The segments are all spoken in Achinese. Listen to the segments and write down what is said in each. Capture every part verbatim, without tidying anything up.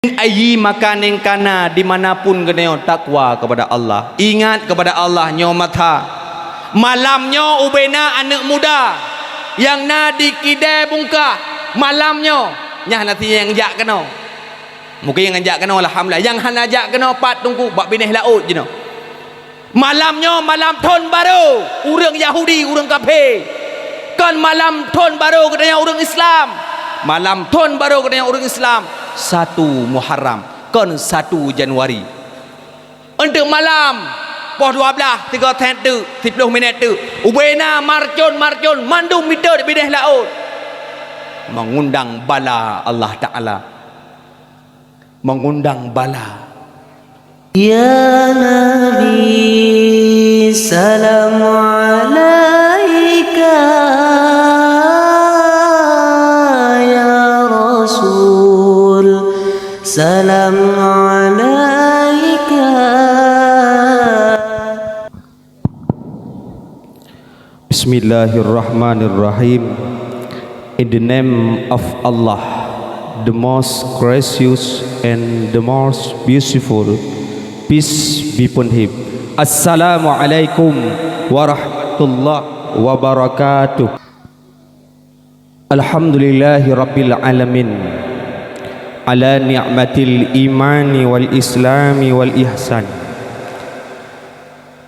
Ayyi makanin kana, di mana pun geutanyoe takwa kepada Allah, ingat kepada Allah nyoe masa. Malam nyoe ubena aneuk muda nyang na di Kidai Bungkah. Malam nyoe, nyan hana si nyang jak keunoe. Mungkin nyang jak keunoe, alhamdulillah. Nyang hana jak keunoe pat teungku bak binéh laôt jinoe. Malam nyoe malam thon barô ureuëng Yahudi, ureuëng kafé. Kon malam thon barô geutanyoe ureuëng Islam. Malam thon barô geutanyoe ureuëng Islam, satu Muharram, kon satu Januari. Eunteuk malam, poh dua blaih, tiga thèt teuk, siploh minèt teuk, ubena marcon-marcon mandum mitot binéh laôt, mengundang bala Allah Ta'ala. Mengundang bala. Ya Nabi, salam alaika, ya Rasul, salam alaika. Bismillahirrahmanirrahim. In the name of Allah, the most gracious and the most beautiful, peace be upon him. Assalamualaikum warahmatullahi wabarakatuh. Alhamdulillahi rabbil alamin, ala ni'matil imani wal islami wal ihsan.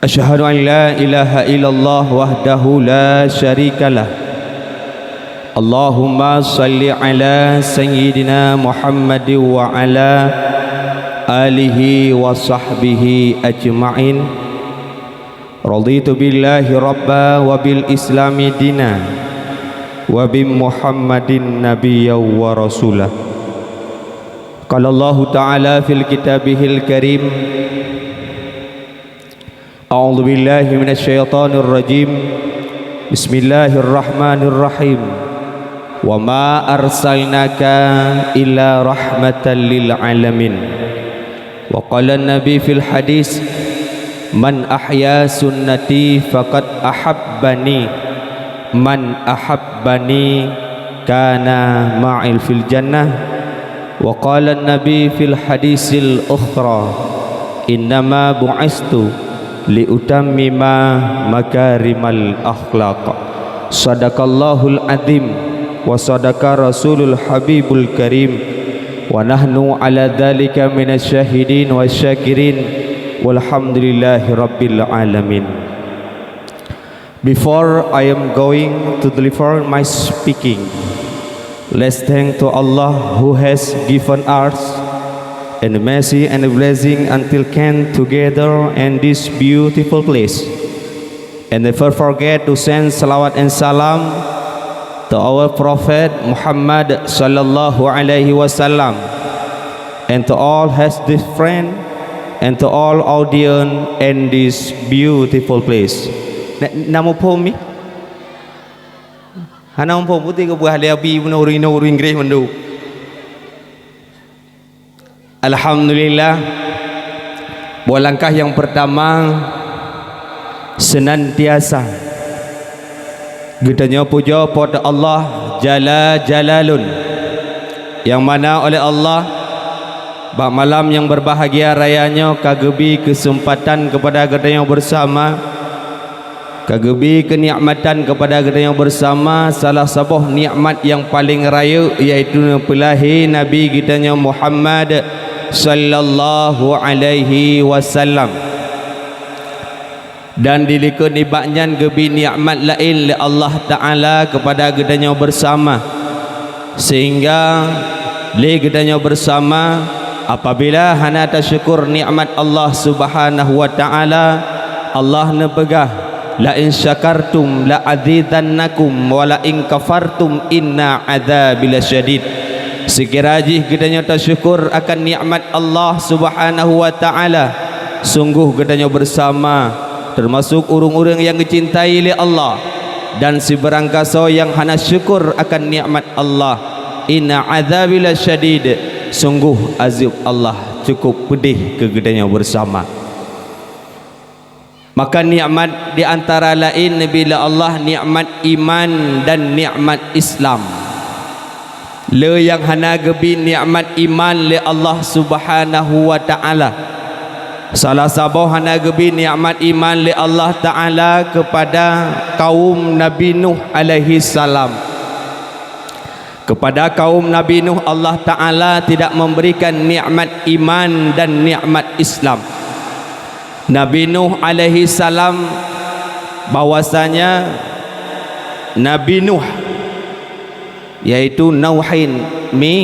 Asyhadu an la ilaha illallah wahdahu la syarikalah. Allahumma salli ala sayyidina Muhammad wa ala alihi wa sahbihi ajma'in. Raditu billahi rabba wa bil islami dina wa bi Muhammadin nabiyya wa rasula. Qala Allahu ta'ala fil kitabihil karim, a'udzu billahi minasy syaithanir rajim. Bismillahirrahmanirrahim. Wa ma arsalnaka illa rahmatan lil alamin. Wa qala Nabi fil hadis, "Man ahya sunnati faqad ahabbani, man ahabbani kana ma'il fil jannah." Wa qala Nabi fil hadisil ukhra, "Innama bu'istu li utammima makarimal akhlaq." Sadaqallahul azim wa sadaqa rasulul habibul karim, wa nahnu ala dzalika minasy syahidin wasy syakirin, walhamdulillahi rabbil alamin. Before I am going to deliver my speaking, let's thank to Allah who has given us and mercy and blessing until came together in this beautiful place. And never forget to send salawat and salam to our Prophet Muhammad sallallahu alaihi wasallam, and to all his dear friend, and to all audience in this beautiful place. Na, na muphom mi? Hana muphom, putih ke buah liabi bunoe ureuëng Inggris mandum. Alhamdulillah, buat langkah nyang pertama, senantiasa geutanyoe pujoe Po teu Allah Jalla Jalalun, nyang mana oleh Allah bak malam nyang berbahagia raya nyoe ka geubi keuseumpatan keupada geutanyoe beusama, ka geubi keunikmatan keupada geutanyoe beusama salah saboh nikmat nyang paleng rayeuk, yaitu neupeulahé Nabi geutanyoe Muhammad sallallahu alaihi wasallam. Dan dilikot nibak nyan geubi nikmat laén lé Allah Ta'ala keupada geutanyoe beusama. Sehingga lé geutanyoe beusama, apabila hana tasyukur nikmat Allah Subhanahu wa Ta'ala, Allah neupeugah, "La in syakartum la azidannakum wa la in kafartum inna adzabi lasyadid." Seukira jih geutanyoe tasyukur akan nikmat Allah Subhanahu wa Ta'ala, sunggoh geutanyoe beusama teumasok ureuëng-ureuëng nyang geucintai lé Allah, dan sibarangkasoe nyang hana syukur akan nikmat Allah, inna adzabi lasyadid, sunggoh azeub Allah cukup peudeh keu geutanyoe beusama. Maka nikmat di antara laén neubi lé Allah nikmat iman dan nikmat Islam. Le nyang hana geubi nikmat iman lé Allah Subhanahu wa Ta'ala. Salah saboh hana geubi nikmat iman lé Allah Ta'ala kepada kaum Nabi Nuh alaihi salam. Kepada kaum Nabi Nuh, Allah Ta'ala tidak memberikan nikmat iman dan nikmat Islam. Nabi Nuh alaihi salam, bahwasanya Nabi Nuh, yaitu Nauhin, mi,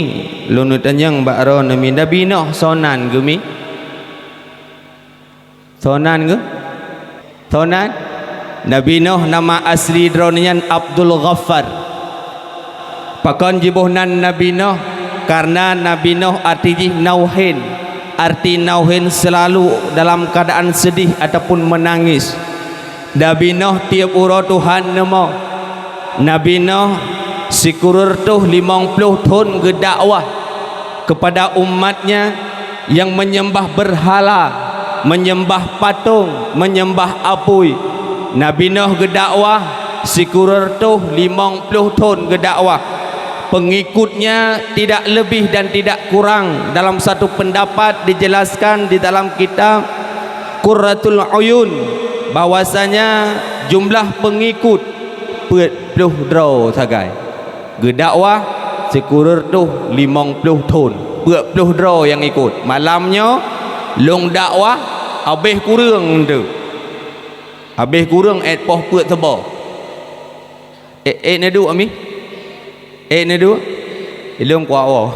lôn tanyong bak droeneuh mi, Nabi Nuh soe nan geuh mi? Soe nan geuh? Soe nan? Nabi Nuh nama asli droeneuh nyan Abdul Ghaffar. Pakon jiboh nan Nabi Nuh? Karena Nabi Nuh arti jih Nauhin. Arti Nauhin selalu dalam keadaan sedih ataupun menangis. Nabi Nuh tiep uroe Tuhan neumoe. Nabi Nuh sikureueng reutôh limong ploh thon geudakwah kepada umatnya yang menyembah berhala, menyembah patung, menyembah apui. Nabi Nuh geudakwah sikureueng reutôh limong ploh thon geudakwah. Pengikutnya tidak lebih dan tidak kurang, dalam satu pendapat dijelaskan di dalam kitab Qurratul Uyun, bahwasanya jumlah pengikut peuet ploh droe sagai. Geudakwah sikureueng reutôh limong ploh thon, peuet ploh droe nyang ikot. Malam nyoe lôn dakwah habéh kureueng tu. Habéh kureueng ék poh peuet saboh. Ék, ék neuduek mi? Ék neuduek? Ilôn kuat woe.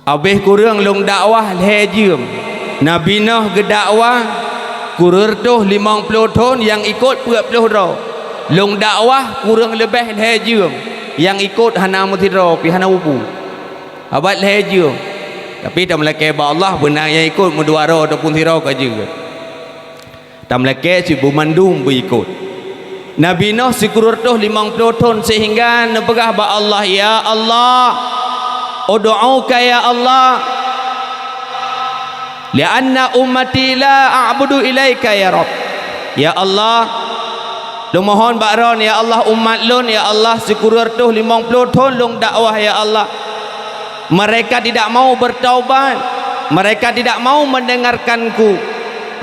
Habéh kureueng lôn dakwah lhée jeuem. Nabi Nuh geudakwah kureueng reutôh limong ploh thon, nyang ikot peuet ploh droe. Lôn dakwah kureueng leubeh lhée jeuem, nyang ikot hana meusidroe pih, hana ubu. Abad lhée jeuem. Tapi tameulakée bak Allah, beuna nyang ikot meudua droe ataupun sidroe ka jeuet. Tameulakée cit beumandum beuikot. Nabi Nuh sikureueng reutôh limong ploh thon, sehingga neupeugah bak Allah, "Ya Allah, ud'uka ya Allah, li'anna ummati la a'budu ilaika ya Rabb." Ya Allah, lôn mohon bak Droen, ya Allah, umat lôn, ya Allah, sikureueng reutôh limong ploh thon lôn dakwah, ya Allah. Mereka tidak mau bertaubat, mereka tidak mau mendengarkanku.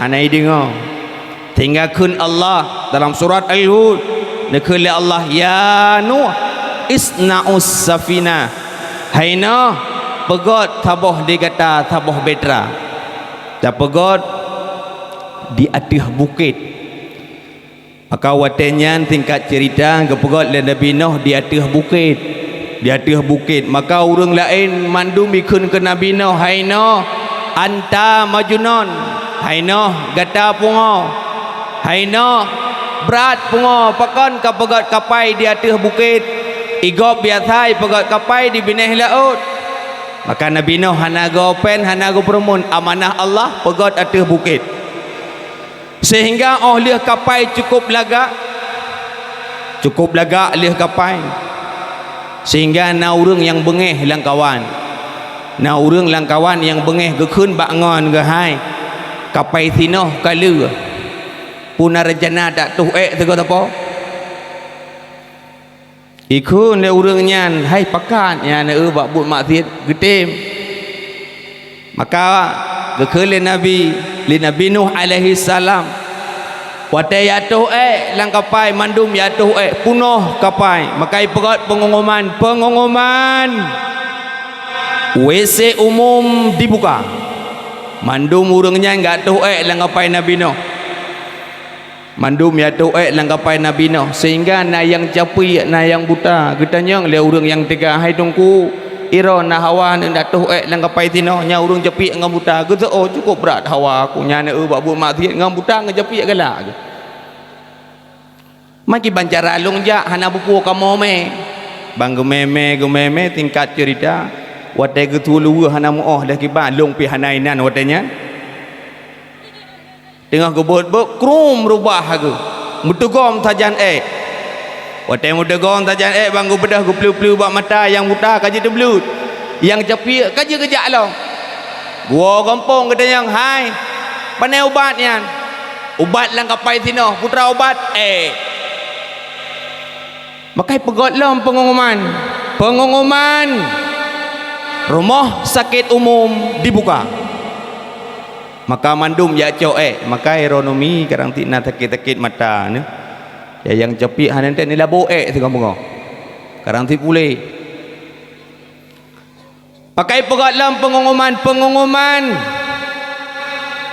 Hana ideungoe. Sehingga kheun Allah dalam surat Al-Hud, neukheun lé Allah, "Ya Nuh, isna'us safinah." Hai Nuh, peugöt saboh di gata saboh bahtera. Tapeugöt di ateueh bukét. Maka watée nyan, singkat cerita, geupeugöt lé Nabi Nuh di ateueh bukét. Di ateueh bukét. Maka ureuëng laén mandum jikheun keu Nabi Nuh, "Hai Nuh, anta majnun. Hai Nuh, gata pungoh. Hai Nuh, brat pungoh, pakon kapeugöt kapai di ateueh bukét? Igob biasa ipeugöt kapai di binéh laôt." Maka Nabi Nuh hana geuopen, hana geupeureumeun, amanah Allah peugöt ateueh bukét. Sehingga óh lheueh kapai cukup lagak, cukup lagak lheueh kapai, sehingga na ureuëng nyang beungéh lam kawan. Na ureuëng lam kawan nyang beungéh geukheun bak ngon geuh, "Hai, kapai sinoe ka lheueh. Peue na reuncana dak toh ék sigoe sapo?" Ikheun lé ureuëng nyan, "Hai pakat nyan, eu, bak buet maksiet geutem." Maka geukheun lé Nabi, lé Nabi Nuh alaihi salam, watée jatoh ék lam kapai, mandum jatoh ék, punoh kapai, maka ipeugöt peungumuman, "Peungumuman, W C umum dibuka." Mandum ureuëng nyan gatoh ék lam kapai Nabi Nuh. Mandum jatoh ék lam kapai Nabi Nuh, sehingga na nyang capiek, na nyang buta. Geutanyong lé ureuëng nyang teuga, "Hai Teungku, iroe na hawa aneuk dak toh ék lam kapai sinoe, nyan ureuëng capiek ngon buta." Geuseuôt, "Cukup brat hawa aku nyan, eu, bak buet maksiet ngon buta ngon capiek galak." Maki ban cara lôn jak hana bukue kamoe mé. Ban geumé-mé, geumé-mé, singkat cerita, watée geutuluweue hana meuoh lé kiban, lôn pih hana inan watée nyan. Teungoh geubeuet-beuet, krum rubah geuh. Meuteugom sajan ék. Watée meuteugom sajan ék, ban geubeudôh geupleu-pleu bak mata, nyang buta ka jiteubleuet. Nyang capiek ka jeuet geujak lom. Geuwoe gampông geutanyong, "Hai, pane ubat nyan?" "Ubat lam kapai sinoe, peue teuma ubat?" "Ék." Maka ipeugöt lom peungumuman. Pengumuman rumoh sakét umum dibuka. Maka mandum jak cok ék, maka ironomi kadang ti na sakét-sakét mata ni. Ya nyang capiek hana enteuk nilabo ék sigoe beungoh. Kadang ti puléh. Pakai peugah lom pengumuman, pengumuman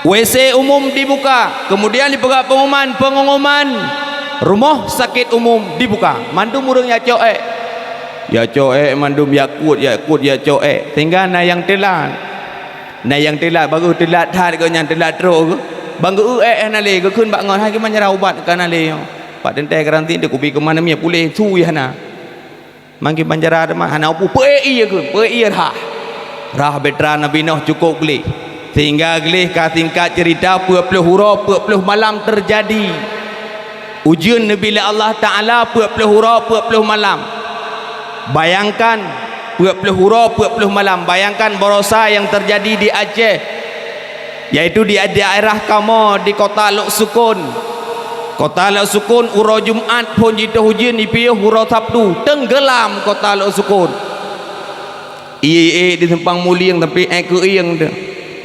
W C umum dibuka, kemudian dipeugah pengumuman, pengumuman rumoh sakét umum dibuka. Mandum ureuëng jak cok ék. Jak cok ék mandum jak kuet, jak kuet, jak cok ék. Sehingga na nyang teulat. Na nyang teulat, baru teulat that geuh nyan teulat trok geuh. Bang geu ék hana lé, geukheun bak ngon hai keuman cara ubat ka hana lé nyoe. Pak teuntée garanti deuh kubi keuman miet puléh su hana. Mangki banjara teuma hana upu peu ié keu peu ié rhah. Rhah beutra Nabi Nuh cukup gleh. Sehingga gleh ka singkat cerita peuet ploh uroe peuet ploh malam terjadi. Ujeuen Nabi lé Allah Taala peuet ploh uroe peuet ploh malam. Bayangkan peuet ploh uroe peuet ploh malam. Bayangkan barosa yang terjadi di Aceh. Yaitu di daerah kamoe di kota Lhoksukon. Kota Lhoksukon uroe Jumat phon jitoh ujeuen ipiôh uroe Sabtu teunggelam kota Lhoksukon. Ié-ié di simpang mulieng tapi ék keuieng tu.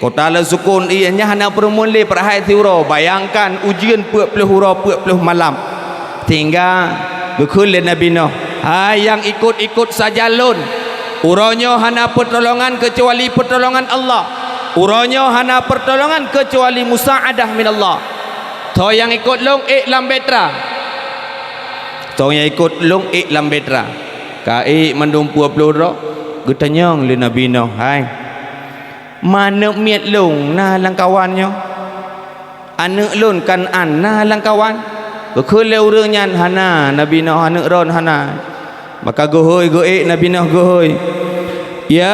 Kota Lhoksukon ié nyan hana peurumoh lé peurahai siuroe. Bayangkan ujeuen peuet ploh uroe peuet ploh malam. Sehingga geukheun lé Nabi Nuh, "Hai nyang ikot-ikot sajan lôn, uroe nyoe hana peutolongan keucuali peutolongan Allah. Uroe nyoe hana peutolongan keucuali musaadah minallah. Soe nyang ikot lôn ék lam beutra. Soe nyang ikot lôn ék lam beutra." Ka ék mandum peuet ploh droe, geutanyong lé Nabi Nuh, "Hai, ma aneuëk miet lôn na lam kawan nyoe?" Aneuëk lôn Kan'an na lam kawan? Geukheun lé ureuëng nyan, "Hana, Nabi Nuh, aneuëk droen hana." Maka geuhôi geuék Nabi Nuh geuhôi, "Ya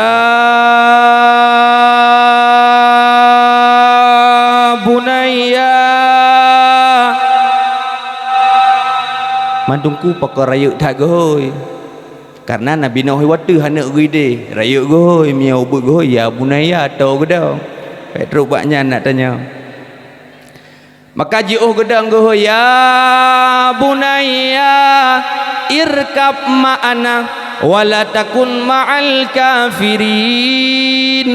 bunayya." Mandum ku pakon rayeuk that geuhôi. Karena Nabi Nuh watée aneuëk geuh idéh, rayeuk geuhôi, meunyoe ubeuet geuhôi, "Ya bunayya," toe geudong. Bék trok bak nyan nak tanyong. Maka jiôh geudong geuhôi, "Ya bunayya, irkab ma'ana, wa la takun ma'al kafirin."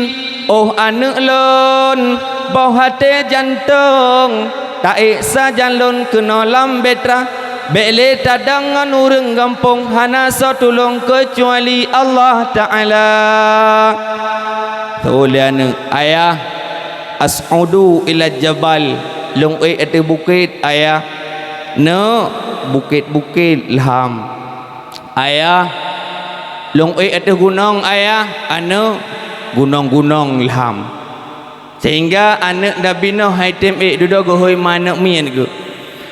Oh aneuëk lôn, boh até jantong, taék sajan lôn keunoe lam beutra, bék lé tadong ngon ureuëng gampông, hana soe tulông keucuali Allah Taala. Teuh lé aneuëk, "Ayah, as'udu ila jabal, lôn ék ateueh bukét, Ayah." "Neuk, bukét-bukét lham." "Ayah, lôn ék ateueh gunong, Ayah." "Aneuk, gunong-gunong lham." Sehingga aneuëk Nabi Nuh hai tem ék dudoe geuhôi ma aneuëk miet geuh.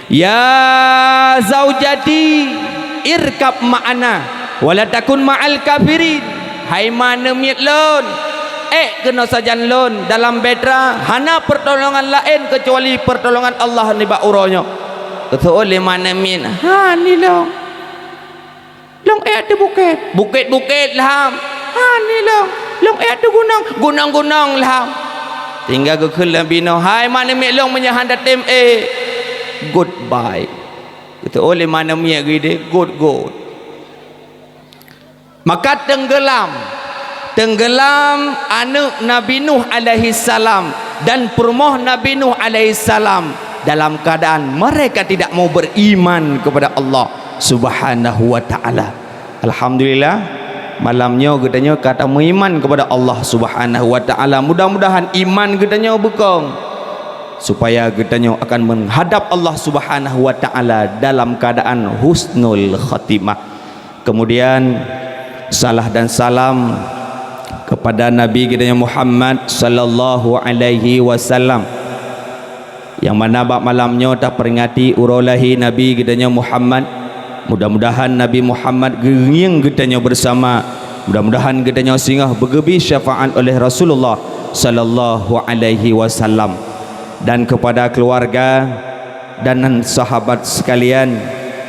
"Ya zaujati, irkab ma'ana, wa la takun ma'al kafirin." Hai ma aneuëk miet lôn, ék keunoe sajan lôn dalam beutra, hana peutolongan laén keucuali peutolongan Allah nibak uroe nyoe. Geuseuôt lé ma aneuëk miet, "Hán ilong." "Lôn ék ateueh bukét." "Bukét-bukét lham." "Hán ilong." "Lôn ék ateueh gunong." "Gunong-gunong lham." Sehingga geukheun Nabi Nuh, "Hai ma aneuëk miet lôn, meunyoe hana tem ék, goodbye." Geuseuôt lé ma aneuëk miet geuh idéh, "Good, good." Maka teunggelam, teunggelam aneuëk Nabi Nuh alaihissalam dan peurumoh Nabi Nuh alaihissalam dalam keadaan mereka tidak mau beriman kepada Allah Subhanahu wa Ta'ala. Alhamdulillah, malam nyoe geutanyoe ka tameuiman kepada Allah Subhanahu wa Ta'ala. Mudah-mudahan iman geutanyoe beukong, supaya geutanyoe akan menghadap Allah Subhanahu wa Ta'ala dalam keadaan husnul khatimah. Kemudian, salah dan salam kepada Nabi geutanyoe Muhammad sallallahu alaihi wasallam. Nyang mana bak malam nyoe taperingati uroe lahé Nabi geutanyoe Muhammad. Mudah-mudahan Nabi Muhammad geungieng geutanyoe bersama. Mudah-mudahan geutanyoe singoh beugeubi syafaat oleh Rasulullah sallallahu alaihi wasallam. Dan kepada keluarga dan sahabat sekalian,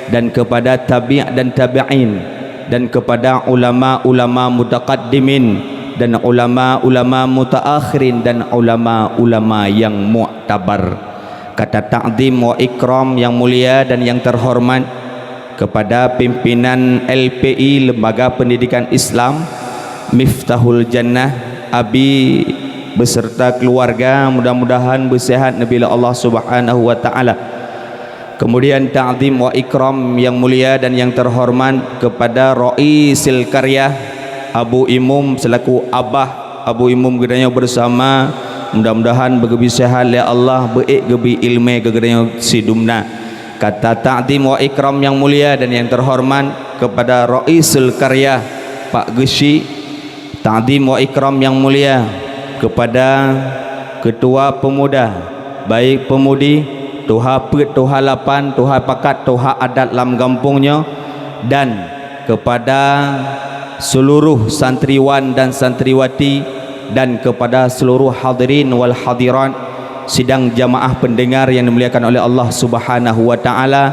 dan kepada tabi' dan tabi'in, dan kepada ulama-ulama mutaqaddimin, dan ulama-ulama mutaakhirin, dan ulama-ulama yang muktabar. Kata takzim wa ikram yang mulia dan yang terhormat, Kepada pimpinan L P I, Lembaga Pendidikan Islam Miftahul Jannah, Abi beserta keluarga mudah-mudahan beusehat neubila Allah Subhanahu wa Ta'ala. Kemudian takzim wa ikram yang mulia dan yang terhormat kepada Raisil Qaryah, Abu Imum selaku abah Abu Imum geutanyoe bersama, mudah-mudahan beugeubri sehat lé Allah, beuék geubri ileumé keu geutanyoe sidumna. Kata takzim wa ikram yang mulia dan yang terhormat kepada Raisul Qaryah, Pak Geuchik, takzim wa ikram yang mulia kepada Ketua Pemuda, baik pemudi, tuha peuet, tuha lapan, tuha pakat, tuha adat lam gampông nyoe, dan kepada seluruh santriwan dan santriwati, dan kepada seluruh hadirin wal hadirat sidang jamaah pendengar yang dimuliakan oleh Allah Subhanahu wa Ta'ala,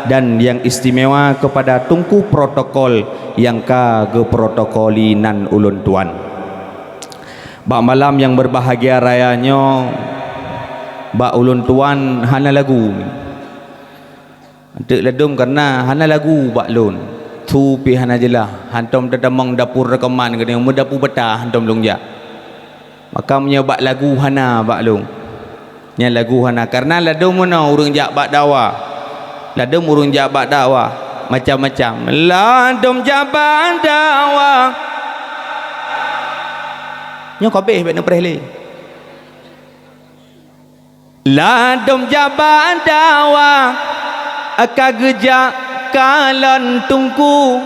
dan yang istimewa kepada Teungku Protokol nyang ka geuprotokoli nan ulôn tuan. Bak malam nyang berbahagia raya nyoe, bak ulôn tuan hana lagu. Teuk ladôm karena hana lagu bak lôn. Su pih hana jeulaih, hantom tatamong dapur reukaman geutanyoe, meudapu bata hantom lôn jak. Maka meunyoe bak lagu hana bak lôn. Nyan lagu hana, karena ladôm meunoe ureuëng jak bak dakwah. Ladôm ureuëng jak bak dakwah macam-macam. Ladôm jak bak dakwah. Nyoe ka abéh, bék neupreh lé. Ladôm jak bak dakwah ka geujak kalon teungku.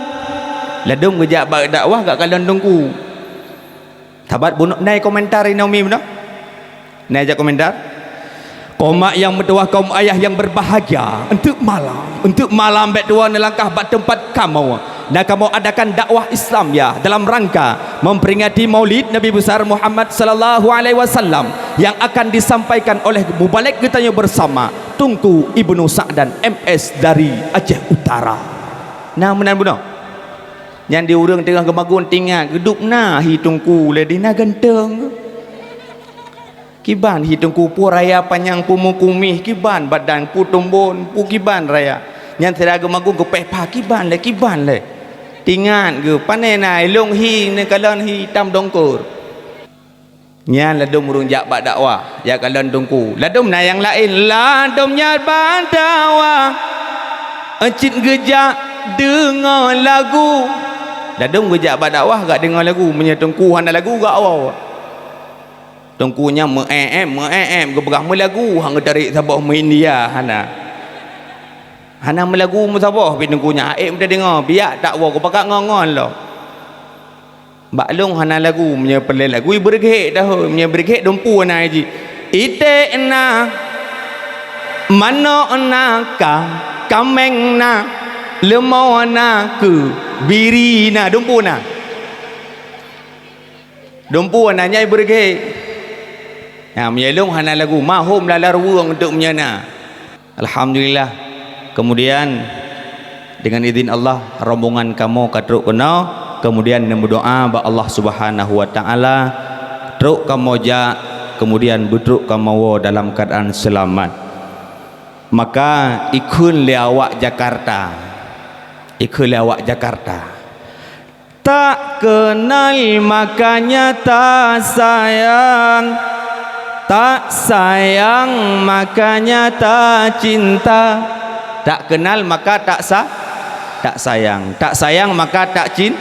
Ladôm geujak bak dakwah ka kalon teungku. Sabat bunoe nai komentar inoe mi bunoe. Nai jak komentar. Kaum mak nyang meutuwah, kaum ayah nyang berbahagia, enteuk malam, enteuk malam bék tuwoe neulangkah bak teumpat kamoe. Dan kamoe adakan dakwah Islam ya dalam rangka memperingati Maulid Nabi Besar Muhammad sallallahu alaihi wasallam yang akan disampaikan oleh mubalek geutanyoe bersama, Teungku Ibnu Sa'dan M S dari Aceh Utara. Nah, meunan bunoe. Nyan di ureuëng teungoh geumagun tingat, geuduek na hi teungku lé di na ganteng. Kiban hi teungku, peue raya panyang, peue meukumih, kiban badan, peue tumbon, peue kiban raya. Nyan sira geumagun geupéh pha, kiban lé, kiban lé. Tingat geuh, pane na ilong hi neukalon hi itam dongkor. Nyan ladôm ureuëng jak bak dakwah, jak kalon teungku. Ladôm na nyang laén, ladôm nyan bak dakwah. Cit geujak deungoe lagu. Ladôm geujak bak dakwah gak deungoe lagu, meunyoe teungku hana lagu gak woe. Teungku nyan meu-éb-éb, meu-éb-éb, geupeugah meulagu, han geutarek saboh meu-India, hana. Hana meulagu meusaboh pih teungku nyan, ék meuteudeungoe, biak tak woe geupakat ngon-ngon lom. Bak lôn hana lagu, meunyoe peureulée lagu, ibeureughek dah, meunyoe beureughek dumpeue na jih. Iték na, manok na, ka, kaméng na, leumo na, keubiri na, dumpeue na. Dumpeue na nyai beureughek. Nah, meunyoe lôn hana lagu, mahom lala ruweueng teuk meunyoe na. Alhamdulillah. Kemudian, dengan izin Allah, rombongan kamoe ka trok keunoe, kemudian neumeudoá bak Allah Subhanahu wa Ta'ala, trok kamoe jak, kemudian beutrok kamoe woe dalam keadaan seulamat. Maka, ikheun lé awak Jakarta. Ikheun lé awak Jakarta. Tak kenal makanya tak sayang, tak sayang makanya tak cinta. Tak kenal maka tak sa-, tak sayang, tak sayang maka tak cin-,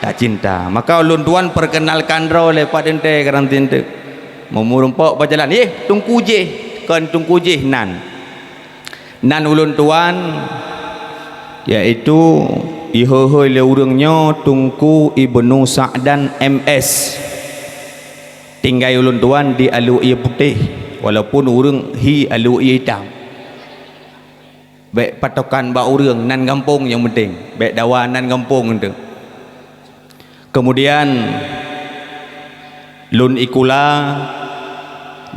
tak cinta. Maka ulôn tuan perkenalkan droe lé pat teuntée karantin teuk. Meumeurumpok bak jalan, "Yeh, Teungku Jéh," kon Teungku Jéh nan. Nan ulôn tuan, yaitu ihôi-hôi lé ureuëng nyoe Teungku Ibnu Sa'dan M S. Tinggai ulôn tuan di Alue Putéh, walaupun ureuëng hi Alue Itam. Bék patokan bak ureuëng, nan gampông nyang penting. Bék dawa nan gampông tu. Kemudian, lôn ikula,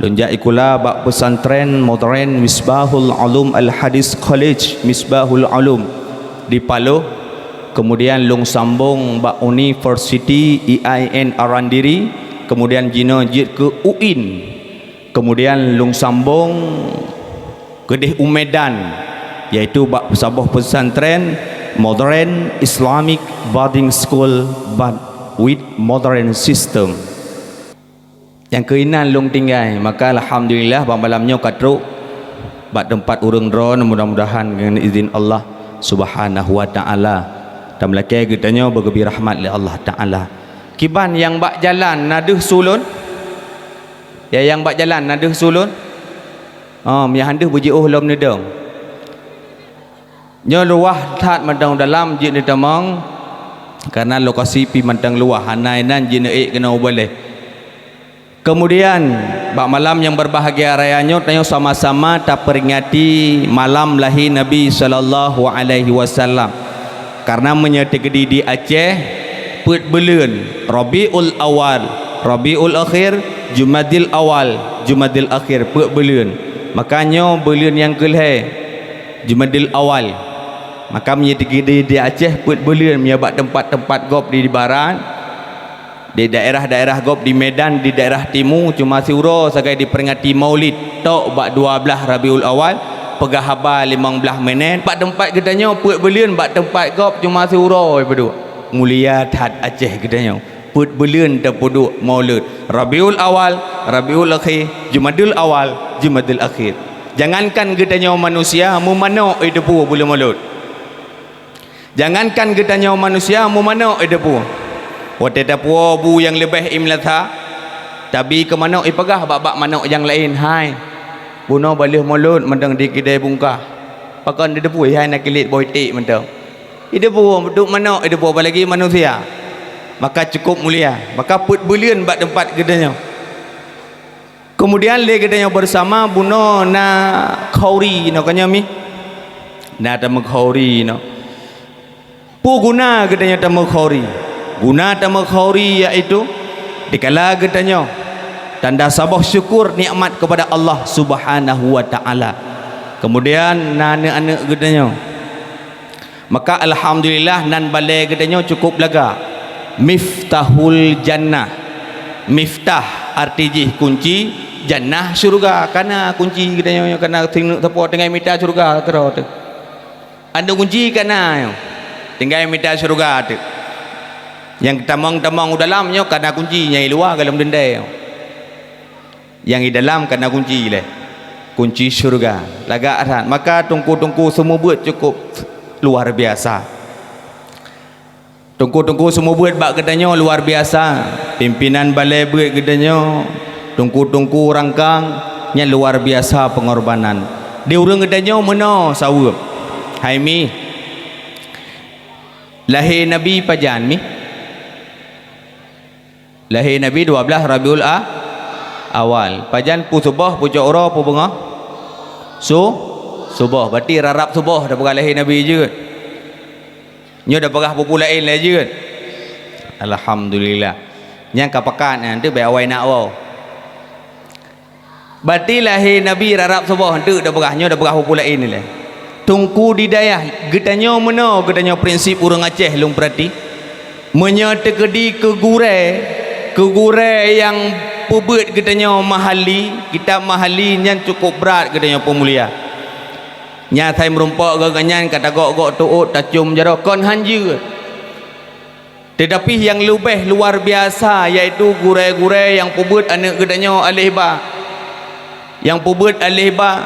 lôn jak ikula bak pesantren modern Misbahul Ulum Al Hadis College Misbahul Ulum di Paloh. Kemudian lôn sambong bak University I I N Arandiri, kemudian jinoe jeuet keu UIN. Kemudian lôn sambong keudeh u Medan. yaitu bak saboh pesantren modern, Islamic boarding school, but with modern system. Nyang keuinan lôn tinggai, maka alhamdulillah bak malam nyoe ka trok bak teumpat ureuëng droe, mudah-mudahan ngon izin Allah Subhanahu wa Taala. Dan meulakée geutanyoe beugeubri rahmat lé Allah Taala. Kiban nyang bak jalan na deuh su lôn? Ya, nyang bak jalan na deuh su lôn? Oh, nyang han deuh beujiôh lom neudong. Nyoe luwah that mantong dalam jeuet neutamong, karena lokasi pih mantong luwah, hana inan jeuet neuék keunoe ubak lé. Kemudian, bak malam nyang berbahagia raya nyoe, tanyoe sama-sama taperingati malam lahé Nabi sallallahu alaihi wasallam. Karena meunyoe teukeudi di Aceh, peuet buleuen, Rabiul Awal, Rabiul Akhir, Jumadil Awal, Jumadil Akhir, peuet buleuen. Maka nyoe buleuen nyang keulhée, Jumadil Awal. Maka meunyoe di, di, di Aceh peuet buleuen, meunyoe bak teumpat-teumpat gob di, di barat, di daerah-daerah gob di Medan, di daerah timu, cuma siuroe sagai diperingati Maulid, tok bak dua blaih Rabiul Awal, peugah haba limong blaih minét. Bak teumpat geutanyoe peuet buleuen, bak teumpat gob cuma siuroe, ipeuduk. Mulia that Aceh geutanyoe. Peuet buleuen tapeuduek Maulud, Rabiul Awal, Rabiul Akhir, Jumadil Awal, Jumadil Akhir. Jangankan geutanyoe manusia, meumanok iteupeue buleuen Maulud. Jangankan geutanyoe manusia, meumanok iteupeue. Watée tapuwoe bu nyang leubeh imeulasa, tabi keu manok ipeugah bak-bak manok nyang laén, "Hai, bunoe baleueh Maulud mantong di keudée bungkah." Pakon diteupeue hai na kilét boh iték mantong. Iteupeue, duek manok iteupeue, apalagi manusia. Maka cukup mulia. Maka peuet buleuen bak teumpat geutanyoe. Kemudian lé geutanyoe bersama bunoe na khauri, na ka nyoe mi? Na tameu khauri, na. Peue guna geutanyoe tameu khauri? Guna tameu khauri yaitu dikala geutanyoe tanda saboh syukur nikmat kepada Allah Subhanahu wa Taala. Kemudian na aneuëk-aneuëk geutanyoe. Maka alhamdulillah nan balée geutanyoe cukup laga. Miftahul Jannah. Miftah arti jih kunci, jannah syurga. Kana kunci geutanyoe, kana sineuek sapo tinggai mita syurga keudroe teuh. Aneuëk kunci kana nyoe, tinggai mita syurga teuh. Nyang tamong-tamong u dalam nyoe kana kunci, nyang i luwa golom deundée nyoe. Nyang i dalam kana kunci lé, kunci syurga. Lagak that. Maka teungku-teungku seumeubeuet cukup luar biasa. Teungku-teungku seumeubeuet bak geutanyoe luar biasa. Pimpinan balée beuet geutanyoe, teungku-teungku rangkang, nyan luar biasa peungorbanan. Di ureuëng geutanyoe meunoe saweueb. Hai mi, lahé Nabi pajan mi? Lahé Nabi dua blaih Rabiul A-, Awal. Pajan peue suboh, pucok uroe, peue beungoh? Su-, suboh. Berarti rarab suboh tapeugah lahé Nabi jeuet. Nyoe tapeugah peue-peue laén lé jeuet. Alhamdulillah. Nyang ka pakat nyan teuh bék awai nak woe. Berarti lahé Nabi rarab suboh, eunteuk tapeugah, nyoe tapeugah peue-peue laén ilée. Teungku di dayah, geutanyoe meunoe, geutanyoe prinsip ureuëng Aceh lôn peurati. Meunyoe teukeudi keu gurée, keu gurée nyang peubeuet geutanyoe Mahalli, kitab Mahalli nyan cukup brat geutanyoe peumulia. Nyan asai meurumpok geuh nyan ka tagok-gok teuôt, tacôm jaroe, kon han jeuet. Teutapi nyang leubeh luar biasa, yaitu gurée-gurée nyang peubeuet aneuëk geutanyoe aléh ba. Nyang peubeuet aléh ba,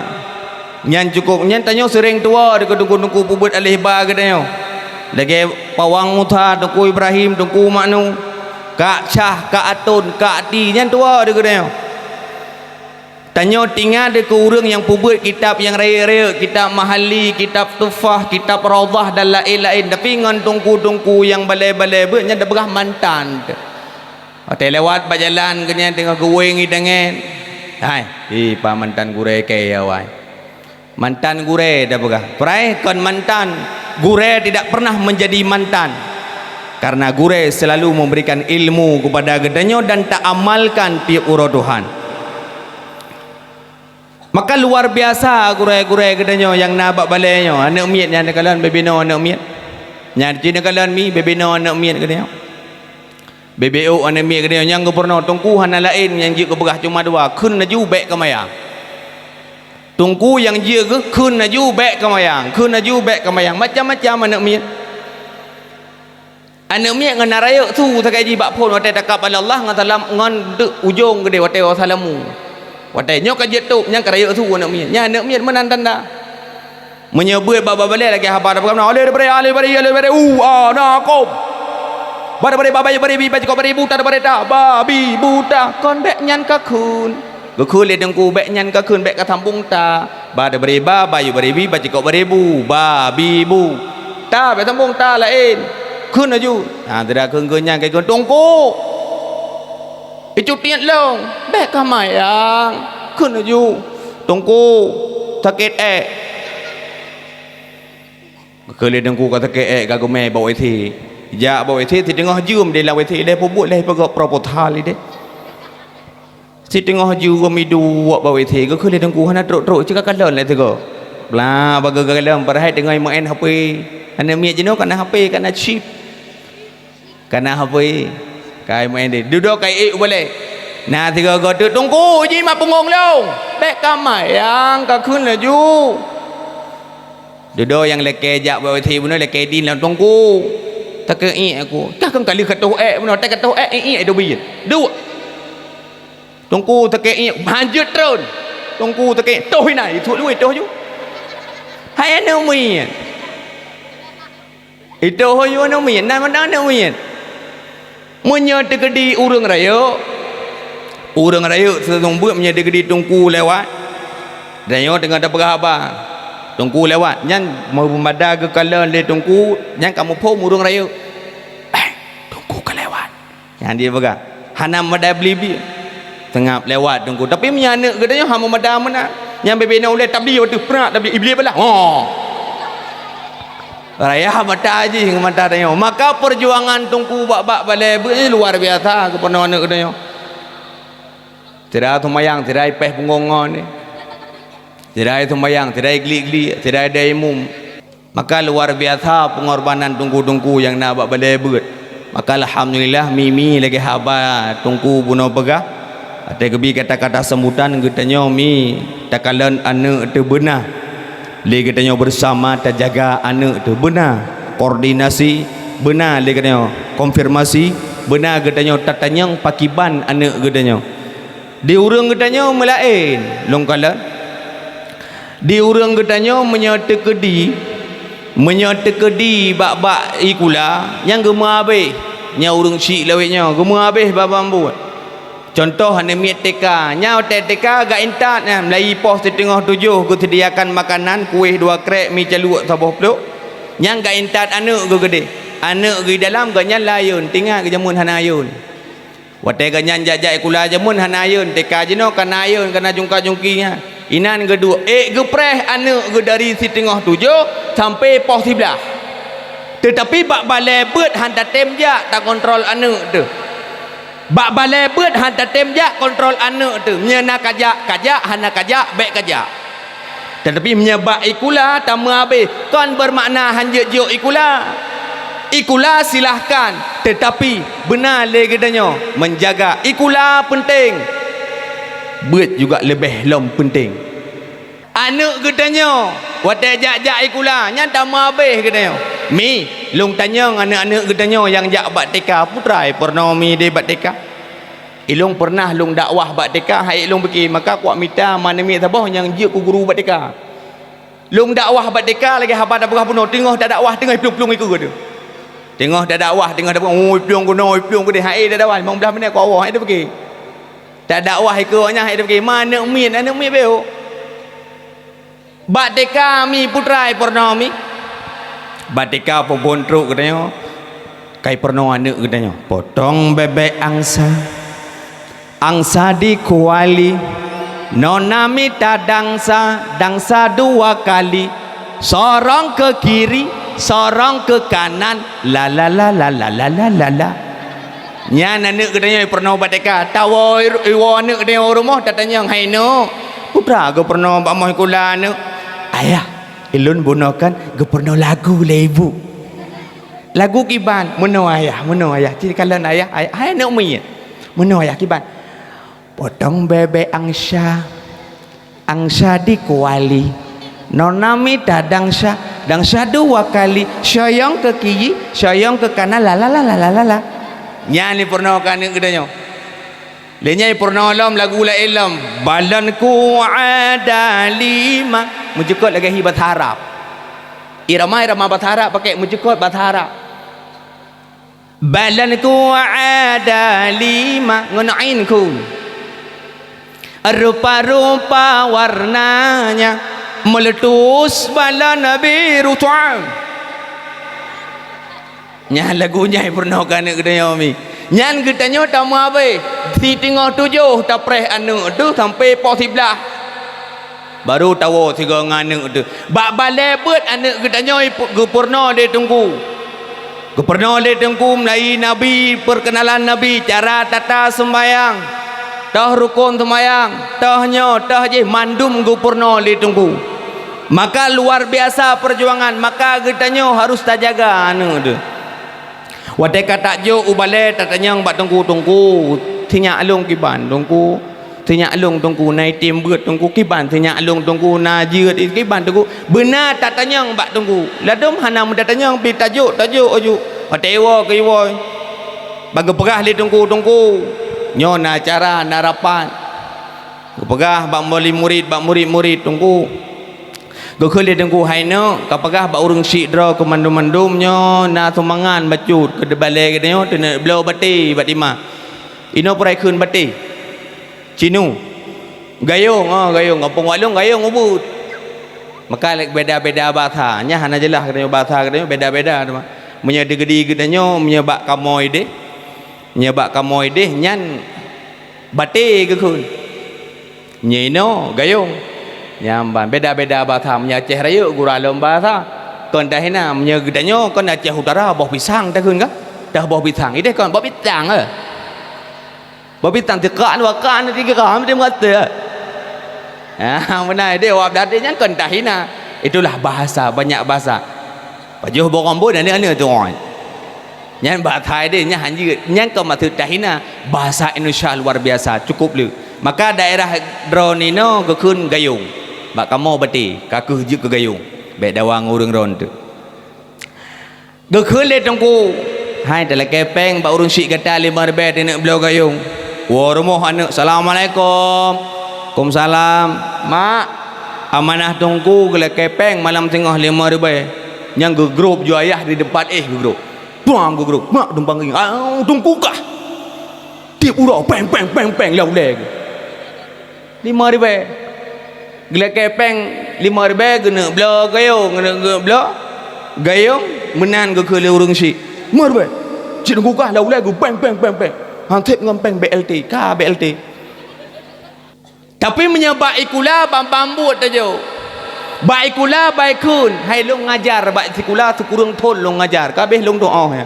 nyan cukup, nyan tanyoe seuréng tuwoe dikeue teungku-teungku peubeuet aléh ba geutanyoe. Lagée Pawang Musa, Teungku Ibrahim, Teungku Maknu, Kak Syah, Kak Atôn, Kak Ti, nyan tuwoe dikeue geutanyoe. Tanyoe tingat dikeue ureuëng nyang peubeuet kitab nyang rayeuk-rayeuk, kitab Mahalli, kitab Tuhfah, kitab Raudhah dan laén-laén. Tapi ngon teungku-teungku nyang balée-balée beuet nyan tapeugah mantan. Watée lewat bak jalan geuhnyan teungoh geuwéng idangén. Hai, ipa mantan gurée kée awai. Mantan gurée tapeugah. Prai kon mantan. Gurée tidak pernah menjadi mantan. Karena gurée selalu memberikan ilmu kepada geutanyoe dan taamalkan tiep uroe Tuhan. Maka luar biasa gurée-gurée geutanyoe nyang na bak balée nyoe. Aneuëk miet nyan neukalon bebinoe aneuëk miet. Nyan cit neukalon mi bebinoe aneuëk miet geutanyoe. Bebeo aneuëk miet geutanyoe nyang geupurunoe teungku hana laén nyang jeuet geupeugah cuma dua, kheun laju bék keumaya. Teungku nyang jeuet geuh, kheun laju, bèk kamayang, kheun laju, bèk kamayang, macam-macam aneuk miet. Aneuk miet ngon na rayeuk su sagai jih bak phôn watèe takab lé Allah ngon salam ngon deuk ujong geudeh watèe wassalamu. Watèe nyoe ka jeuet tôb, nyan ka rayeuk su aneuk miet. Nyan aneuk miet meunan tanda. Meunyoe beuet bak babah balè lagèe haba tapeugah meunan, "Alèh dibri, alèh dibri, alèh dibri, u, a, na, kom." Ba dibri, ba bayu bri, bi, ba cikok bri, bu, ta dibri, ta, ba, bi, bu, ta. Kon bèk nyan ka kheun. Geukheun lé teungku, bèk nyan ka kheun, bèk ka sambong ta. Ba dibri ba, bayu bri bi, ba cikok bri bu, ba, bi, bu. Ta, bèk sambong ta laén. Kheun laju. Ha, teudah kheun-kheun nyan, ka kheun, "Teungku, icut tiet lôn, bèk kamayang." Kheun laju, "Teungku, sakét èk." Geukheun lé teungku ka sakét èk, ka geumè bak WC. Jak bak WC, siteungoh jeuem deh lam WC, lhèe peubuet, lhèe peugöt proposal deh. Siteungoh jeuem iduek bak WC, geukheun lé teungku, "Hana trok-trok, cit ka kalon lé sigoe." Blah, bak geukalon, padahai teungoh meu'en HP. Aneuk miet jinoe ka na HP, ka na chip. Ka na HP. Ka meu'en deh. Dudoe ka ék u balè. Na sigoe-goe teuk, "Teungku, jih mat punggong lôn." "Bèk kamayang," ka kheun laju. Dudoe nyang lakèe jak bak WC bunoe, lakèe dhin lom, "Teungku, sakét èk aku." Tah kan ka lheueh ka toh èk bunoe, tah ka toh èk, èk, èk, duek. Teungku sakét, hanjeuet tron. Teungku sakét, toh inan, ituek luweh toh ju. Hai aneuk miet. Itoh ju aneuk miet, nan mantong aneuk miet. Meunyoe teukeudi ureueng rayeuk, ureueng rayeuk seusumbeuet meunyoe teukeudi teungku lewat. Dan nyoe teungoh tapeugah haba. Teungku lewat, nyan meumada geukalon lé teungku, nyan ka muphom ureueng rayeuk. "Eh, teungku ka lewat." Nyan dia peugah, hana meumada bli-bli. Seungab lewat teungku. Tapi meunyoe aneuk geutanyoe hana meumada meunan, nyan bèk-bèk na ulèe tabli watèe prak tabli iblih balah. Ho. Raya mata jih ngon mata tanyoe. Maka peujuangan teungku bak-bak balè beuet nyoe luar biasa keupeue aneuk geutanyoe. Sira seumayang, sira ipèh punggong ngon ni. Sira seumayang, sira glik-glik, sira dai imum. Maka luar biasa peungorbanan teungku-teungku nyang na bak balè beuet. Maka alhamdulillah, mi-mi lagèe haba teungku bunoe peugah. Watèe geubi kata-kata sambutan geutanyoe mi takalon aneuk teuh beuna. Lé geutanyoe beusama tajaga aneuk teuh beuna. Koordinasi beuna lé geutanyoe. Konfirmasi beuna geutanyoe tatanyong pakiban aneuk geutanyoe. Di ureueng geutanyoe meulaén, lôn kalon. Di ureueng geutanyoe meunyoe teukeudi, meunyoe teukeudi bak-bak sikula, nyan geumeuhabéh. Nyan ureueng chik lawét nyoe, geumeuhabéh babah buet. Cuntoh, aneuk miet TK, nyan watèe TK gak intat nyan, meulayi poh siteungoh tujoh geuseudiakan makanan, kueh dua krek, mi caluek saboh plôk. Nyan gak intat aneuk geuh geudeh. Aneuk geuh di dalam, gobnyan la ayeuen, teuingat geuh jameun hana ayeuen. Watèe gobnyan jak-jak sikula jameun hana ayeuen, TK jinoe ka na ayeuen, ka na jungka-jungki nyan. Inan geuduek, ék geupreh aneuk geuh dari siteungoh tujoh sampoe poh siblaih. Teutapi bak balè beuet han tatém jak takontrol aneuk teuh. Bak balè beuet han tatém jak kontrol aneuk teuh. Meunyoe na kajak, kajak, hana kajak, bèk kajak. Teutapi meunyoe bak sikula tameuhabéh, kon beumakna han jeuet jok sikula. Sikula silahkan, teutapi beuna lé geutanyoe meujaga sikula peunteng, beuet juga leubeh lom peunteng. Aneuk geutanyoe watèe jak-jak sikula nyan tameuhabéh geutanyoe. Mi, lôn tanyong aneuk-aneuk geutanyoe nyang jak bak TK, peue treuk peurunoe mi deh bak TK? Ilôn peureunah lôn dakwah bak TK, hai lôn pike, maka kuwak mita ma aneuk miet saboh nyang jeuet keu guru bak TK. Lôn dakwah bak TK lagèe haba tapeugah bunoe, teungoh tadakwah teungoh iplueng-plueng ikeue teuh. Teungoh tadakwah, teungoh tapeugah, "Oh, iplueng keunoe, iplueng keudeh," hai tadakwah limong blaih minèt kuwak woe, hai tapike. Tadakwah ikeue awaknyan, hai tapike, ma aneuk miet, aneuk miet beuh. Bak TK mi peue treuk peurunoe mi. Bak TK peubon trok geutanyoe. Kai peurunoe aneuk geutanyoe. Potong bebek angsa. Angsa di kuali. Nona mita dangsa, dangsa dua kali. Sorong ke kiri, sorong ke kanan. La la la la la la la la la. Nyan aneuk geutanyoe peurunoe bak TK. Tawoe iwoe aneuk geutanyoe u rumoh tatanyong, "Hai neuk, peue treuk geupeurunoe bak moh sikula neuk?" "Ayah, ilôn bunoe kan geupeurunoe lagu lé ibu." "Lagu kiban?" "Meunoe ayah, meunoe ayah." Ci kalon ayah, ayah, "Hai aneuk miet." "Meunoe ayah kiban?" "Potong bebek angsa." Angsa di kuali. Nona mita dangsa, dangsa dua kali, soyong ke kiri, soyong ke kanan, la la la la la la la. Nyan ni peurunoe keu aneuk geutanyoe. Lé nyan peurunoe lom lagu laén lom. Balanku ada lima. Meujukot lagée hi basa Arab. Irama-irama basa Arab pakai meujukot basa Arab. Balanku ada lima ngon ain khu. Rupa-rupa warnanya, meletus balan biru tuang. Nyan lagu nyang peurunoe keu aneuk geutanyoe mi. Nyan geutanyoe tameuabéh, siteungoh tujoh tapreh aneuk teuh sampai poh siblaih. Baru tawoe sigoe ngon aneuk teuh. Bak balée beuet aneuk geutanyoe ipu-, geupeurunoe lé Teungku. Geupeurunoe lé Teungku meulayeue Nabi, peurkeunalan Nabi, cara tata seumbahyang, toh rukon seumbahyang, toh nyoe, toh jih, mandum geupeurunoe lé Teungku. Maka luar biasa peujuangan, maka geutanyoe harus tajaga aneuk teuh. Watée ka tajok u balée tatanyong bak Teungku, "Teungku, sinyak lôn kiban, Teungku? Sinyak lôn, Teungku, na item beuet, Teungku, kiban sinyak lôn, Teungku, na jeuet kiban, Teungku?" Beuna tatanyong bak Teungku. Ladôm hana meutatanyong pih tajok, tajok aju. Watée iwoe keu iwoe. Bak geupeugah lé Teungku, "Teungku, nyoe na acara, na rapat." Geupeugah bak murit-murit, bak murit-murit, "Teungku." Geukheun lé Teungku, "Hai neuk, kapeugah bak ureuëng syiek droe keu mandum-mandum nyoe na sumbangan bacut keu balée geutanyoe, teuneuk bloe batée bak tima." Inoe peurai kheun batée. Cinu. Gayong, ah, gayong. Gampông Walong gayong ubit. Maka lé beda-beda basa. Nyan hana jeulaih geutanyoe basa geutanyoe beda-beda teuma. Meunyoe di Gedi geutanyoe, meunyoe bak kamoe deh, meunyoe bak kamoe deh, nyan batée geukheun. Nyoe inoe gayong. Nyan ban beda-beda basa, meunyoe Aceh Rayeuk gura lom basa. Kon tahina, meunyoe geutanyoe kon Aceh Utara boh pisang takheun ka? Dah boh pisang. Ideh kon boh pisang, eh. Boh pisang teuka dua ka, tiga ka, mesti mengata. Ah, beuna ideh awak Belanda nyan kon tahina. Itulah bahasa, banyak bahasa. Pajoh boh rambut aneuk-aneuk tu, oi. Nyan bak Thai deh, nyan hanjeuet. Nyan kon maksud tahina. Bahasa Indonesia luar biasa, cukup le. Maka daerah droeneuh inoe geukheun gayong. Bak kamoe batée, ka kheueh jeuet keu gayong. Bék dawa ngon ureuëng droeneuh tu. Geukheun lé Teungku, "Hai talakée péng bak ureuëng syiek gata lima ribée teuneuk bloe gayong." Woe rumoh aneuk, "Assalamualaikum." "Waalaikumsalam." "Mak, amanah Teungku geulakée péng malam singoh lima ribée." Nyan geugrôp ju ayah di teumpat éh geugrôp. Puang geugrôp, mak dumpang geuh. "Ah, Teungku kah?" Tiep uroe, péng, péng, péng, péng, lam ulée geuh. Lima ribée. Geulakée péng lima ribée geuneuk bloe gayong, geuneuk, geuneuk bloe gayong meunan geukheun lé ureuëng syiek. Lima ribée. Cit Teungku kah lam ulée geuh, péng, péng, péng, péng. Han sép ngon péng B L T, ka B L T. Tapi meunyoe bak sikula ban-ban buet tajok. Bak sikula ban kheun, hai lôn ngajar bak sikula sikureueng thon lôn ngajar, ka abéh lôn tuoh nyan.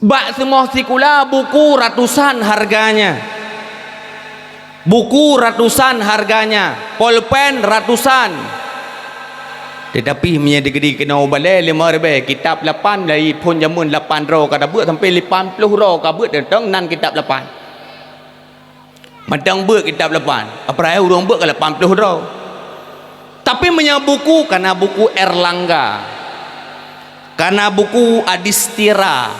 Bak seumoh sikula buku ratusan harganya. Buku ratusan harganya, polpen ratusan. Tetapi meunyoe di Gedi keunoe u balée lima ribée, kitab lapan dari phon jameun lapan droe ka tabeuet sampai lapan ploh droe ka beuet teuntong nan kitab lapan. Mantong beuet kitab lapan, apalagi ureuëng beuet ka lapan ploh droe. Tapi meunyoe buku, kana buku Erlangga, kana buku Adistira,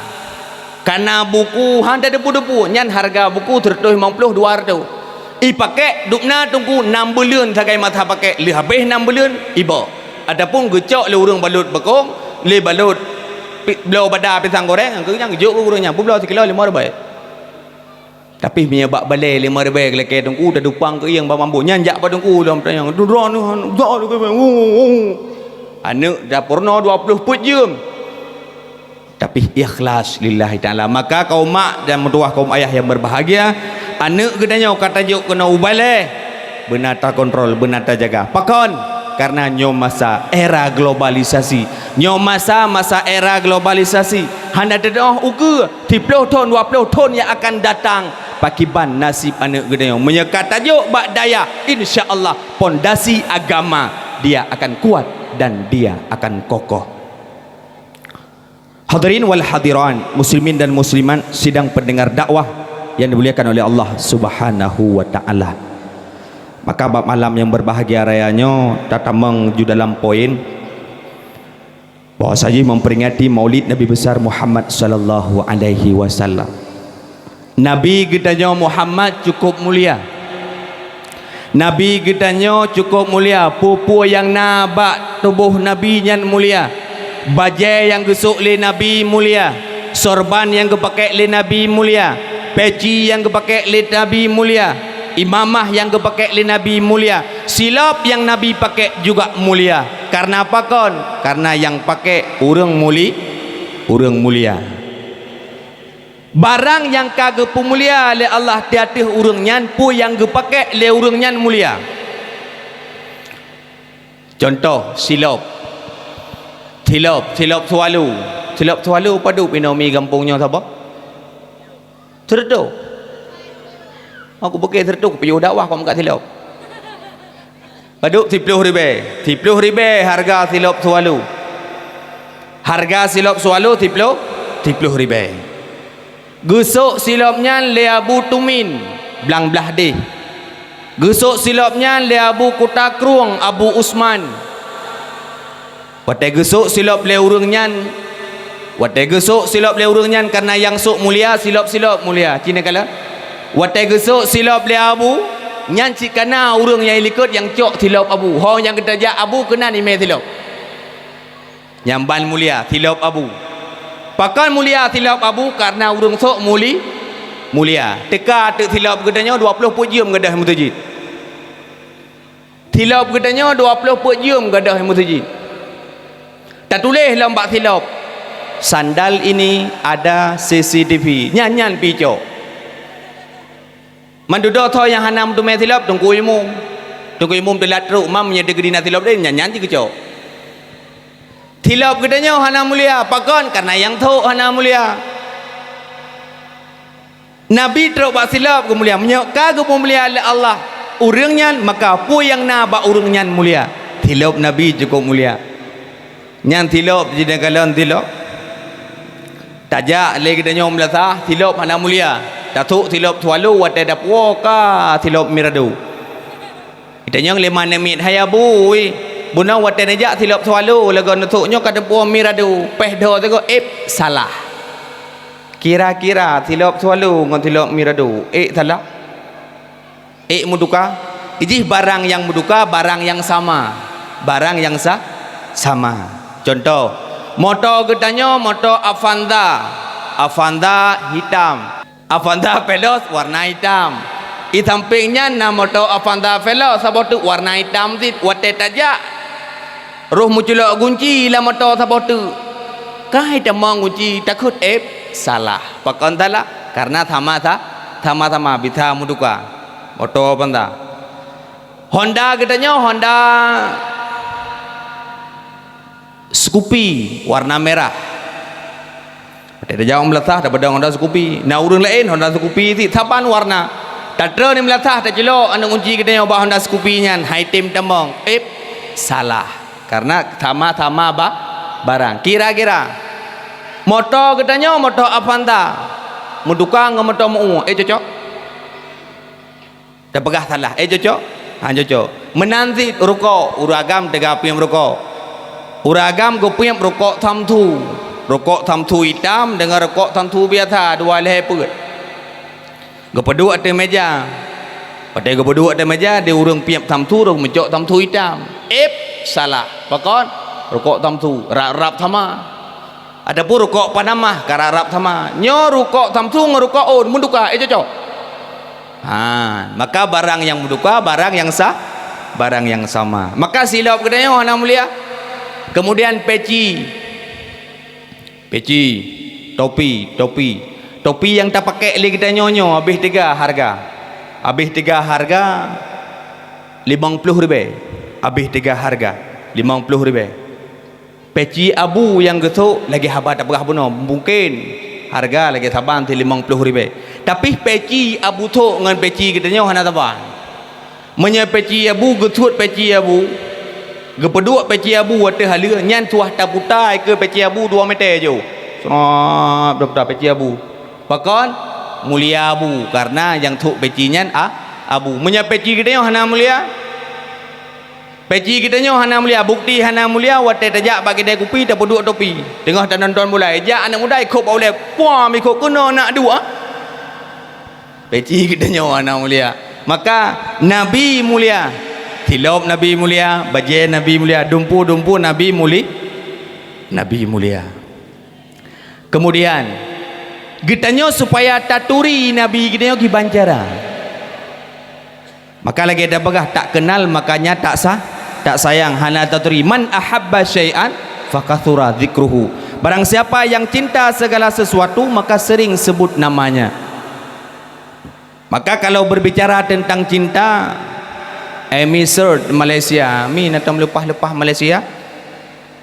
kana buku han teudepu-depu, nyan hareuga buku seratus lima puluh, dua ratus. Ipakék dubna Teungku nam buleuen sagai masa pakék, lheueh habéh nam buleuen, iba. Ataupun geucok lé ureuëng balot bakong, lé balot pi-, bloe bada pisang goreng, nyang geujok keu ureuëng nyan, peubloe sikilo lima ribée. Tapi meunyoe bak balée lima ribée geulakée Teungku, tadupang keuieng bak mambô, nyan jak bak Teungku lom tanyong, "Droeneuh, droeneuh, droeneuh, droeneuh." Aneuk tapeurunoe dua ploh peuet jeuem. Tapi ikhlas lillahi ta'ala. Maka kaum mak dan meutuwah kaum ayah yang berbahagia, aneuk geutanyoe ka tajok keunoe u balée, beuna takontrol, beuna tajaga. Pakon? Karena nyoe masa era globalisasi. Nyoe masa, masa era globalisasi. Hana teudoh ukeue. Siploh thon, dua ploh thon nyang akan datang, pakiban nasib aneuk geutanyoe? Meunyoe ka tajok bak dayah, insya Allah pondasi agama dia akan kuat dan dia akan kokoh. Hadirin wal hadirat, muslimin dan muslimat, sidang pendengar dakwah yang dimuliakan oleh Allah Subhanahu wa taala. Maka bak malam nyang berbahagia raya nyoe tatamong ju dalam poin bahwasanya memperingati Maulid Nabi Besar Muhammad sallallahu alaihi wasallam. Nabi geutanyoe Muhammad cukup mulia. Nabi geutanyoe cukup mulia. Peue-peue nyang na bak tuboh Nabi nyan mulia. Bajée nyang geusok lé Nabi mulia. Sorban nyang geupakée lé Nabi mulia. Peci nyang geupakée lé Nabi mulia. Imamah nyang geupakée lé Nabi mulia. Silop nyang Nabi pakée juga mulia. Karena apa kon? Karena nyang pakée ureuëng muli-, ureuëng mulia. Barang nyang ka geupeumulia lé Allah di ateueh ureuëng nyan, peue nyang geupakée lé ureuëng nyan mulia. Contoh, silop. Silop, silop Swallow. Silop Swallow padub inoe mi gampông nyoe saboh? Seureutôh. Aku bukée seureutôh, kupiôh dakwah kok meukat silop. Padub? Siploh ribée. Siploh ribée hareuga silop Swallow. Hareuga silop Swallow siploh, siploh ribée. Geusok silop nyan lé Abu Tumin, Blang Blahdeh. Geusok silop nyan lé Abu Kuta Krueng, Abu Usman. Watée geusok silop lé ureuëng nyan, watée geusok silop lé ureuëng nyan, karena nyang sok mulia, silop-silop mulia. Cit neukalon, watée geusok silop lé Abu, nyan cit kana ureuëng nyang likot nyang cok silop Abu. Ho nyang geutajak Abu keunan imé silop. Nyang ban mulia, silop Abu. Pakon mulia silop Abu? Karena ureuëng sok muli-, mulia. Teuka teuk silop geutanyoe dua ploh peuet jeuem gadôh meuseujid. Silop geutanyoe dua ploh peuet jeuem gadôh meuseujid. Tatuléh lom bak silop, "Sandal ini ada C C T V." Nyan-nyan pih cok. Man dudoe tho nyang hana meuteumé silop, Teungku Imum. Teungku Imum teulat trok, mam meunyoe teugeudi na silop lé, nyan-nyan jigeucok. Silop geutanyoe hana mulia, pakon? Karena nyang thok hana mulia. Nabi trok bak silop geumulia. Meunyoe ka geupeumulia lé Allah ureuëng nyan, maka peue nyang na bak ureuëng nyan mulia. Silop Nabi cukup mulia. Nyan silop jinoe kalon silop. Tajak lé geutanyoe meulasah, silop hana mulia. Tathok silop Swallow watée tapuwoe ka silop Mirado. Geutanyoe lé manéh miet, "Hai Abu, bunoe watée neujak silop Swallow lagée neuthok nyoe ka tapuwoe Mirado, péh dho sigoe éb salah." Kira-kira silop Swallow ngon silop Mirado, ék salah? Ék meuduka? Jih barang nyang meuduka, barang nyang sama. Barang nyang sa-, sama. Contoh, moto geutanyoe moto Avanza. Avanza hitam. Avanza Veloz warna hitam. Di sampéng nyan na moto Avanza Veloz saboh teuk warna hitam cit. Watée tajak, roh meuculok gunci lam moto saboh teuk. Ka hai tamong gunci, takheun éb salah. Pakon salah? Karena sama sa-, sama-sama bisa meuduka. Moto Avanza. Honda geutanyoe Honda Scoopy warna merah. Watée tajak meulasah, tapeudong Honda Scoopy. Na ureuëng laén Honda Scoopy cit saban warna. Tatrön meulasah, tacilok aneuëk gunci geutanyoe bak Honda Scoopy nyan, hai tem tamong. Éb salah. Karena sama-sama ba-, barang. Kira-kira moto geutanyoe moto Avanza meuduka ngon moto meu-umu, ék cocok? Tapeugah salah, ék cocok? Hana cocok. Meunan cit rukok, ureuëng agam teuga piep rukok. Ureuëng agam geupiep rukok samsu. Rukok samsu itam deungon rukok samsu biasa, dua lhée peuet. Geupeuduek ateueh meja. Watée geupeuduek ateueh meja, di ureuëng piep samsu, ureuëng meucok samsu itam. Éb salah. Pakon? Rukok samsu rab-rab sama. Ataupun rukok Panama ka rab-rab sama. Nyoe rukok samsu ngon rukok ôn meuduka, ék cocok? Ha, maka barang nyang meuduka, barang nyang sa-, barang nyang sama. Maka silop geutanyoe hana mulia. Kemudian peci. Peci, topi, topi. Topi nyang tapakék lé geutanyoe nyoe habéh teuga hareuga. Habéh teuga hareuga limong ploh ribée. Habéh teuga hareuga limong ploh ribée. Peci abu nyang geusok lagée haba tapeugah bunoe, mungken hareuga lagée saban cit limong ploh ribée. Tapi peci abu sok ngon peci geutanyoe hana saban. Meunyoe peci abu geusuet peci abu, geupeuduek peci abu ateueh haleue, nyan suah taputa ikeue peci abu dua meter jauh. Sop, taputa peci abu. Pakon? Mulia abu, karena nyang sok peci nyan a-, Abu, meunyoe peci geutanyoe hana mulia, peci geutanyoe hana mulia, bukti hana mulia, watée tajak bak keude kupi, tapeuduek topi, teungoh tanonton bola, jak aneuk muda ikot bak ulée, puam ikot keunoe nak duek. Peci geutanyoe hana mulia. Maka Nabi mulia, tilop Nabi mulia, bajée Nabi mulia, dumpu-dumpu Nabi muli-, Nabi mulia. Kemudian, geutanyoe supaya taturi Nabi geutanyoe kiban cara. Maka lagée tapeugah, tak kenal makanya tak sa-, tak sayang, hana taturi. "Man ahabba syai'an fakathura dzikruhu." Barang siapa yang cinta segala sesuatu, maka sering sebut namanya. Maka kalau berbicara tentang cinta, eh, mi search Malaysia, mi na tom leupah-leupah Malaysia?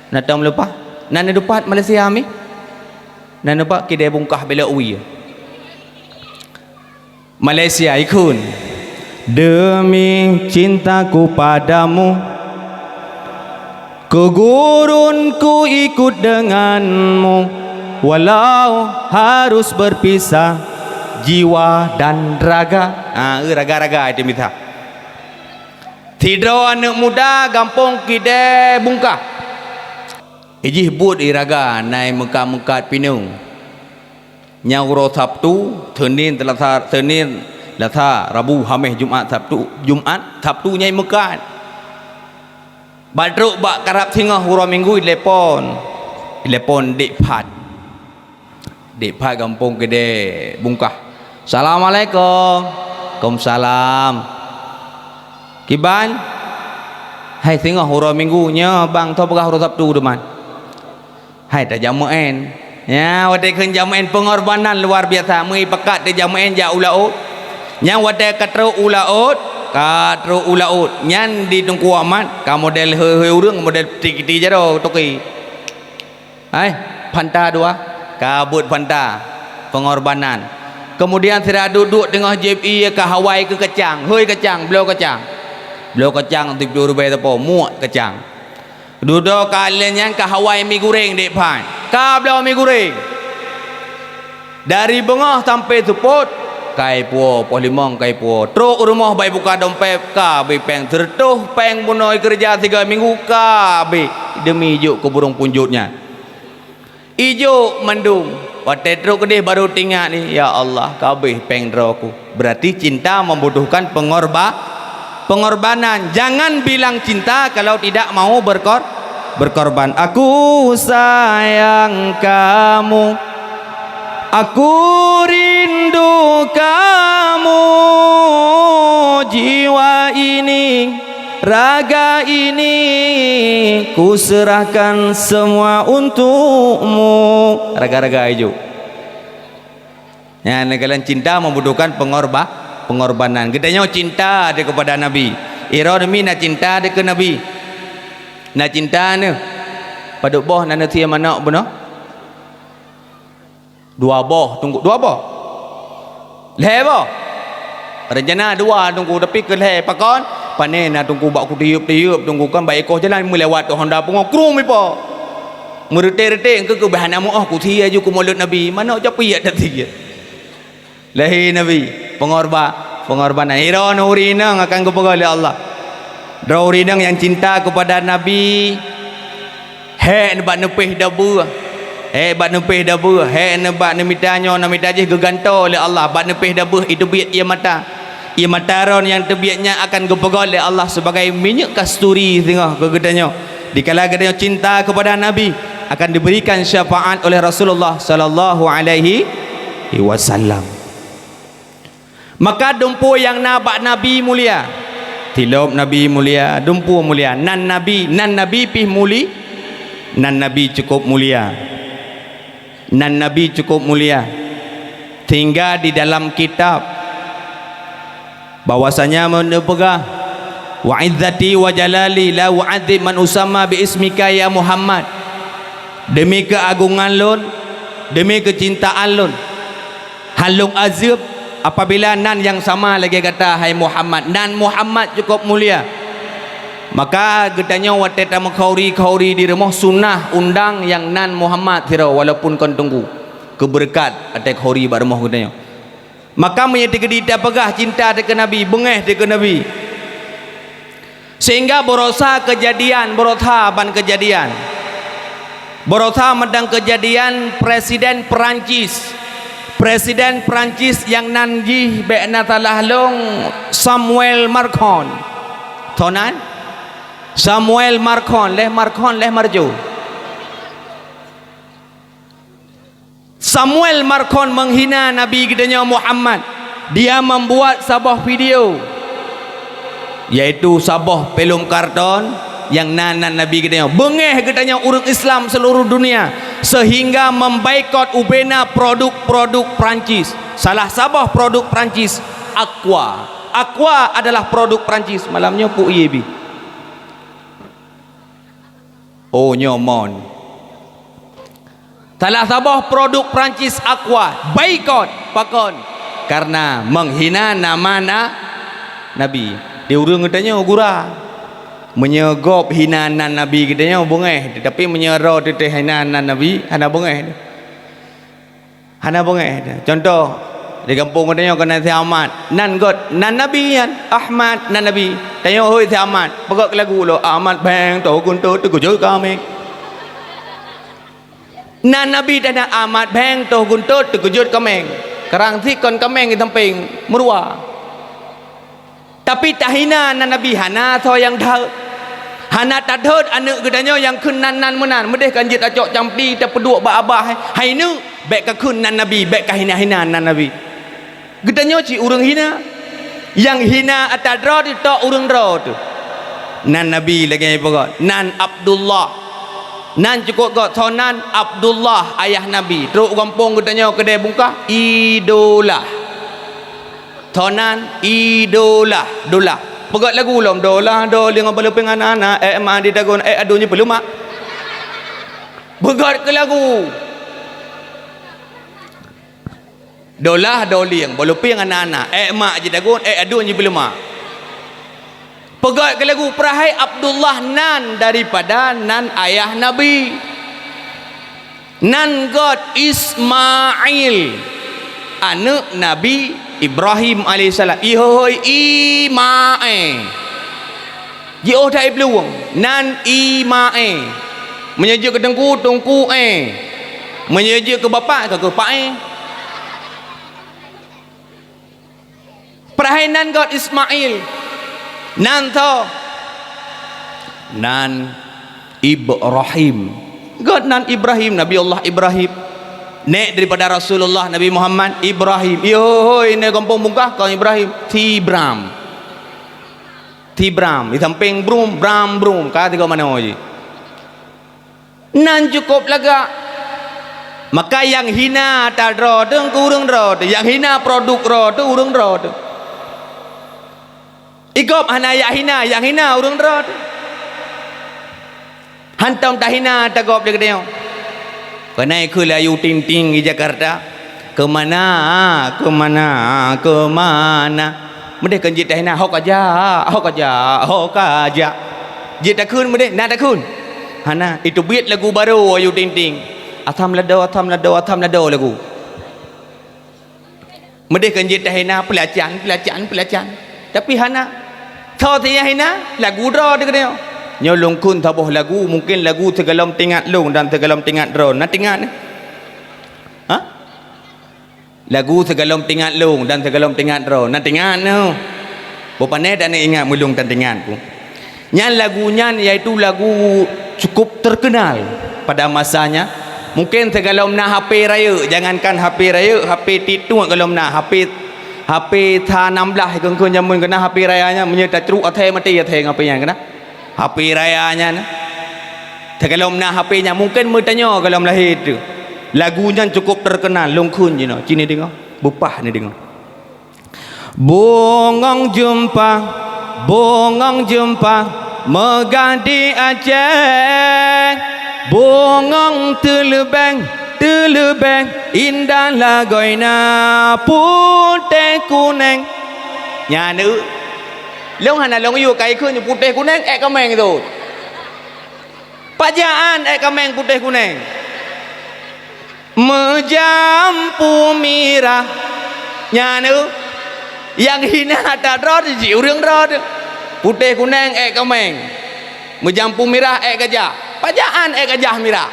Na tom leupah? Na neudupat Malaysia mi? Na neudupat kidai bungkah belok wie. Malaysia ikheun. Demi cintaku padamu, kegurun ku ikut denganmu, walau harus berpisah jiwa dan raga. Ha, eh, raga-raga itu misah. Sidroe aneuk muda gampông kidai bungkah. Ijih buet i raga nai meukat-meukat pineung. Nyan uroe Sabtu, Senin, Selasa, Senin, Selasa, Rabu, Hamis, Jumat, Sabtu, Jumat, Sabtu nyai meukat. Bak trok bak karab singoh uroe Minggu, ilepon. Ilepon dek phat. Dek phat gampông kidai bungkah. "Assalamualaikum." "Waalaikumsalam." "Kiban?" "Hai singoh uroe Minggu, nyoe bang, soe peugah uroe Sabtu teuma?" "Hai tajak meu'en." Nyan watée kheun jak meu'en, pengorbanan luar biasa. Meuipakat tajak meu'en jak u laôt. Nyan watée ka trok u laôt, ka trok u laôt. Nyan di Teungku Ahmad, ka model hôi-hôi ureuëng, model peuti-peuti jaroe toke. Hai, Fanta dua, ka buet Fanta, pengorbanan. Kemudian sira duek-duek teungoh jieb ié ka hawai keu kacang, hôi kacang, bloe kacang. Bloe kacang tujoh ribèe sapo, muek kacang. Dudoe ka lheueh nyan ka hawai mi gureng dek phan. Ka bloe mi gureng. Dari beungoh sampai seupôt, ka ipuwoe, poh limong ka ipuwoe. Trok u rumoh bak ibuka dompet, ka abéh péng. Seureutôh péng bunoe ikeureuja siga minggu, ka abéh. Demi ijok keu burông punjot nyan. Ijok mandum. Watée trok keudeh baru teuingat ni, "Ya Allah, ka abéh péng droe ku." Berarti cinta membutuhkan pengorba-, pengorbanan. Jangan bilang cinta kalau tidak mau berkor-, berkorban. Aku sayang kamu. Aku rindu kamu. Jiwa ini, raga ini, ku serahkan semua untukmu. Raga-raga ijok. Nyan, neukalon cinta membutuhkan pengorba-, pengorbanan. Geutanyoe cinta deh kepada Nabi. Iroe mi na cinta deh keu Nabi. Na cinta neuh. Padub boh na neusie manok bunoe? Dua boh, Teungku, dua boh. Lhèe boh. Rencana dua, Teungku, tapi keu lhèe pakon? Pane na, Teungku, bak kutiup-tiup, Teungku, kan bak ikoh jalan meulewat tu Honda pungo krum ipo. Meureutek-reutek engkeu keu bah na meuoh kusi aju keu Maulud Nabi. Manok capiak tadi. Lahé Nabi, pengorba-, pengorbanan. Droeneuh ureueng inong akan geupeugah lé Allah. Droe ureueng inong nyang cinta kepada Nabi, hék bak neupéh dabeuh. Hék bak neupéh dabeuh, hék bak neumita nyoe, neumita jih geugantoe lé Allah, bak neupéh dabeuh iteubiet ié mata. Ié mata droe nyang teubiet nyan akan geupeugah lé Allah sebagai minyeuk kasturi singoh keu geutanyoe. Dikala geutanyoe cinta kepada Nabi, akan diberikan syafaat oleh Rasulullah sallallahu alaihi wasallam. Maka dumpeue nyang na bak Nabi mulia, tilop Nabi mulia, dumpeue mulia, nan Nabi, nan Nabi pih muli-, nan Nabi cukup mulia. Nan Nabi cukup mulia. Sehingga di dalam kitab bahwasanya neupeugah, "Wa izzati wa jalali la u'adzib man usamma bi ismika ya Muhammad." Demi keuagongan lôn, demi keucintaan lôn, hán lôn azeueb apabila nan nyang sama lagée gata, hai Muhammad. Nan Muhammad cukup mulia. Maka geutanyoe watée tameukhauri-khauri di rumoh, sunnah undang nyang nan Muhammad sidroe walaupun kon teungku, keu beureukat watée khauri bak rumoh geutanyoe. Maka meunyoe teukeudi tapeugah cinta teuh keu Nabi, beungéh teuh keu Nabi. Sehingga baroesa keujadian, baroesa ban keujadian. Baroesa mantong keujadian Presiden Perancis. Presiden Perancis nyang nan jih bék na salah lôn, Samuel Macron. Soe nan? Samuel Macron, lheuh Macron, lheuh Marjo. Samuel Macron menghina Nabi geutanyoe Muhammad. Dia membuat saboh video, yaitu saboh filem karton nyang na nan Nabi geutanyoe. Beungéh geutanyoe ureuëng Islam seluruh dunia, sehingga memboikot ubena produk-produk Prancis. Salah saboh produk Prancis, Aqua. Aqua adalah produk Prancis. Malam nyoe pu ie bi. Oh, nyoe mon. Salah saboh produk Prancis, Aqua, boikot. Pakon? Karena menghina nama na-, Nabi. Di ureuëng geutanyoe gura. Meunyoe gob hina nan Nabi geutanyoe beungéh, tapi meunyoe droe teuh hina nan Nabi, hana beungéh. Hana beungéh. Contoh, di gampông geutanyoe keunan si Ahmad. Nan göt, nan Nabi nyan. Ahmad, nan Nabi. Tanyoe, "Hôi si Ahmad, peugöt lagu lom, Ahmad beng toh guntot teukeujot kaméng." Nan Nabi teuh na, "Ahmad beng toh guntot teukeujot kaméng." Karang si kon kaméng di sampéng, meurua. Tapi tahina nan Nabi, hana soe nyang deuet. Hana tadeuet aneuëk geutanyoe nyang kheun nan-nan meunan. Meudeh kan jeuet tacok campli, tapeuduek bak abah, hai, hai neuk, bék kakheun nan Nabi, bék kahina-hina nan Nabi. Geutanyoe cit ureuëng hina. Nyang hina ata droe teuh, tok ureuëng droe teuh. Nan Nabi lagée peugah, nan Abdullah. Nan cukôp göt, soe nan? Abdullah, ayah Nabi. Trok gampông geutanyoe keudeh bungkah, idola. Soe nan? Idola, dola. Peugöt lagu lom, "Dola, dolieng, balupeng anak-anak, ék ma di dagon, ék aduen jipeulemak." Peugöt keu lagu. "Dola, dolieng, balupeng anak-anak, ék ma di dagon, ék aduen jipeulemak." Peugöt keu lagu, peurahai Abdullah nan daripada nan ayah Nabi. Nan göt Ismail, aneuëk Nabi Ibrahim alaihissalam. Ihôi Imae. Jiôh that iplueng, nan Imae. Meunyoe jeuet keu teungku, teungku e. Meunyoe jeuet keu bapak, ka keuh pak e. Peurahai nan göt Ismail. Nan soe? Nan Ibrahim. Göt nan Ibrahim, Nabi Allah Ibrahim. Nék daripada Rasulullah Nabi Muhammad, Ibrahim. Ihôi, nék gampông bungkah kon Ibrahim. Si Bram. Si Bram. Di sampéng Brum, Bram, Brum. Ka tiga manoe jih. Nan cukôp lagak. Maka nyang hina ata droe teuh keu ureuëng droe teuh, nyang hina produk droe teuh ureuëng droe teuh. Igob hana jak hina, nyang hina ureuëng droe teuh. Hantom tahina ata gob lé geutanyoe. Keunan ikheun lé Ayu Ting Ting di Jakarta. Keumana, keumana, keumana. Meudeh kon jeuet tahina, ho ka jak, ho ka jak, ho ka jak. Jeuet takheun meudeh, na takheun? Hana, iteubiet lagu barô Ayu Ting Ting. Asam lado, asam lado, asam lado lagu. Meudeh kon jeuet tahina, peulacan, peulacan, peulacan. Tapi hana. Tho si nyang hina, lagu droe teuh geutanyoe. Nyoe lôn kheun saboh lagu, mungken lagu sigohlom teuingat lôn dan sigohlom teuingat droe. Na teuingat? Ha? Lagu sigohlom teuingat lôn dan sigohlom teuingat droe. Na teuingat nyoe. Boh panéh dan ingat meulôn tan teuingat ku. Nyan lagu nyan yaitu lagu cukup terkenal pada masanya. Mungken sigohlom na H P rayeuk, jangankan H P rayeuk, H P TikTok gohlom na, H P, H P sa nam blaih keu-keu jameun keunan H P raya nyan, meunyoe tacruk athée maté athée ngon H P nyan keunan. H P raya nyan. Sigohlom na H P nyan, mungken meutanyoe gohlom lahé teuh. Lagu nyan cukup terkenal, lôn kheun jinoe, ci neudeungoe, beupah neudeungoe. Bungong jeumpa, bungong jeumpa, meugah di Aceh. Bungong teuleubeng, teuleubeng, indah lagoina putéh kuneng. Nyan, eu, lôn hana lôn yue ka ikheun putéh kuneng, ék kaméng teuh. Pajaan ék kaméng putéh kuneng. Meujampu mirah, Nyan tu, nyang hina that droe teuh cit ureuëng droe teuh. Putéh kuneng ék kaméng, meujampu mirah ék gajah, pajan ék gajah mirah.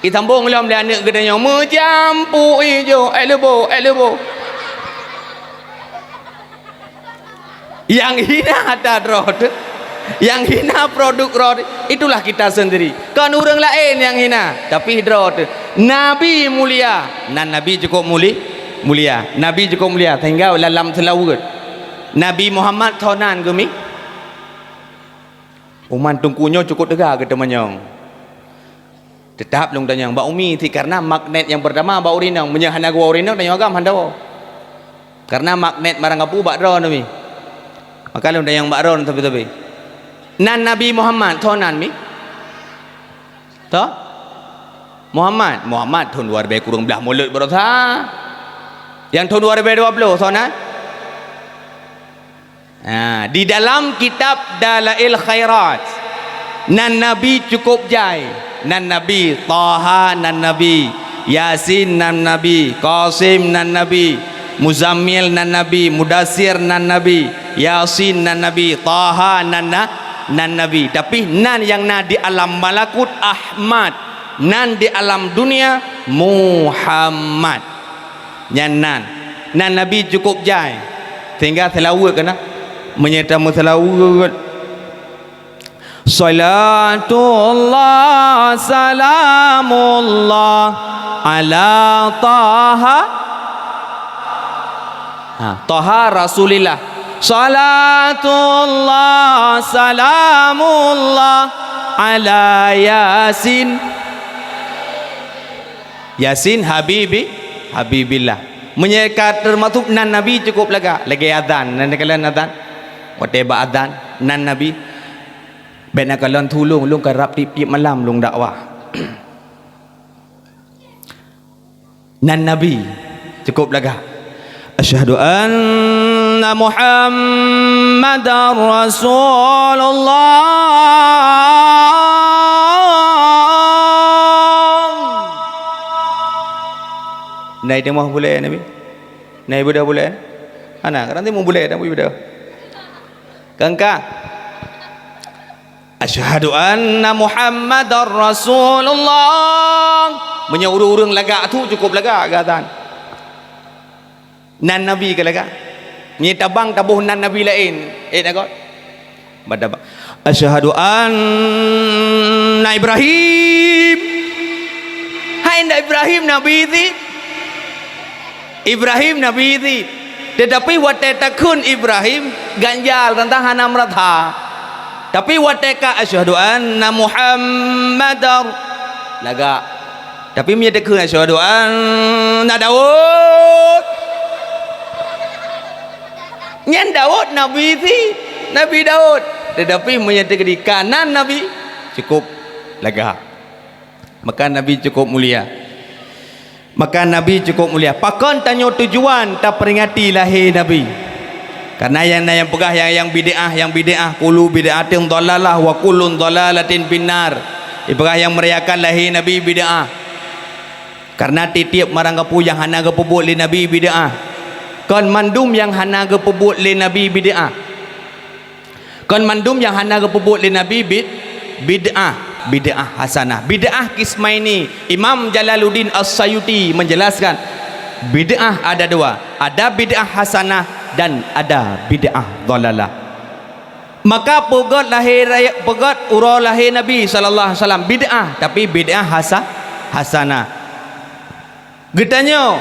Itambong lom lé aneuëk geutanyoe, meujampu ijo ék leubo, ék leubo. Nyang hina that droe teuh, nyang hina produk droe teuh, itulah kita sendiri. Kon ureuëng laén nyang hina, tapi droe teuh. Nabi mulia, nan Nabi cukup muli-, mulia. Nabi cukup mulia, sehingga lam seulaweuet Nabi Muhammad soe nan geumi. Uman teungku nyoe cukup teuga geuteumanyong. Teutap lôn tanyong bak umi sit, karena magnet nyang peurtama bak ureuëng inong. Meunyoe hana geuwoe ureuëng inong, tanyoe agam hana woe. Karena magnet barang gapu bak droe neubi. Maka lôn tanyong bak droe sabe-sabe. Nan Nabi Muhammad, soe nan mi? Soe? Muhammad. Muhammad thon dua ribèe kureueng blaih mulod baroesa. Nyang thon dua ribèe dua ploh, soe nan? Ha, di dalam kitab Dalail Khairat, nan Nabi cukup jai. Nan Nabi, Taha nan Nabi, Yasin nan Nabi, Qasim nan Nabi, Muzammil nan Nabi, Mudassir nan Nabi, Yasin nan Nabi, Taha nan na-, nan Nabi. Tapi nan nyang na di alam malakut Ahmad, nan di alam dunia Muhammad. Nyan nan. Nan Nabi cukup jai. Sehingga seulaweuet keunan. Meunyoe tameuseulaweuet. Salatullah, salamullah, ala Taha. Ha, Taha Rasulillah. Salatullah, salamullah, ala Yasin. Yasin Habibi, Habibillah. Meunyoe ka teumasok nan Nabi cukup lagak, lagèe azan, nan kalon azan. Watèe bak azan, nan Nabi. Bèk na kalon tulông, lôn karab tiep-tiep malam lôn dakwah. Nan Nabi cukup lagak. Asyhadu anna Muhammadar Rasulullah. Nai teumoh bulèe Nabi? Nai beudôh bulèe? Hana, kadang timu bulèe dan beudôh. Kangka. Asyhadu anna Muhammadar Rasulullah. Meunyoe ureuëng-ureuëng lagak tu cukup lagak geuazan. Nan Nabi ka lagak. Meunyoe tabang taboh nan Nabi laén, eh, na kot. Badaba. Asyhadu anna Ibrahim. Hai ndak Ibrahim Nabi sit? Ibrahim Nabi sit. Tetapi watèe takheun Ibrahim, ganjal teuntang hana meurata. Tapi watèe ka asyhadu anna Muhammadar, lagak. Tapi meunyoe takheun asyhadu anna Daud, nyan Daud Nabi sit, Nabi Daud. Tetapi meunyoe takheun kanan Nabi, cukup lagak. Maka Nabi cukup mulia. Maka Nabi cukup mulia. Pakon tanyoe tujuan taperingati lahé Nabi? Karena nyang na nyang peugah nyang, nyang bid'ah, nyang bid'ah, kullu bid'atin dhalalah wa kullu dhalalatin finnar. Ipeugah nyang merayakan lahé Nabi bid'ah. Karena tiep-tiep barang gapu nyang hana geupeubuet lé Nabi bid'ah. Kon mandum nyang hana geupeubuet lé Nabi bid'ah. Kon mandum nyang hana geupeubuet lé Nabi bid-, bid'ah, bid'ah hasanah. Bid'ah qismaini. Imam Jalaluddin As-Sayuti menjelaskan, bid'ah ada dua, ada bid'ah hasanah dan ada bid'ah dhalalah. Maka peugöt lahé raya-, peugöt uroe lahé Nabi sallallahu alaihi wasallam bid'ah, tapi bid'ah hasa-, hasanah. Geutanyoe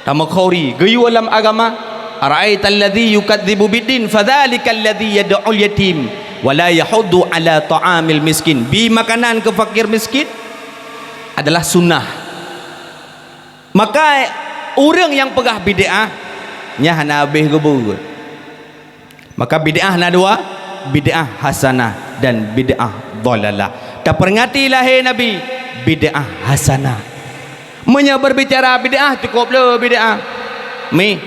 tameukhuri geuyue lam agama, "Ara'aital ladzi yukadzibu biddin fadzalikal ladzi yad'ul yatim wa la yahuddu ala ta'amil miskin." Bi makanan keu fakir miskin adalah sunnah. Maka ureuëng nyang peugah bid'ah, nyan hana habéh geubeuet. Maka bid'ah na dua, bid'ah hasanah dan bid'ah dhalalah. Taperingati lahé Nabi, bid'ah hasanah. Meunyoe berbicara bid'ah, cukup le bid'ah. Mi.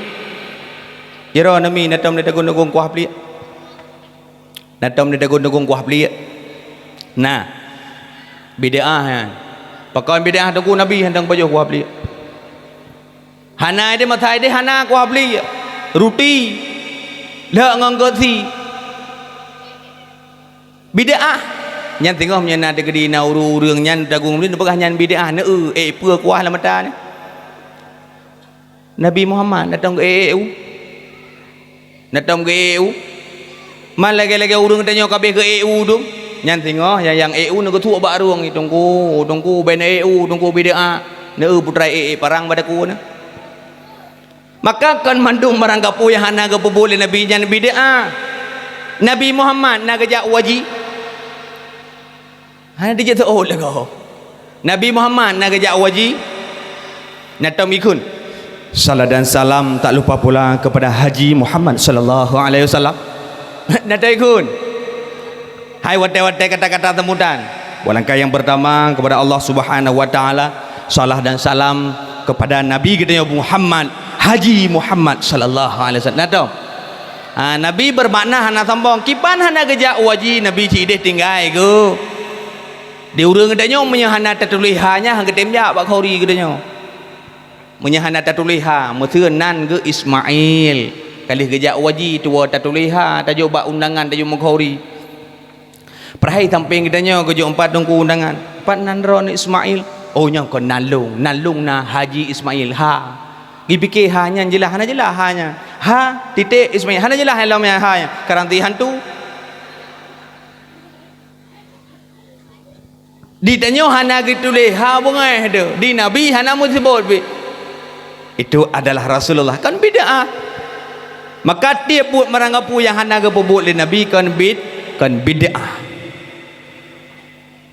Jiro nami natom di dagun-dagun kuah pliek. Natom di dagun-dagun kuah pliek. Nah. Bid'ah nyan. Pakon bid'ah teungku Nabi hana pajoh kuah pliek. Hana ideh, masa ideh hana kuah bli, ruti, lhok ngon geusi. Bid'ah. Nyan singoh meunyoe na teukeudi na ureuëng-ureuëng nyan tagung bli, neupeugah nyan bid'ah, neu-eu, ék peue kuah lam mata nyan. Nabi Muhammad datang geu-ék u. Neutôm geu-ék u. Man lagée-lagée ureuëng tanyoe ka abéh geu-ék u dum. Nyan singoh nyang, nyang ék u neugeusuek bak rueng, "Teungku, Teungku, bèk neuék u, Teungku, bid'ah. Neu-eu putra ék-ék parang bak takue na." Maka kon mandum barang gapeue nyang hana geupeubuet lé Nabi nyan bid'ah. Nabi Muhammad na geujak u haji? Hana dijeuet teuôt lé gob. Nabi Muhammad na geujak u haji? Neutôm ikheun. Salat dan salam tak lupa pula kepada Haji Muhammad sallallahu alaihi wasallam. Neutôm ikheun. Hai watée-watée kata-kata seumutan. Walangkah nyang pertama kepada Allah Subhanahu wa Taala, salat dan salam kepada Nabi geutanyoe Muhammad, Haji Muhammad sallallahu alaihi wasallam. Neutôm. Ha, Nabi beumakna hana sombong. Kiban hana geujak u haji, Nabi cit ideh tinggai geuh. Di ureuëng geutanyoe meunyoe hana tatuléh ha nyan, han geutem jak bak khauri geutanyoe. Meunyoe hana tatuléh ha, meuteun nan geuh Ismail. Ka lheueh geujak u haji, tuwoe tatuléh ha, tajok bak undangan, tajok meukauri. Peuhai sampéng geutanyoe geujok, "Pat Teungku undangan?" "Pat nan droeneuh Ismail." "Oh, nyoe kon nan lôn. Nan lôn na Haji Ismail." Ha. Geupiké ha nyan jeulaih, hana jeulaih ha nyan. Ha, titék Ismail, hana jeulaih lom nyan ha nyan. Karanti hantu. Di tanyoe hana geutuléh ha beungéh teuh, di Nabi hana meuseubot pih. Itu adalah Rasulullah, kan bid'ah. Maka tiep buet barang gapeue nyang hana geupeubuet lé Nabi kon bid-, kon bid'ah.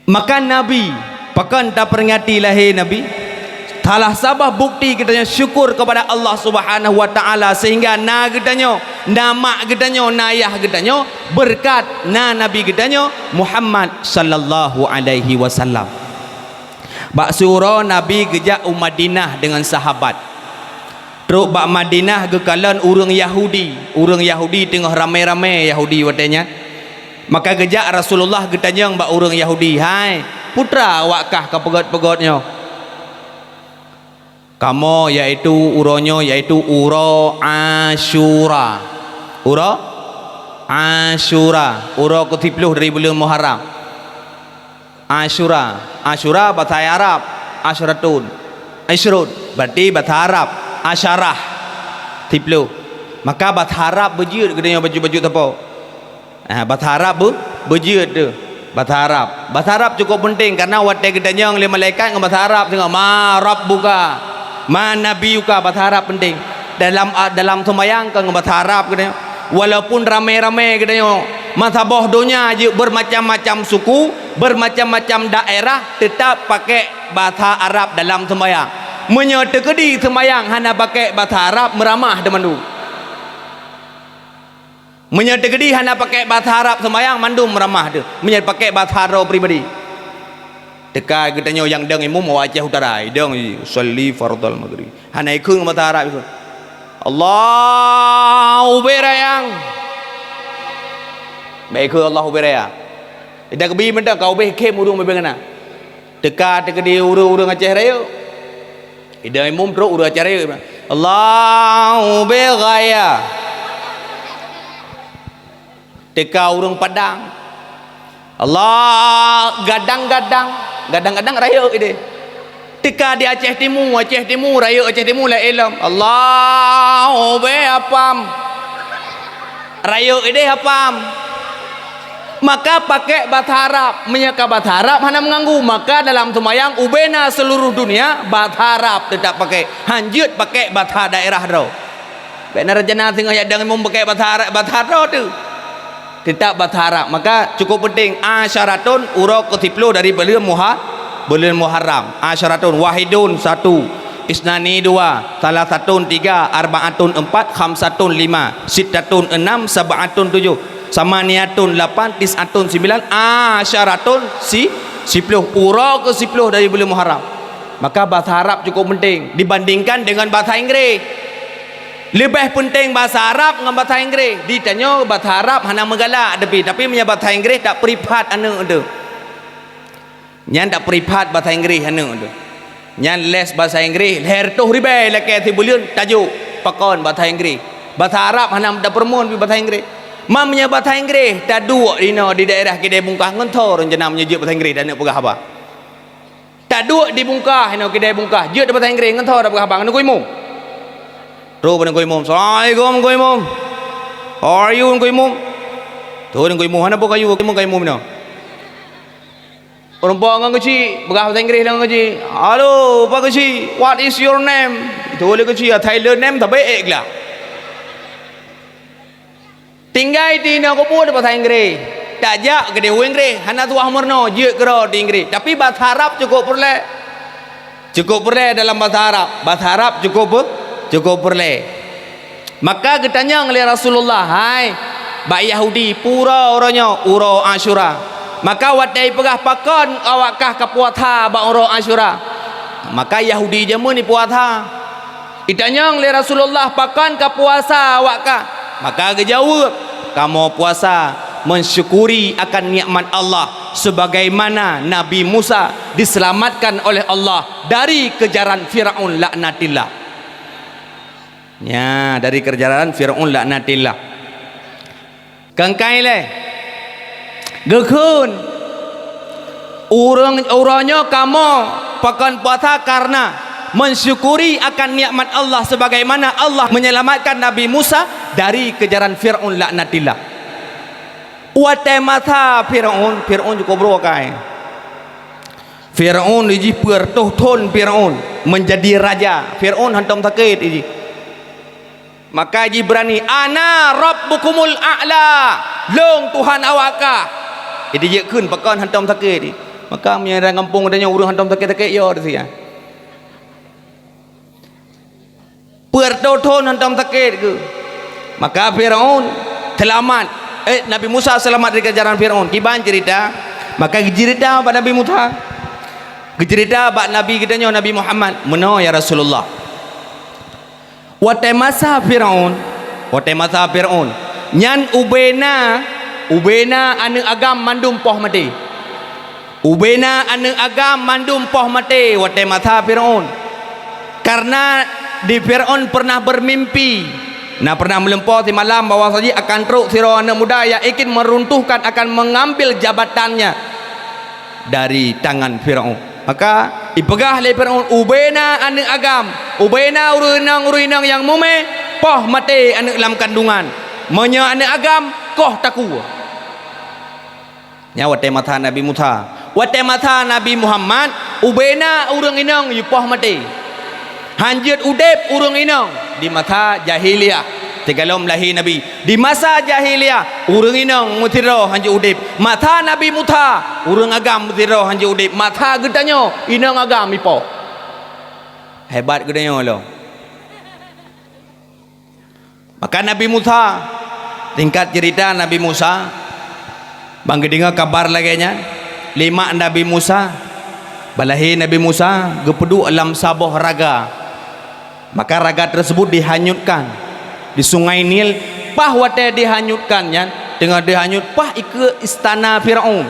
Maka Nabi, pakon taperingati lahé Nabi? Salah saboh bukti geutanyoe syukur kepada Allah Subhanahu wa Taala, sehingga na geutanyoe, na mak geutanyoe, na yah geutanyoe, beureukat na Nabi geutanyoe Muhammad sallallahu alaihi wasallam. Bak siuroe Nabi geujak u Madinah deungon sahabat. Trok bak Madinah geukalon ureuëng Yahudi. Ureuëng Yahudi teungoh ramé-ramé Yahudi watée nyan. Maka geujak Rasulullah geutanyong bak ureuëng Yahudi, "Hai, peue teuma awak kah ka peugét-peugét nyoe?" "Kamoe yaitu uroe nyoe yaitu uroe Asyura." Uroe Asyura, uroe keusiplôh dari buleuen Muharram. Asyura. Asyura basa Arab, asyratun, isrun, berarti basa Arab, asyarah, siplôh. Maka basa Arab beujeuet geutanyoe bacut-bacut sapo. Ah, basa Arab beu-, beujeuet teuh. Basa Arab. Basa Arab cukup penting karena watée geutanyong lé malaikat ngon basa Arab singoh, "Ma rabbuka? Ma nabiyuka?" Basa Arab penting. Dalam, ah, dalam seumayang ka ngon basa Arab geutanyoe. Walaupun ramé-ramé geutanyoe, meusaboh donya jeuet bermacam-macam suku, bermacam-macam daerah, tetap pakai basa Arab dalam seumayang. Meunyoe teukeudi seumayang hana pakai basa Arab, meuramah teumandum. Meunyoe teukeudi hana pakai basa Arab seumayang, mandum meuramah teuh. Meunyoe pakai basa droe pribadi. Teuka geutanyoe nyang dong imum awak Aceh Utara, idong, "Usalli fardhal maghrib." Hana ikheun basa Arab ikheun. "Allahu Akbar, ayang." Bèk ikheun "Allahu Akbar, ayang." Ida keubi mantong ka ubé khem ureueng beubeungana. Teuka teukeudi ureueng-ureueng Aceh Rayeuk. Idong imum trok ureueng Aceh Rayeuk. "Allahu Akbar, ayang." Teuka ureueng Padang. Allah, gadang-gadang. Gadang-gadang rayeuk ideh. Teuka di Aceh Timu, Aceh Timu, rayeuk Aceh Timu laén lom. Allahu be apam. Rayeuk ideh apam. Maka pakai basa Arab. Meunyoe ka basa Arab hana meuganggu, maka dalam seumayang ubena seluruh dunia, basa Arab teutap pakai. Hanjeuet pakai basa daerah droe. Bèk na rencana singoh jak dong imum pakai basa Arab, basa droe teuh. Teutap basa Arab. Maka cukup penting, asyaratun, uroe keusiplôh dari buleuen Muha-, buleuen Muharram. Asyaratun, wahidun, satu. Isnani, dua. Salasatun, tiga. Arbaatun, empat. Khamsatun, lima. Sittatun, enam. Sab'atun, tujuh. Samaniatun, lapan. Tis'atun, sembilan. Asyaratun, si-, siplôh. Uroe keusiplôh dari buleuen Muharram. Maka basa Arab cukup penting dibandingkan dengan basa Inggréh. Leubeh peunteng basa Arab ngon basa Inggréh. Di tanyoe basa Arab hana meugalak, tapi, tapi meunyoe basa Inggréh tapripat aneuëk teuh. Nyan tapripat basa Inggréh aneuëk teuh. Nyan les basa Inggréh, lhèe reutôh ribèe lakèe sibuleuen tajok pakon basa Inggréh. Basa Arab hana tapeureumeun pih basa Inggréh. Meunyoe basa Inggréh taduek inoe di daerah Kidai Bungkah ngon tho rencana meunyoe jeuet basa Inggréh dan neuk peugah haba. Taduek di Bungkah inoe Kidai Bungkah, jeuet basa Inggréh ngon tho tapeugah haba ngon Teungku Imum. Roh bak Teungku Imum, "Assalamualaikum Teungku Imum. How are you Teungku Imum?" Tho Teungku Imum, hana po kayu, Teungku Imum inoe. Ureueng po ngon keuchik, peugah basa Inggréh lom ngon keuchik. "Halo, po keuchik, what is your name?" Itu lé keuchik, "Thailand name, tapi ek lah." Tinggai di inoe keupeue basa Inggréh. Tajak keudéh u Inggréh, hana tuah meurunoe, jeuet keudroe di Inggréh. Tapi basa Arab cukôp peureulèe. Cukôp peureulèe dalam basa Arab. Basa Arab cukôp pe-, cukôp peureulèe. Maka geutanyong lé Rasulullah, "Hai, bak Yahudi, peue uroe nyoe uroe Asyura?" Maka watèe jipeugah, "Pakon awak kah ka puasa bak uroe Asyura?" Maka Yahudi jameun jipuasa. Jitanyong lé Rasulullah, "Pakon ka puasa awak kah?" Maka geujaweueb, "Kamoe puasa mensyukuri akan nikmat Allah, sebagaimana Nabi Musa diselamatkan oleh Allah dari kejaran Firaun laknatillah." Nya, dari kejaran Firaun laknatillah. Keukai lé, geukheun, "Ureueng, uroe nyoe kamoe pakon puasa karena mensyukuri akan nikmat Allah, sebagaimana Allah menyelamatkan Nabi Musa dari kejaran Firaun laknatillah." Watèe masa Firaun, Firaun jikubroe kai. Firaun jih peuet reutôh thon Firaun menjadi raja. Firaun hantom sakét jih. Maka jibeurani, "Ana rabbukumul a'la, lôn Tuhan awak kah." Jadi jeuet kheun pakon hantom sakét. Maka meunyoe ureueng gampông tanyoe ureueng hantom sakét-sakét yo teusia. Peuet reutôh thon hantom sakét geuh. Maka Firaun seulamat, eh, Nabi Musa seulamat dari kejaran Firaun. Kiban ceurita, maka geuceurita bak Nabi Musa. Geuceurita bak Nabi geutanyoe Nabi Muhammad, "Meunoe ya Rasulullah." Watèe masa Firaun, watèe masa Firaun, nyan ubena, ubena aneuk agam mandum poh maté. Ubena aneuk agam mandum poh maté watèe masa Firaun. Karena di Firaun pernah bermimpi, na pernah meulumpoe simalam bahwa saji akan trok sidroe aneuk muda yang ingin meruntuhkan, akan mengambil jabatannya dari tangan Firaun. Maka ipeugah lé Firaun, "Ubena aneuk agam, ubena ureueng inong-ureueng inong nyang mumè, poh maté aneuk lam kandungan. Meunyoe aneuk agam, koh takue." Nyan watèe masa Nabi Musa. Watèe masa Nabi Muhammad, ubena ureueng inong jipoh maté. Hanjeuet udép ureueng inong di masa jahiliyah. Sigohlom lahé Nabi. Di masa jahiliyah, ureueng inong meusidroe hanjeuet udép. Masa Nabi Musa, ureueng agam meusidroe hanjeuet udép. Masa geutanyoe, inong agam jipoh. Hebat geutanyoe lom. Maka Nabi Musa, singkat ceurita Nabi Musa, ban geudeungoe kabar lagèe nyan, lé mak Nabi Musa, bak lahé Nabi Musa geupeuduek lam saboh raga. Maka raga tersebut dihanyutkan di Sungai Nil. Paih watèe dihanyutkan nyan, teungoh dihanyut paih ikeue istana Firaun.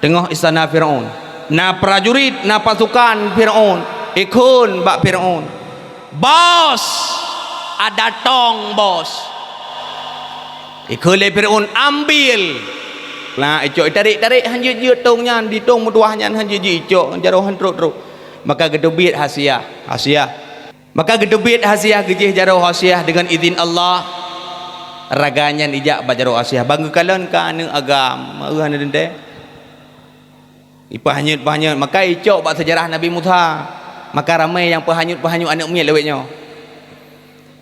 Teungoh istana Firaun, na prajurit, na pasukan Firaun, ikheun bak Firaun, "Bos, ada tong, Bos." Ikheun lé Firaun, "Ambil." Nah, icok, itarek-tarek, hanjeuet-jeuet tong nyan, di tong meutuah nyan hanjeuet-jeuet icok, jaroe han trok-trok. Maka geuteubiet hasiah, hasiah. Maka geuteubiet hasiah, geujih jaroe hasiah deungon idhin Allah. Raga nyan ijak bak jaroe hasiah. Ban geukalon ka aneuk agam, meu'ah aneuk teuntèe. Ipeuhanyut-peuhanyut, maka icok bak seujarah Nabi Musa. Maka ramè nyang peuhanyut-peuhanyut aneuk miet lawét nyoe.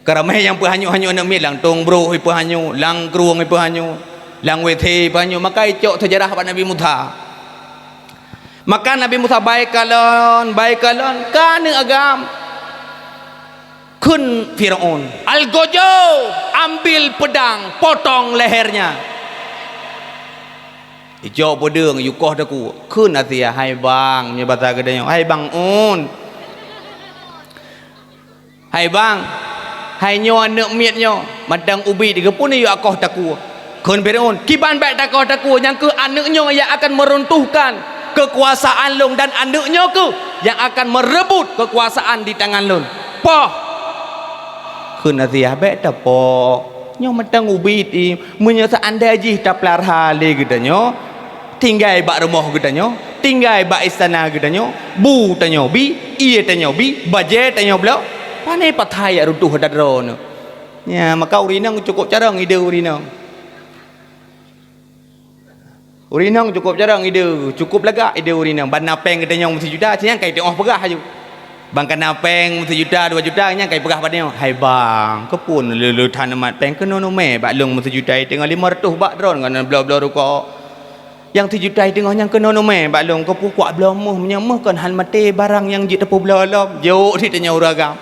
Ka ramè nyang peuhanyut-hanyut aneuk miet, lam tong broh ipeuhanyut, lam krueng ipeuhanyut, lam WC ipeuhanyut, maka icok seujarah bak Nabi Musa. Maka Nabi Musa baikalon, baikalon, ka aneuk agam. Kheun Firaun, "Algojo, ambil pedang, potong lehernya." Icok peudeueng, ikoh takue. Kheun hasiah, "Hai bang," nyoe basa geutanyoe, "Hai bang un. Hai bang, hai nyoe aneuk miet nyoe, mantong ubit, keupeue neuyue akoh takue?" Kheun Firaun, "Kiban bèk takoh takue, nyan kheueh aneuk nyoe nyang akan meuruntuhkan Keukuasaan lôn dan aneuëk nyoe kheueh nyang akan meureubot keukuasaan di tangan lôn. Poh! Kheun Aziah, "Bék tapoh. Nyoe mantong ubit i. Meunyoe seuandai jih tapeulara lé geutanyoe, tinggai bak rumoh geutanyoe, tinggai bak istana geutanyoe, bu tanyoe bi, ié tanyoe bi, bajée tanyoe bloe, pané pathai jak rutôh ata droeneuh." Nyan, maka ureuëng inong cukôp carông ide ureuëng inong. Ureuëng inong cukôp carông ide, cukôp lagak ide ureuëng inong. Ban na péng geutanyoe meusijuta, si nyan ka jiteuôh peugah laju. Ban ka na péng meusijuta, dua juta, nyan ka jipeugah bak tanyoe, "Hai bang, keupeue lé-lé that neumat péng, keunoe neumè bak lôn meusijuta, teungoh limong reutôh bak droeneuh ngon bloe-bloe rukok. Nyang sijuta teungoh nyan keunoe neumè bak lôn, keupeue kuak bloe méuh, meunyoe méuh kon hán maté barang nyang jeuet tapeubloe lom." Jok di tanyoe ureuëng agam.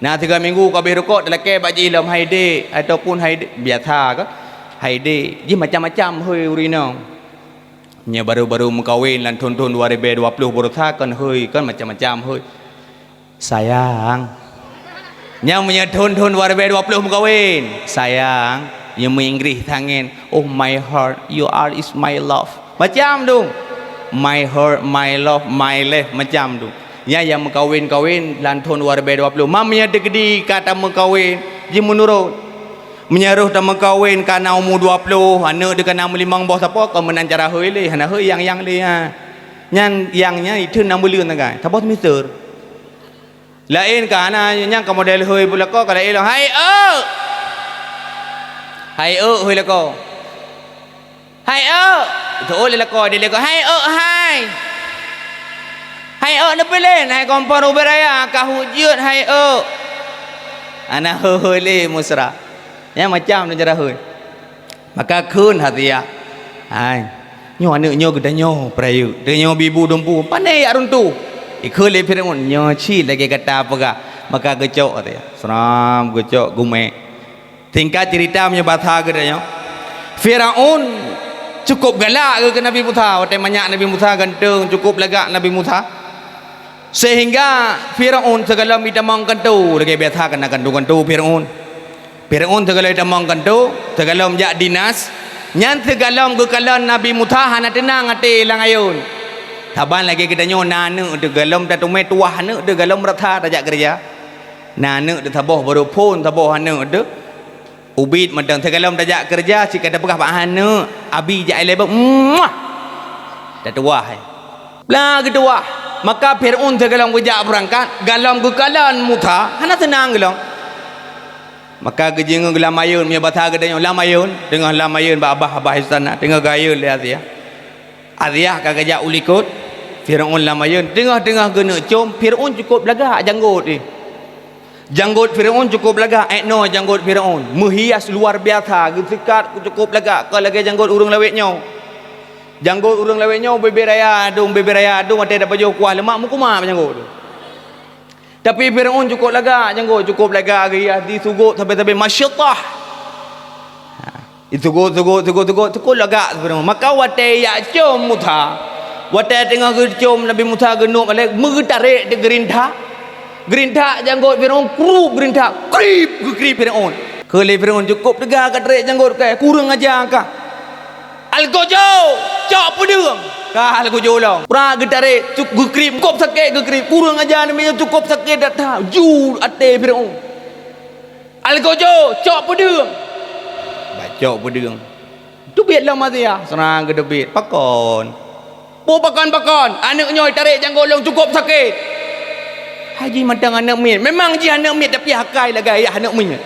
Na sigoe minggu ka habéh rukok, talakée bak jih lom, "Hai dék," ataupun "Hai dék," biasa kan? "Hai dék," jih macam-macam hôi ureuëng inong. Nyoe baru-baru meukawen lam thon-thon dua ribèe dua ploh baroesa kon hôi, kon macam-macam hôi. "Sayang." Nyoe meunyoe thon-thon dua ribèe dua ploh meukawen, "Sayang." Nyoe meu Inggréh sangen, "Oh my heart, you are is my love." Macam tu. "My heart, my love, my life," macam tu. Nyan nyang meukawen-kawen lam thon dua ribèe dua ploh. Mam nyan teukeudi ka tameukawen, jih meunurot. Meunyoe roh tameukawen ka na umu dua ploh, aneuëk teuh ka na meulimong boh sapo, kon meunan cara hôi lé, hana hôi nyang-nyang lé, ha. Nyan nyang nyan iteun na meuleuen sagai, saboh seumister. Laén ka hana, nyang ka model hôi beulako ka laén lom, "Hai euk! Hai euk!" hôi lakoe. "Hai euk!" Itu'oh lé lakoe, di lakoe, "Hai euk hai! Hai euk neupilen, hai kompor ubé raya, ka hujeuet hai euk!" Hana hôi-hôi lé musra. Nyan macam tu cara hôi. Maka kheun Hasiah, "Hai, nyoe aneuëk nyoe geutanyoe peurayeuk, geutanyoe bi bu dumpeue, pané jak runtoh." Ikheun lé Fir'aun, "Nyoe cit lagée gata peugah." Maka geucok Hasiah. Seram geucok geumek. Singkat cerita meunyoe basa geutanyoe, Fir'aun cukôp galak geuh keu Nabi Musa, watée manyak Nabi Musa ganteng, cukôp lagak Nabi Musa. Sehingga Fir'aun sigohlom jitamong keuneuk, lagée biasa ka na keuneuk-keuneuk Fir'aun. Fir'aun sigohlom jitamong keuneuk, sigohlom jak dinas, nyan sigohlom geukalon Nabi Musa hana teunang até lam ayôn. Saban lagée geutanyoe na aneuëk teuh gohlom tateumé tuwah aneuëk teuh gohlom rata tajak keureuja. Na aneuëk teuh saboh baru phon saboh aneuëk teuh. Ubit mantong sigohlom tajak keureuja, cit ka tapeugah bak aneuëk, "Abi jak ilée bak." Muah! Tatuwah, eh. Blah geutuwah. Maka Fir'aun sigohlom geujak beurangkat, gohlom geukalon Musa, hana seunang gohlom. Maka geujingeuk lam ayôn, meunyoe basa geutanyoe lam ayôn, teungoh lam ayôn bak babah-babah istana, teungoh geuayôn lé Hasiah. Hasiah ka geujak u likot, Fir'aun lam ayôn, teungoh-teungoh geuneuk com, Fir'aun cukôp lagak janggot jih. Janggot Fir'aun cukôp lagak, ék noe janggot Fir'aun, meuhias luar biasa, geuseukat cukôp lagak, kon lagée janggot ureuëng lawét nyoe. Janggot ureuëng lawét nyoe bibée raya dong, bibée raya dong, watée tapajoh kuah leumak meukumat janggot. Tapi Fir'aun cukôp lagak janggot, cukôp lagak geuhias, jisugot sabe-sabe, masya Allah. Ha, jisugot, sugot, sugot, sugot, cukôp lagak Fir'aun. Maka watée jak com Musa, watée teungoh geucom Nabi Musa geunuek malée, meugeutarek teuh geurintak. Geurintak janggot Fir'aun, krup geurintak, krip, geukrip Fir'aun. Kheun lé Fir'aun, "Cukôp teuga ka tarek janggot kah, kureueng aja kah." "Algojo, cok peudeueng!" Ka algojo lom. Prak geutarek, cuk geukrip, cukôp sakét geukrip. Kureueng aja namiet nyoe, cukôp sakét that-that. Ju até Fir'aun. "Algojo, cok peudeueng!" Bacok peudeueng. Teubiet lom Hasiah, seurang geuteubiet. Pakon? Peue pakon-pakon? Aneuëk nyoe tarek janggot lôn cukôp sakét. Hai jih mantong aneuëk miet. Memang jih aneuëk miet, tapi akai lagée ayah aneuëk miet.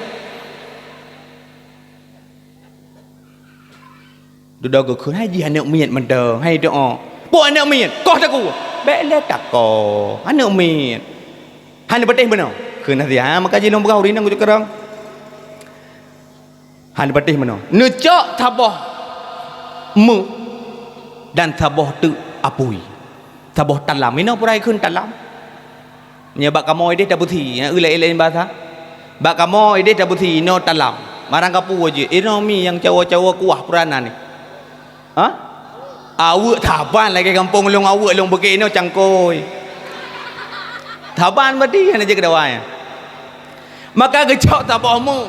Dudoe geukheun, hai jih aneuëk miet mantong, hai doá. Peue aneuëk miet? Koh takue. Bék lé takoh, aneuëk miet. Hana patéh meunoe. Kheun Hasiah, ha, maka jih lôn peugah ureuëng inong keu cukôp. Hana patéh meunoe. Neucok saboh méuh dan saboh teuk apui. Saboh talam. Inoe peue kheun talam? Nyoe bak kamoe idéh tabeusi, nyan laén-laén basa. Bak kamoe idéh tabeusi, inoe talam. Marang kapeue jeuet, inoe mi nyang cawa-cawa kuah peuranan nyoe. Ha? Aweuek saban lagée gampông lôn, aweuek lôn beugét inoe cangkôi. Saban berarti hana jeuet keu dawa nyan. Maka geucok saboh méuh,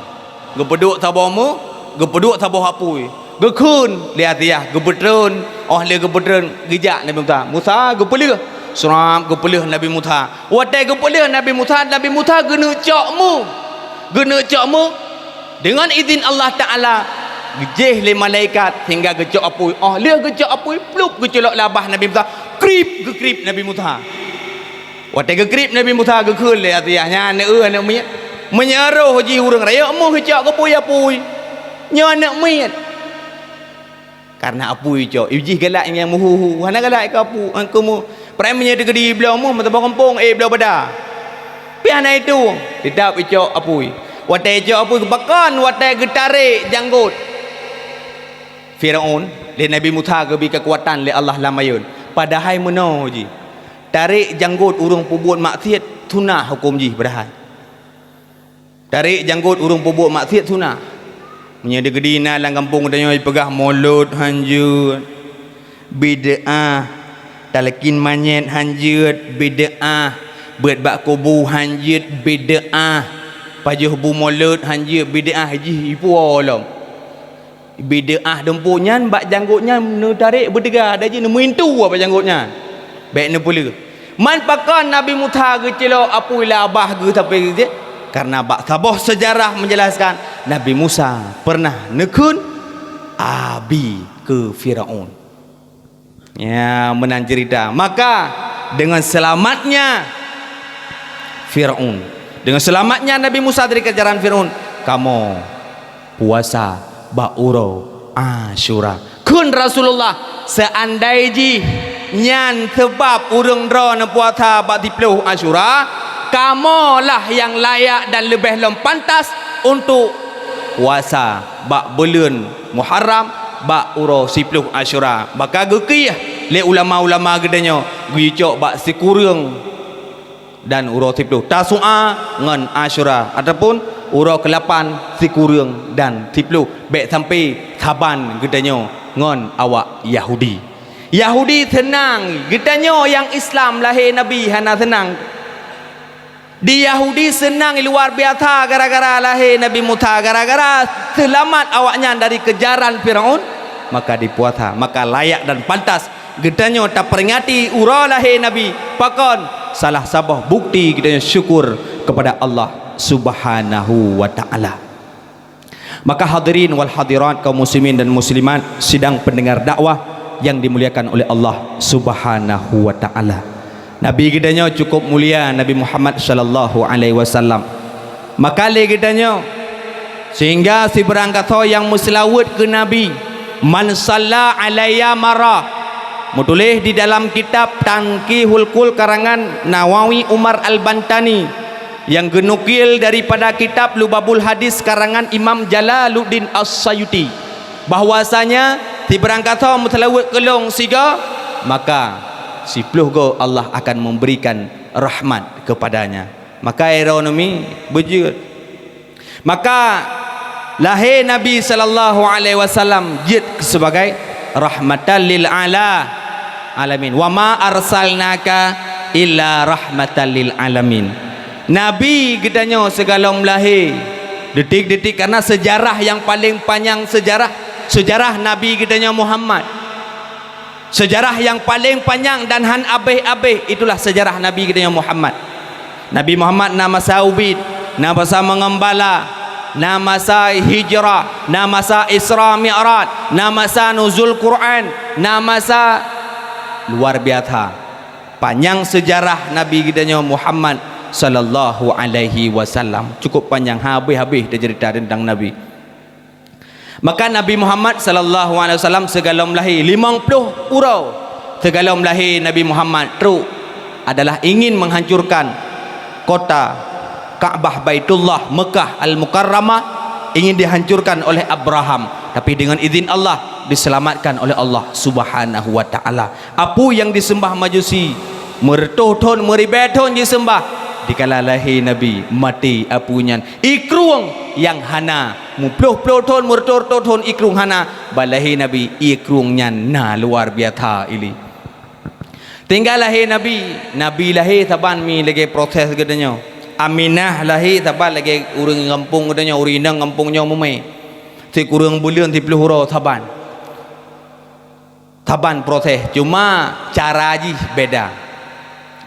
geupeuduek saboh méuh, geupeuduek saboh apui. Geukheun lé Asiah, geupeutreun, óh lheueh geupeutreun geujak Nabi Musa. Musa geupeulheueh, seurap geupeulheueh Nabi Musa. Watée geupeulheueh Nabi Musa, Nabi Musa geuneuk cok mu. Geuneuk cok mu, deungon idhin Allah Taala, geujéh lé malaikat sehingga geucok apui. Óh lheueh geucok apui, plup, geuculok lé babah Nabi Musa, krieb, geukrieb Nabi Musa. Watée geukrieb Nabi Musa, geukheun lé Asiah, "Nyan aneuëk, aneuëk miet. Meunyoe roh jih ureuëng rayeuk, méuh geucok geupui apui. Nyoe aneuëk miet." Kareuna apui icok, ijih galak nyang meuhu-hu, hana galak keu apui, keu mu-, prem nyoe teukeudi bloe muh meuteubah gampông, eh, bloe bada. Pih hana itu, teutap icok apui. Watée icok apui, pakon watée geutarek janggot Firaun, lé Nabi Musa geubri keukuatan lé Allah lam ayeuën. Padahai meunoe jih, tarek janggot ureuëng peubuet maksiet sunah huköm jih padahai. Tarek janggot ureuëng peubuet maksiet sunah. Meunyoe di Keudina lam gampông geutanyoe jipeugah mulod hanjeuet, bid'ah, talakén manyét hanjeuet, bid'ah, beuet bak kubu hanjeuet, bid'ah, pajoh bu mulod hanjeuet, bid'ah, jih ipuwoe lom. Bid'ah dumpeue nyan bak janggot nyan neutarek beuteuga, dan jih neumeuintu bak janggot nyan. Bék neupeuleueh. Man pakon Nabi Musa geucilok apui lé babah geuh sampoe jih? Kareuna bak saboh seujarah menjelaskan Nabi Musa pernah neukheun abi keu Firaun. Ya, meunan cerita. Maka, dengan selamatnya Firaun, dengan selamatnya Nabi Musa dari kejaran Firaun, kamoe puasa bak uroe Asyura. Kheun Rasulullah, "Seandai jih nyan sabab ureuëng droeneuh puasa bak siploh Asyura, kamoe lah nyang layak dan leubeh lom pantas untuk puasa bak buleuen Muharram, bak uroe siploh Asyura." Maka geukieh lé ulama-ulama geutanyoe geucok bak sikureueng dan uroe siploh, Tasu'a ngon Asyura, ataupun uroe keulapan, sikureueng dan siploh. Bék sampoe saban geutanyoe ngon awak Yahudi. Yahudi seunang, geutanyoe nyang Islam lahé Nabi hana seunang. Di Yahudi seunang luar biasa gara-gara lahé Nabi Musa, gara-gara seulamat awaknyan dari kejaran Firaun, maka dipuasa, maka layak dan pantas geutanyoe taperingati uroe lahé Nabi. Pakon? Salah saboh bukti geutanyoe syukur kepada Allah Subhanahu wa Ta'ala. Maka hadirin wal hadirat, kaum muslimin dan muslimat, sidang pendengar dakwah yang dimuliakan oleh Allah Subhanahu wa Ta'ala. Nabi geutanyoe cukup mulia, Nabi Muhammad sallallahu alaihi wasallam. Maka lé geutanyoe, sehingga sibarang gasoe nyang meuseulaweuet keu Nabi, "Man shalla alayya marrah." Meutuléh di dalam kitab Tanqihul Kul karangan Nawawi Umar Al-Bantani, nyang geunukil daripada kitab Lubabul Hadis karangan Imam Jalaluddin As-Sayuti, bahwasanya sibarang gasoe meuseulaweuet keu lôn sigoe, maka siploh goe Allah akan memberikan rahmat kepadanya. Maka, droeneuh mi, beujeuet. Maka, lahé Nabi sallallahu alaihi wasallam jeuet sebagai rahmatan lil ala-, alamin. "Wa ma arsalnaka illa rahmatan lil alamin." Nabi geutanyoe sigohlom lahé, detik-detik, karena sejarah yang paling panjang, sejarah, sejarah Nabi geutanyoe Muhammad. Sejarah nyang paleng panyang dan hán abéh-abéh, itulah sejarah Nabi geutanyoe Muhammad. Nabi Muhammad na masa ubit, na masa meungeumbala, na masa hijrah, na masa Isra Mi'raj, na masa nuzul Quran, na masa luar biasa. Panyang sejarah Nabi geutanyoe Muhammad sallallahu alaihi wasallam. Cukup panyang, habéh-habéh teuceurita teuntang Nabi. Maka Nabi Muhammad sallallahu alaihi wasallam sigohlom lahé, limong ploh uroe sigohlom lahé Nabi Muhammad trok adalah ingin menghancurkan kota Ka'bah Baitullah Mekah Al-Mukarramah, ingin dihancurkan oleh Abraham. Tapi dengan izin Allah, diselamatkan oleh Allah Subhanahu wa Ta'ala. Apui nyang diseumbah Majusi, meureutoh thon, meuribée thon jiseumbah. Dikala lahé Nabi, maté apui nyan. Ié krueng nyang hana, meuploh-ploh thon, meureutoh-reutoh thon ié krueng hana, bak lahé Nabi, ié krueng nyan na luar biasa ilée. Tinggai lahé Nabi, Nabi lahé saban mi lagée proses geutanyoe. Aminah lahé saban lagée ureuëng gampông geutanyoe, ureuëng inong gampông nyoe mumé. Sikureueng buleuen siploh uroe saban. Saban proses, cuma cara jih beda.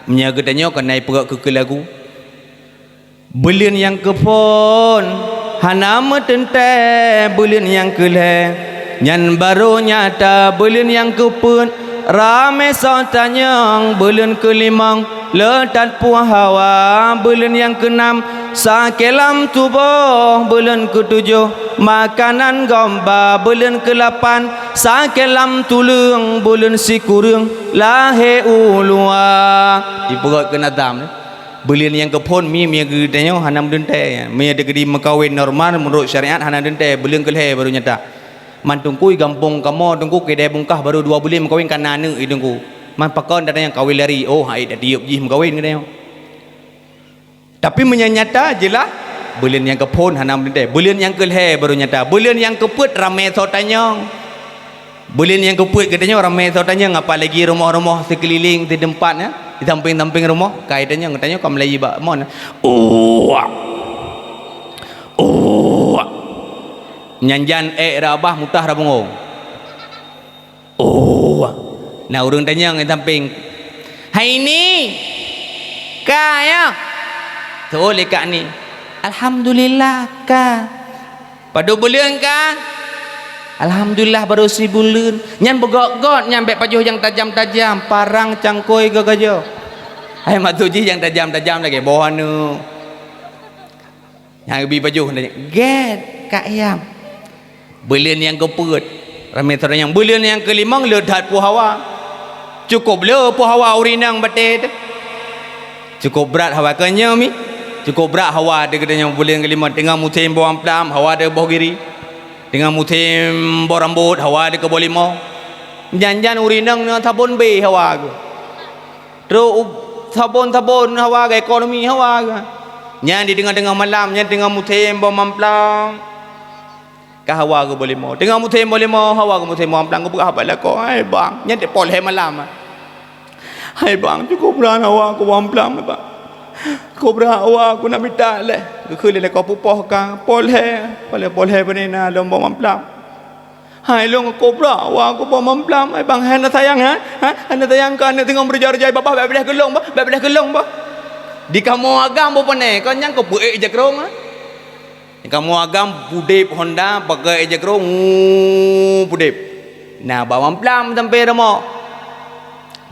Meunyoe geutanyoe keuneuk peugah keu lagu, buleuen nyang keuphon hana meuteuntée, buleuen nyang keulhée nyan barô nyata, buleuen nyang keupeuet ramé soe tanyong, buleuen keulimong le that puih hawa, buleuen nyang keunam sakét lam tuboh, buleuen keutujoh makanan gomba, buleuen keulapan sakét lam tuleueng, buleuen sikureueng lahé u luwa. Jipeugét keu nazam, buleuen nyang keuphon mi, mi geutanyoe hana meuteuntée. Mi teukeudi meukawen normal meunurot syariat hana teuntée, buleuen keulhée barô nyata. Man Teungku, gampông kamoe Teungku, keudè bungkah barô dua buleuen meukawen ka na aneuk i Teungku. Man pakon gata nyang kawen lari, oh hai tatiep jih meukawen geutanyoe. Tapi meunyoe nyata jeulaih, buleuen nyang keuphon hana meuteuntée, buleuen nyang keulhée barô nyata, buleuen nyang keupeuet ramé soe tanyong. Buleuen nyang keupeuet geutanyoe ramé soe tanyong, apalagi rumoh-rumoh sikeulileng sideumpat nyan, di sampéng-sampéng rumoh, ka tanyong, geutanyoe ka meulayeue bak mon. Uwak. Uwak. Nyan jan ék raba mutah ra bungong. Oh, na ureuëng tanyong di sampéng, "Hai ni, ka ya?" Seuôt lé kak ni, "Alhamdulillah ka." "Padub buleuen ka?" "Alhamdulillah barô sibuleuen." Nyan beugöt-göt nyan, bék pajoh nyang tajam-tajam, parang cangkôi geugajoh. Hai maksud jih nyang tajam-tajam lagée boh aneuk. Nyang geubi pajoh, gét kak hiam. Buleuen nyang keupeuet, ramé soe tanyong. Buleuen nyang keulimong le that puih hawa. Cukôp le puih hawa ureuëng inong batée teuh. Cukôp brat hawa, kon nyoe mi. Cukôp brat hawa teuh geutanyoe buleuen keulimong. Teungoh musém boh mamplam, hawa teuh boh giri. Teungoh musém boh rambôt, hawa teuh keu boh limo. Jan-jan ureuëng inong nyoe sabon bé hawa geuh. Trok u-, sabon-sabon hawa geuh, ekonomi hawa geuh. Nyan di teungoh-teungoh malam, nyan teungoh musém boh mamplam. Ka hawa geuh boh limo. Teungoh musém boh limo, hawa geuh musém boh mamplam, geupeugah bak lakoe, "Hai bang, nyan teuk poh lhée malam." "Hai bang, cukôp brat hawa keu boh mamplam, hai bang. Cukôp brat hawa keu na mita lé." Geukheun lé lakoe, "Pupoh ka, poh lhée, poh lhée, poh lhée beuneu na lom boh mamplam." "Hai lôn cukôp brat hawa keu boh mamplam, hai bang, hana sayang, ha? Ha? Hana sayang keu aneuk teungoh meureuja-reuja babah, bék beuléh keu lôn bah, bék beuléh keu lôn bah." Di kamoe agam boh pane, kon nyan keuh peuék jakrong, ha? Kamoe agam pudeb honda, pakai jakrong, uu, pudeb. Na boh mamplam sampoe rumoh.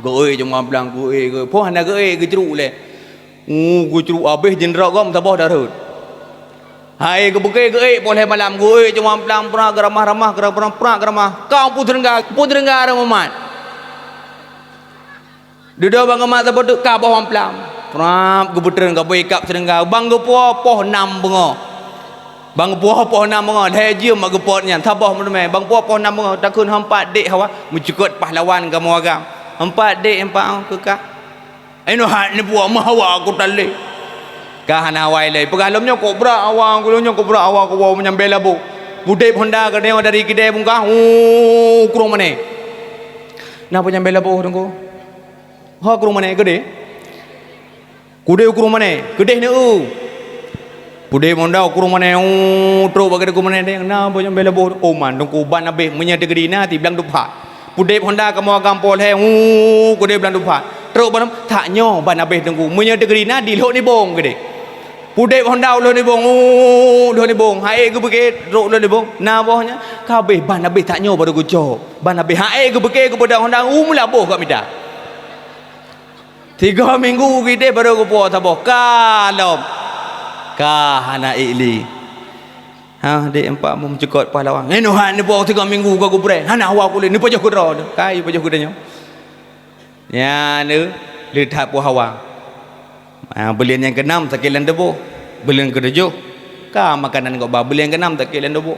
Geuék cuma mamplam, geuék, geuék. Poh hana geuék, geucruk lé. Uu, geucruk habéh jeunrok gob saboh darot. Hai geupeugah geuék poh lhée malam, geuék cuma mamplam, prah geuramah-ramah, geuramah, prah geuramah. Ka u Pu Seureuengga, Pu Seureuengga rhom mumat. Dudoe bang geumat saboh teuk ka boh mamplam. Prap geupeutreun ka boh ikab Seureuengga. Bang geupuwoe poh nam beungoh. Bang geupuwoe poh nam beungoh, lhée jeuem bak geupot nyan, saboh meuteumé. Bang puwoe poh nam beungoh, takheun hom pat dék hawa, meucukot pahlawan kamoe agam. Hom pat dék, hom pat, oh, keu kah. Inoe hat neubuet meuhawa ku talé. Ka hana hawa ilée. Peugah lom nyoe kobra hawa ku, lom nyoe kobra hawa ku woe meunyan bela boh. Pudeb honda geutanyoe dari kidée bungkah, hu, u Krueng Mané. Na peue nyan bela boh Teungku? Ho Krueng Mané keudeh? Keudeh u Krueng Mané, keudeh neu. Pudeb honda u Krueng Mané, hu, trok bak keudeh Krueng Mané deh. Na peue nyan bela boh? Oh man Teungku, ban abéh meunyoe teukeudi na siblang dupha. Pudeb honda kamoe agam poh lhée, hu, keudeh blang dupha. Trok ban, that nyoe ban abéh Teungku. Meunyoe teukeudi na di Lhok Nibong keudeh. Pudeb honda u Lhok Nibong, hu, Lhok Nibong. Hai geubeugét trok Lhok Nibong. Na boh nyan, ka abéh ban abéh that nyoe barô geucok. Ban abéh hai geubeugét geupeudong honda, hu, meulaboh ka mita. Tiga minggu keudeh barô geupuwoe saboh. Ka lom. Ka hana ék lé. Ha, dek empat meucukot pahlawan. Ngeno han neuboh tiga minggu ka gubreh. Hana hawa kulét, neupajoh keudroe. Kai pajoh keu tanyoe. Nyan le that puih hawa. Ha, buleuen nyang keunam sakét lam tuboh. Buleuen keutujoh ka makanan gobba. Buleuen keunam sakét lam tuboh.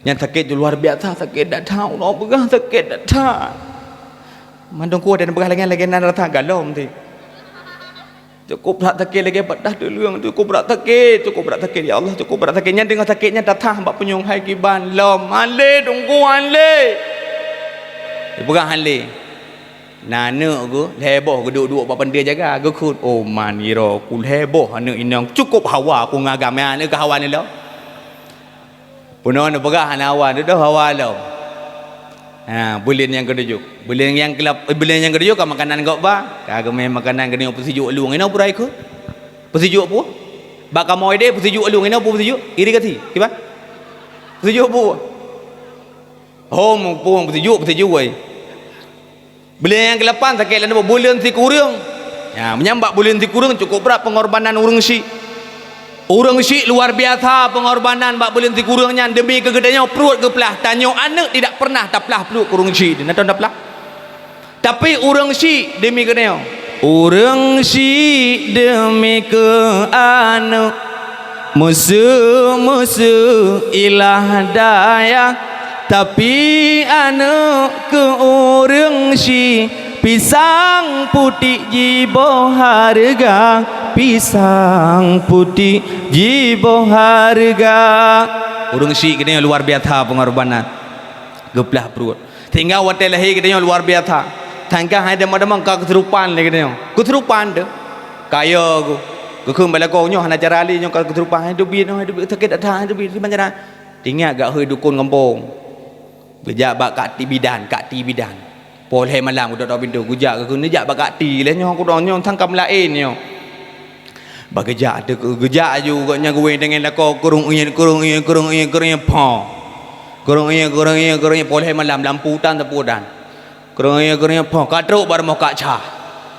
Nyan sakét luar biasa, sakét that-that. Ulôn peugah sakét that-that. Mandum kuat dan peugah lagée, lagée nan rasa galom ti. Cukup brat sakét lagée patah tuleueng, cukup brat sakét, cukup brat sakét, ya Allah, cukup brat sakét. Nyan teungoh sakét nyan tathah bak punyueng hai kiban lom. Han lé Teungku, han lé. Dipeugah han lé. Na aneuk geuh lhée boh geuduek-duek bak panti jaga, geukheun, "Oh man, iro ku lhée boh aneuk inong, cukup hawa ku ngon agam nyan, ka hawa nilom." Peunoh neupeugah hana hawa, dudoh hawa lom. Ha, buleuen nyang keudujôh. Buleuen nyang keulap-, eh, buleuen nyang keudujôh ka makanan gobba, ka geumé makanan keunoe peusijuek lueng. Inoe pura ikot. Peusijuek peue? Bak kamoe deh peusijuek lueng. Inoe peue peusijuek? Irigasi. Kiban? Peusijuek peue? Ho, muphom peusijuek, peusijuek, wai. Buleuen nyang keulapan sakét lom, buleuen sikureueng. Ya, meunyo bak buleuen sikureueng cukup brat pengorbanan ureuëng syik. Ureuëng syik luar biasa pengorbanan bak buleuen sikureueng nyan demi keu geutanyoe pruet geuplah. Tanyoe aneuëk tidak pernah taplah pruet keu ureuëng syik. Nah, taplah. Tapi ureuëng syik demi geutanyoe. Ureuëng syik demi keu aneuëk. Meuseu-meuseu ilah dayah, tapi aneuëk keu ureuëng syik, pisang putik jiboh hareuga, pisang putik jiboh hareuga. Ureuëng syik geutanyoe luar biasa pengorbanan, geuplah pruet. Sehingga watée lahé geutanyoe luar biasa. Sangka hai deungon-deungon ka keuseurupan lé geutanyoe. Keuseurupan teuh. Kaya geuh. Geukheun bak lakoe nyoe hana cara lé nyoe ka keuseurupan. Hai teubiet, hai teubiet, sakét that, hai teubiet, kiban cara. Teuingat gak hôi dukon gampông. Geujak bak kak ti bidan, kak ti bidan. Poh lhée malam geutok-tok pintoe. Geujak geukheun neujak bak kak ti lé nyoe, kudong nyoe sangka meulaén nyoe. Bah geujak teuh, geujak aju gobnyan geuwéng tangen lakoe, kureueng uyeuet, kureueng uyeuet, kureueng uyeuet, kureueng uyeuet, pho. Kureueng uyeuet, kureueng uyeuet, kureueng uyeuet, poh lhée malam, lampu tan sapeue tan. Kureueng uyeuet, kureueng uyeuet, pho, ka trok bak rumoh Kak Cha.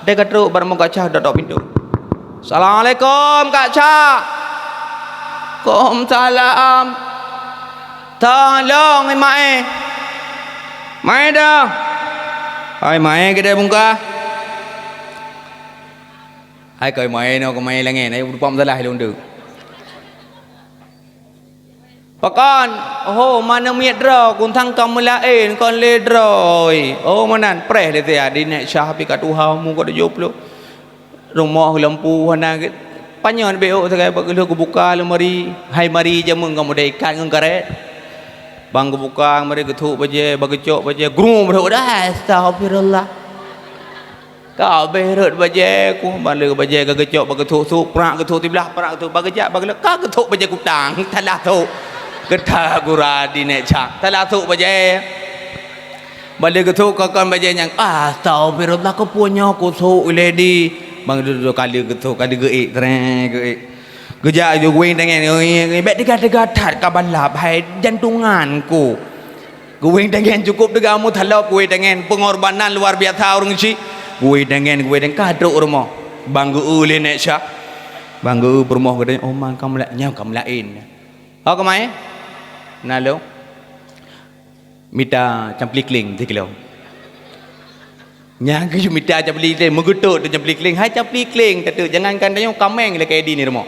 Deh ka trok bak rumoh Kak Cha, tok-tok pintoe. "Assalamualaikum, Kak Cha." "Waalaikumsalam." "Tolong, Mae." "Mae dah." "Hai Mae, keudeh bungkah." Hai keu Mae nyoe, keu Mae langét, hai beureupa meusalah lôn deuek. Pakon, oh, mana miet droe, kuntang ka meulaén, kon lé droe. Oh, meunan, preh lé sia, di nek syah pih ka tuha, umu ka tujoh ploh. Rumoh lampu hana gét. Panyöt bék ôk sagai bak geulheueh geubuka leumari. Hai mari jameun ka mudai ikat ngon karét. Bang geubuka leumari geuthok bajée, bak geucok bajée, grum rhot dah, astagfirullah. Ka abéh rhot bajée ku, bale bajée ka geucok bak geuthok-thok, prak geuthok siblah, prak geuthok bak geujak, bak geulheueh ka geuthok bajée kutang, salah thok. Geuta gura di nek cak, salah thok bajée. Bale geuthok ka kon bajée nyang, astagfirullah, keupeue nyoe kuthok lé di. Bang dudoe kali geuthok, kali geuék, tré geuék. Geujak ju guwéng tangen, bék teuga-teuga that ka balap, hai jantungan ku. Guwéng tangen cukup teuga meutalop guwéng tangen, pengorbanan luar biasa ureuëng syik. Guwéng tangen, guwéng tangen ka trok rumoh. Bang geu-eu lé nek syah. Bang geu-eu peurumoh geutanyoe, oh man ka meula-, nyoe ka meulaén. Ho keumae? Na lôn. Mita camplikling sikilo. Nyang geumita camplikling, meugeutot camplikling, hai camplikling teuteuek, jangankan tanyoe, kaméng lakée di ni rumoh.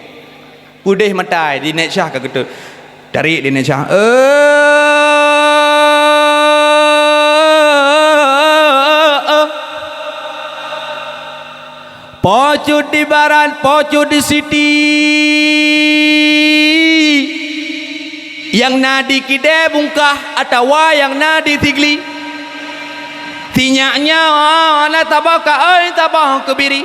Peudeh matai di nek syah ka geutot. Tarék di nek syah. Eh, eh, eh. Po cut di barat, po cut di siti. Nyang na di kidée bungkah atawa nyang na di sigli. Sinyak nyoe na saboh kaôi, saboh keubiri.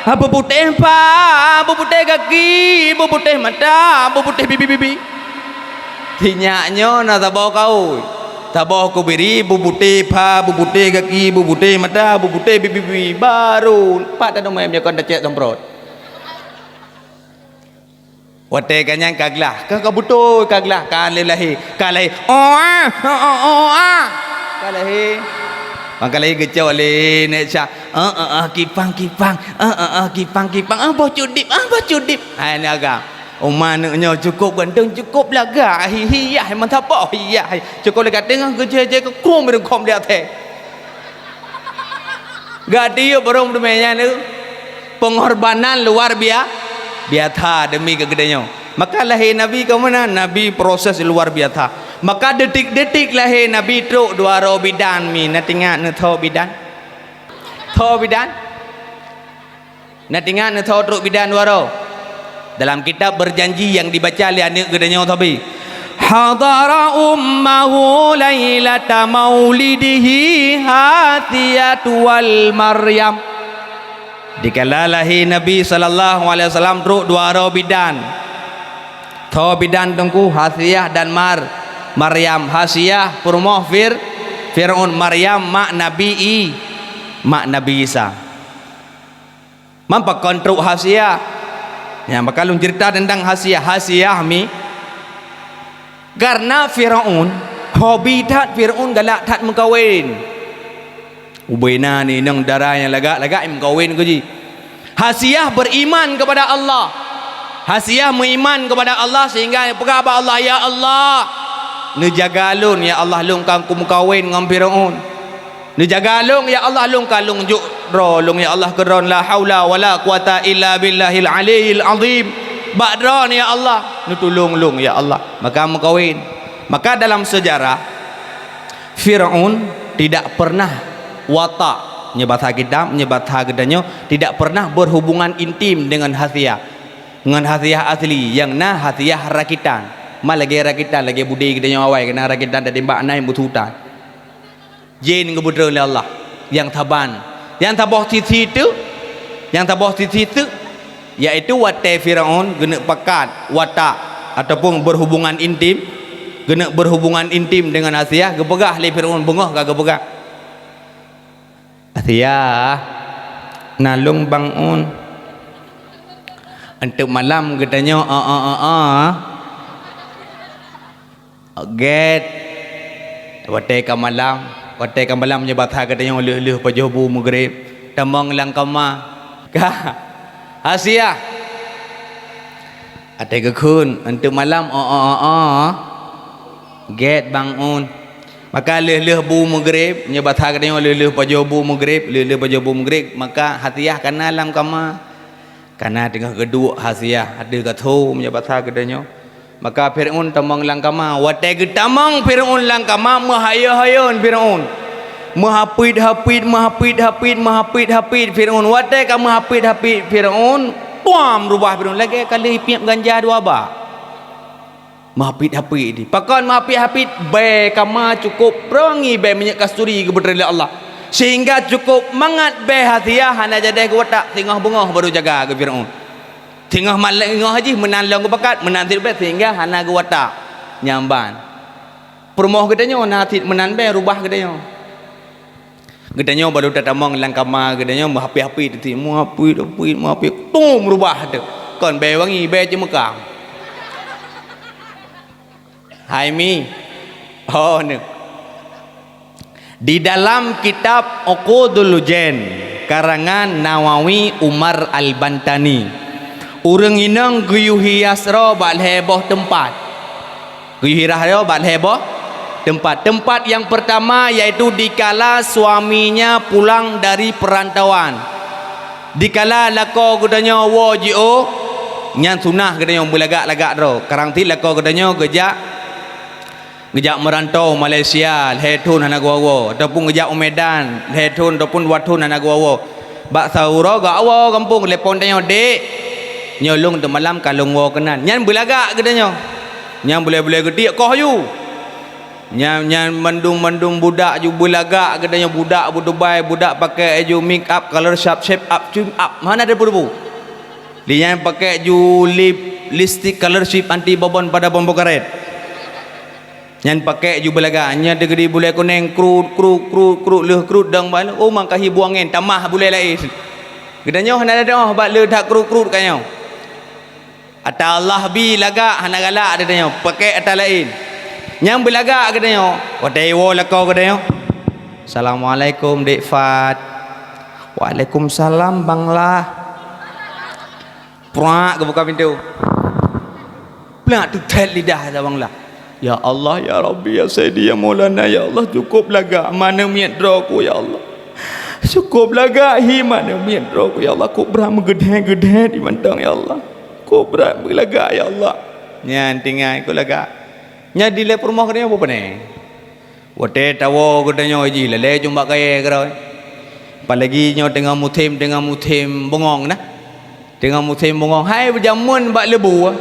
Beuputéh pha, beuputéh gaki, beuputéh mata, beuputéh bibi-bibi. Sinyak nyoe na saboh kaôi, saboh keubiri, beuputéh pha, beuputéh gaki, beuputéh mata, beuputéh bibi-bibi. Baru pat tanyoe meunyoe kon tacék semprot. Watée ka nyan ka glah, ka, ka beutôi ka glah, ka lheueh lahé, ka lahé, oh, ah, oh, oh, oh, ah. Ka lahé. Maka lahé geucok lé nek syah, eh, eh, eh, kipang, kipang, eh, eh, eh, kipang, kipang, ah, boh cudip, ah, boh cudip. Hai ni agam. Uma aneuk nyoe cukup ganteng, cukup lagak, hi, hi, yah, mantap boh, hi, yah, hi. Cukup lagak tengah geucé-cé keu krueng meureukhom di até. Gak tiup barong teumé nyan tu. Pengorbanan luar bia-, biasa demi keu geutanyoe. Maka lahé Nabi ka meunan, Nabi proses luar biasa. Maka detik-detik lahé Nabi trok dua droe bidan mi, na teuingat neutho bidan? Tho bidan? Na teuingat neutho trok bidan dua droe? Dalam kitab berjanji nyang dibaca lé aneuk geutanyoe sabe. Hadara ummahu lailata maulidihi Hasiyatu wal Maryam. Dikala lahé Nabi sallallahu alaihi wasallam trok dua droe bidan. Tho bidan teungku, Hasiah dan Mar-, Maryam. Hasiah peurumoh Fir-, Fir'aun, Maryam mak Nabi I-, mak Nabi Isa. Man pakon trok Hasiah? Nyan maka lôn ceurita teuntang Hasiah. Hasiah mi, kareuna Fir'aun, hobi that Fir'aun galak that meukawen. Ubena ni inong dara nyang lagak-lagak meukawen keu jih. Hasiah beriman kepada Allah. Hasiah meuiman kepada Allah sehingga peugah bak Allah, "Ya Allah, neujaga lôn, ya Allah, lôn ka kumeukawen ngon Fir'aun. Neujaga lôn, ya Allah, lôn ka lôn jok droe lôn, ya Allah, keu droe la haula wala quwata illa billahil aliyil azim. Bak droe ni, ya Allah, neutulông lôn, ya Allah." Maka meukawen. Maka dalam sejarah, Fir'aun tidak pernah wata', meunyoe basa kitab, meunyoe basa geutanyoe, tidak pernah berhubungan intim dengan Hasiah. Ngon Hasiah asli, nyang na Hasiah rakitan. Ma lagèe rakitan, lagèe budé geutanyoe awai, keunan rakitan tatimbak nai meusutan. Jén geubeudôh lé Allah, nyang saban. Nyang saboh sisi teuk, nyang saboh sisi teuk, yaitu watèe Firaun geuneuk pakat wata' ataupun berhubungan intim, geuneuk berhubungan intim dengan Asiah, geupeugah lé Firaun, beungoh ka geupeugah, "Asiah, nalông bangun. Eunteuk malam geutanyoe, a, a, a, a." Gét. Watèe ka malam, watèe ka malam nyoe basa geutanyoe lheueh-lheueh pajoh bu meugreb, tamong lam kama. Ka. Asiah. Watèe geukheun, eunteuk malam, o, o, o, o. Gét bangun. Maka lheueh-lheueh bu meugreb, nyoe basa geutanyoe lheueh-lheueh pajoh bu meugreb, lheueh-lheueh pajoh bu meugreb, maka Asiah ka na lam kama. Ka na teungoh geuduek Asiah, ateueh gathom nyoe basa geutanyoe. Maka Firaun tamong lam kama. Watèe geutamong Firaun lam kama, meuhayeuen-hayeuen Firaun. Meuhapit-hapit, meuhapit-hapit, meuhapit-hapit Firaun. Watèe ka meuhapit-hapit Firaun, puam rubah Firaun lagèe ka lheueh piep ganja dua bak. Meuhapit-hapit di. Pakon meuhapit-hapit? Bèe kama cukôp beurangii bèe minyeuk kasturi geubeutôi lé Allah. Sehingga cukôp mangat bèe Asiah hana jadèh geuwatak, singoh beungoh barô jaga keu Firaun. Singoh malam singoh jih meunan lôn geupakat, meunan cit bèe sehingga hana geuwatak. Nyan ban. Peurumoh geutanyoe na cit meunan bèe rubah geutanyoe. Geutanyoe barô tatamong lam kama geutanyoe meuhapit-hapit teuti, meuhapit-hapit, meuhapit, tum rubah teuh. Kon bèe wangi, bèe ceumeukang. Hai mi. Oh, nyoe. Di dalam kitab Uqudul Lujain, karangan Nawawi Umar Al-Bantani, ureueng inong geuyue hias droe bak lhèe boh teumpat. Geuyue hias droe bak lhèe boh teumpat. Teumpat nyang peurtama yaitu dikala suaminya pulang dari perantauan. Dikala lakoe geutanyoe woe jiôh, nyan sunah geutanyoe beulagak-lagak droe. Karang cit lakoe geutanyoe geujak, geujak meurantau Malaysia, lhèe thôn hana geuwoe-woe, ataupun geujak u Medan, lhèe thôn ataupun dua thôn hana geuwoe-woe. Bak saurô geuwoe gampông, telepon tanyoe, "Dek, nyoe lôn teumalam ka lôn woe keunan." Nyan beulagak geutanyoe. Nyan bulèe-bulèe geutiek koh yu. Nyan, nyan mandum-mandum budak ju beulagak geutanyoe, budak bu Dubai, budak pakai ju make up, color shape, shape up, tune up. Hana debu-debu. Di nyan pakai ju lip, lipstick, color shape anti bobon pada bombo karet. Nyan pakai ju beulagak, nyan teugeudi bulèe kunèng, krut, krut, krut, krut, lheueh krut dong bak, oh, mangkahi buang angén, tamah bulèe laén. Geutanyoe hana teudoh bak le that krut-krut ka nyoe. Ata Allah bi lagak hana galak geutanyoe, pakai ata laén. Nyang beulagak geutanyoe, watèe iwoe lakoe geutanyoe, "Assalamualaikum, Dek Fat." "Waalaikumsalam, Bang Lah." Prak geubuka pintoe. Plak teutét lidah ata Bang Lah. "Ya Allah, ya Rabbi, ya Sayyidi, ya Maulana, ya Allah, cukôp lagak, mana miet droe ku, ya Allah. Cukôp lagak hi, mana miet droe ku, ya Allah. Kok brat meugeudèt-geudèt di mantong, ya Allah. Kok brat meulagak, ya Allah." Nyan tinggai kok lagak. Nyan dilèe peurumoh geutanyoe peue panè. Watèe tawoe geutanyoe jih lalè jumba kayèe keudroe. Apalagi nyoe teungoh musém, teungoh musém bungong na. Teungoh musém bungong, hai jameun bak leubue.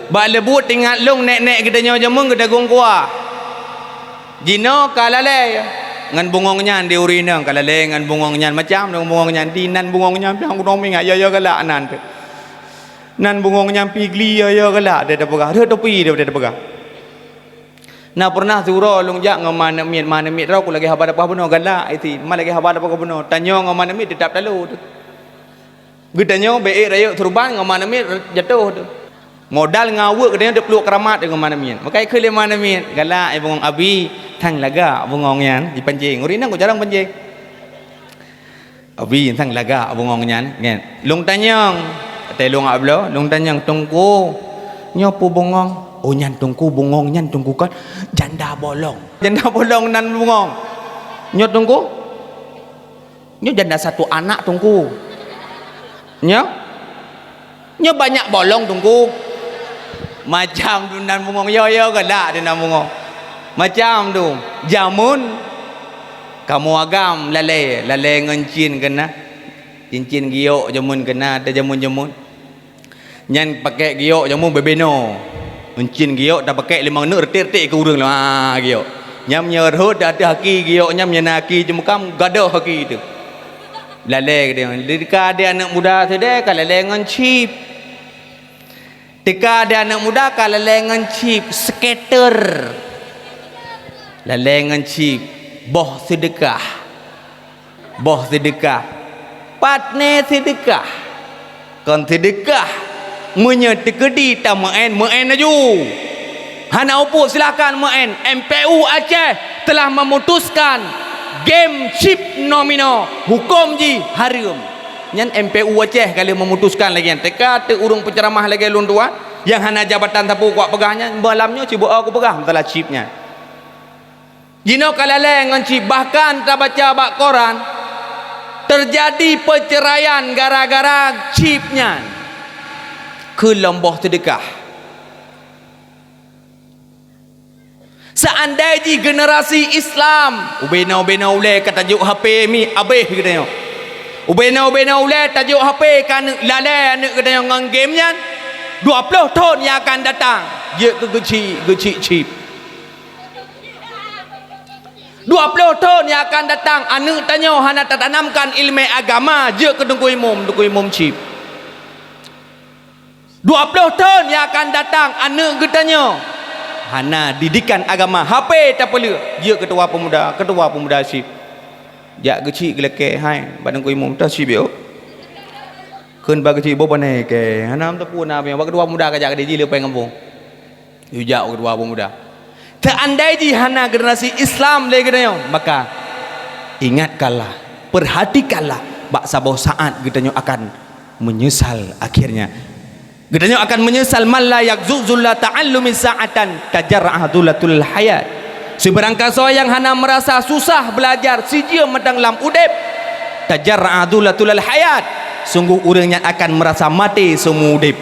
Bak leubue teuingat lôn nèk-nèk geutanyoe jameun geudagong kuah. Jinoe ka lalè ngon bungong nyan di ureueng inong, ka lalè ngon bungong nyan, macam ngon bungong nyan, di nan bungong nyan piang gunong mingat, ya, ya galak nan teuh. Nan bungong nyan pih gli yo-yo galak, deh tapeugah, rhot topi deh, deh tapeugah. Na pernah siuroe lôn jak ngon ma aneuk miet, ma aneuk miet droe ku lagèe haba tapeugah bunoe, galak isi, ma lagèe haba tapeugah bunoe, tanyoe ngon ma aneuk miet teutap talo teuh. Geutanyoe bèk ék rayeuk seuruban ngon ma aneuk miet jatoh teuh. Modal ngon aweuek geutanyoe teupluek keuramat ngon ma aneuk miet. Maka ikheun lé ma aneuk miet, galak, eh, bungong abi, sang lagak bungong nyan jipancéng. Ureueng inong ku jarang pancéng. Abi sang lagak bungong nyan, nyan. Lôn tanyong, watèe lôn jak bloe, lôn tanyong, "Teungku, nyoe peue bungong?" "Oh, nyan Teungku, bungong nyan Teungku kan janda bolong." "Janda bolong nan bungong?" "Nyoe Teungku?" "Nyoe janda satu anak Teungku." "Nyoe?" "Nyoe banyak bolong Teungku." Macam tu nan bungong, yo-yo galak di nan bungong. Macam tu. Jameun kamoe agam lalè, lalè ngon cin keunan. Cincin giyok jameun keunan, ata jameun-jameun. Nyan pakèk giyok jameun beubeno. Ngon cin giyok tapakèk limong neuk, reutèk-reutèk keu ureueng lom. Ha, giyok. Nyan meunyoe rhot di ateueh aki giyok nyan, meunyoe na aki jeumukam, gadôh aki teuh. Lalè geutanyoe. Teuka di aneuk muda sideh ka lalè ngon chip. Teuka di aneuk muda ka lalè ngon chip, skater. Lalè ngon chip, boh seudeukah. Boh seudeukah. Pat nè seudeukah. Kon seudeukah. Meunyoe teukeudi tameu'en, meu'en laju. Hana upôt, silahkan meu'en. M P U Aceh telah memutuskan game chip nomino hukôm jih hareuem. Nyan M P U Aceh ka lheueh memutuskan lagèe nyan. Teuka teuk ureueng peuceuramah lagèe lôn tuan, nyang hana jabatan sapeue kuat peugah nyan, malam nyoe cit beu-o kupeugah masalah chip nyan. Jinoe ka lalè ngon chip, bahkan tabaca bak koran, teujadi peuceuraian gara-gara chip nyan. Keu lom boh seudeukah. Seandai jih generasi Islam, ubena-ubena ulèe ka tajok H P mi, abéh geutanyoe. Ubena-ubena ulèe tajok H P keu aneuk, lalè aneuk geutanyoe ngon game nyan, dua ploh thon nyang akan datang, jeuet keu geuchik, geuchik chip. Dua ploh thon nyang akan datang, aneuk tanyoe hana tatanamkan ileumèe agama, jeuet keu teungku imum, teungku imum chip. Dua ploh thon nyang akan datang, aneuk geutanyoe hana didikan agama, H P tapeuleueh, jeuet keu ketua pemuda, ketua pemuda chip. Jak geuchik geulakèe, hai, bak teungku imum, toh chip yo. Kheun bak geuchik boh bane kèe, hana meuteupeu na, bak ketua pemuda ka jak keudéh jih leupah gampông. Yue jak u keudua peumuda. Seandai jih hana generasi Islam lé geutanyoe, maka ingatkanlah, perhatikanlah, bak saboh saat geutanyoe akan menyesal akhirnya. Geutanyoe akan menyesal, "Man la yazulla ta'allumi sa'atan tajarra'a dzullatul hayat." Sibarang kasoe nyang hana meurasa susah beulajar sijeuem mantong lam udép, tajarra'a dzullatul hayat, sungguh ureuëng nyan akan meurasa maté seumeu udép.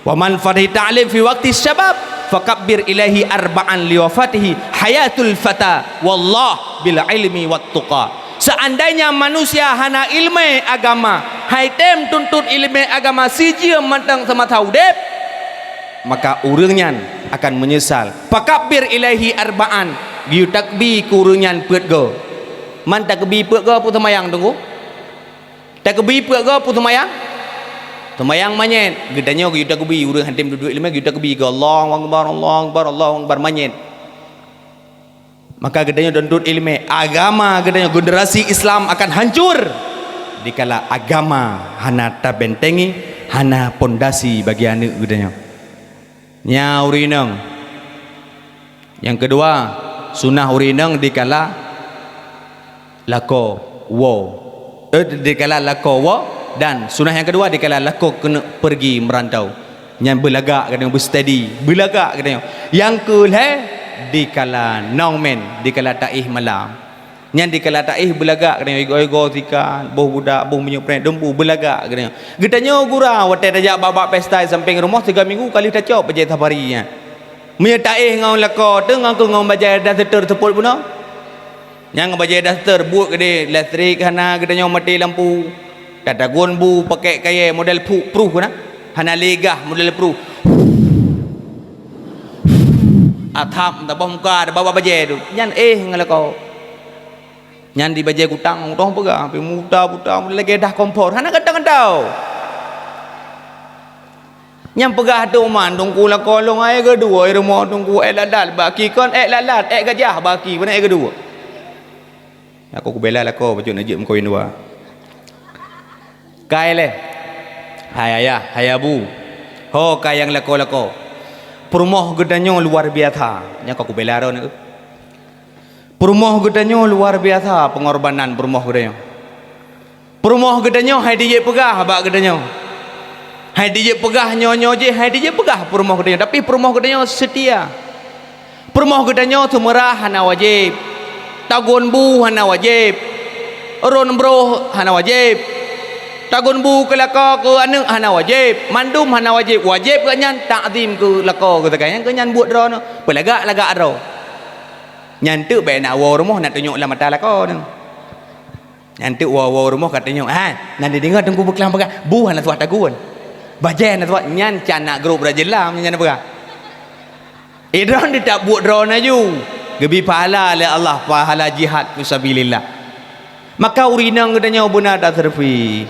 "Wa man fatahi ta'lim fi waqti syabab, fakabbir ilaihi arba'an liwafatihi hayatul fata, wallah bil ilmi wat tuqa." Seandainya manusia hana ileumèe agama, hai tem tuntot ileumèe agama sijeuem mantong seumasa udép, maka ureuëng nyan akan menyesal. "Fakabbir ilaihi arba'an," geuyue takbi keu ureuëng nyan peuet goe. Man takbi peuet goe peue seumayang, Teungku? Takbi peuet goe peue seumayang? Seumayang manyét. Geutanyoe geuyue takbi, ureuëng han tem duduek ileumèe geuyue takbi keu Allahu Akbar, Allahu Akbar, Allahu Akbar manyét. Maka geutanyoe tuntot ileumèe, agama geutanyoe, generasi Islam akan hancur dikala agama hana tabentengi, hana pondasi bagi aneuk geutanyoe. Nyan ureuëng inong. Nyang keudua, sunah ureuëng inong dikala lakoe woe. Eh, dikala lakoe woe, dan sunah nyang keudua dikala lakoe keuneuk peurgi meurantau. Nyan beulagak geutanyoe, beusteady, beulagak geutanyoe. Nyang keu lhèe, dikala nongmen, dikala taéh malam. Nyan dikala taéh beulagak geutanyoe, igoe-igoe sika, boh budak, boh minyeuk preh, dumpeue beulagak geutanyoe. Geutanyoe gura watèe tajak bak-bak pesta sampéng rumoh, tiga minggu kali tacok bajèe safari nyan. Meunyoe taéh ngon lakoe teuh ngon keu ngon bajèe daster seupôt bunoe. Nyang ngon bajèe daster buet keudéh, listrik hana, geutanyoe maté lampu. Tatagun bu pakèk kayèe model pruh-pruh na. Hana lé gah model pruh. Asap taboh muka, tabawa bajèe tu. Nyan éh ngon lakoe. Nyan di bajèe gutang, gutang peugah, pi muta-muta, lagèe dah kompor. Hana gata-gata. Nyang peugah teuma, "Teungku, lakoe lôn hai geuduek, rumoh Teungku, ék lalat bak ki kon, ék lalat, ék gajah bak ki, pane ék geuduek." Aku kubela lakoe bacut neujeuet meukawen dua. Kai lé. Hai ayah, hai abu. Ho kai nyang lakoe-lakoe. Peurumoh geutanyoe luar biasa. Nyan ka kubela droeneuh. Peurumoh geutanyoe luar biasa pengorbanan peurumoh geutanyoe. Peurumoh geutanyoe hai dijeuet peugah bak geutanyoe. Hai dijeuet peugah nyoe-nyoe jih, hai dijeuet peugah peurumoh geutanyoe. Tapi peurumoh geutanyoe seutia. Peurumoh geutanyoe seumeurah hana wajéb. Tagun bu hana wajéb. Ron broh hana wajéb. Tagun bu keu lakoe keu aneuëk hana wajéb. Mandum hana wajéb. Wajéb geuh nyan takzim keu lakoe geuh sagai. Nyang keu nyan buet droeneuh. Peulagak-lagak droe. Nyan teuk bék na woe rumoh na tunyok lam mata lakoe nyoe. Nyan teuk woe-woe rumoh ka tunyok, "Ha, na dideungoe Teungku Beuklam peugah, bu hana tuah tagun. Bajée hana tuah," nyan cak na grob rajelam nyan peugah. Idroe di tak buet droe na ju, geubi pahala lé Allah, pahala jihad fisabilillah. Maka ureuëng inong geutanyoe beuna taseureupi.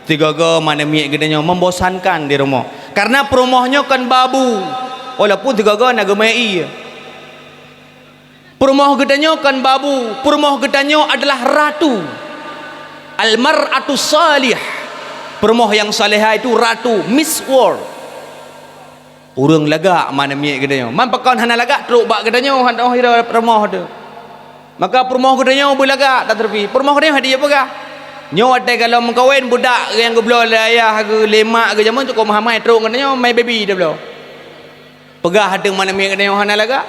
Sigoe-goe manamiet geutanyoe membosankan di rumoh. Karena peurumoh nyoe kon babu, walaupun sigoe-goe na geumé ié. Peurumoh geutanyoe kon babu, peurumoh geutanyoe adalah ratu. Al-mar'atu salih. Peurumoh nyang salehah itu ratu, Miss World. Ureuëng lagak manamiet geutanyoe. Man pakon hana lagak trok bak geutanyoe, hana oh hira peurumoh tu. Maka peurumoh geutanyoe beulagak taseureupi. Peurumoh geutanyoe hai dijeuet peugah. Nyoe watée gohlom meukawen budak nyang geubloe lé ayah geuh lé mak geuh jameun cukôp meuhamai trok geutanyoe mai baby tabloe. Peugah ateueh manamiet geutanyoe hana lagak.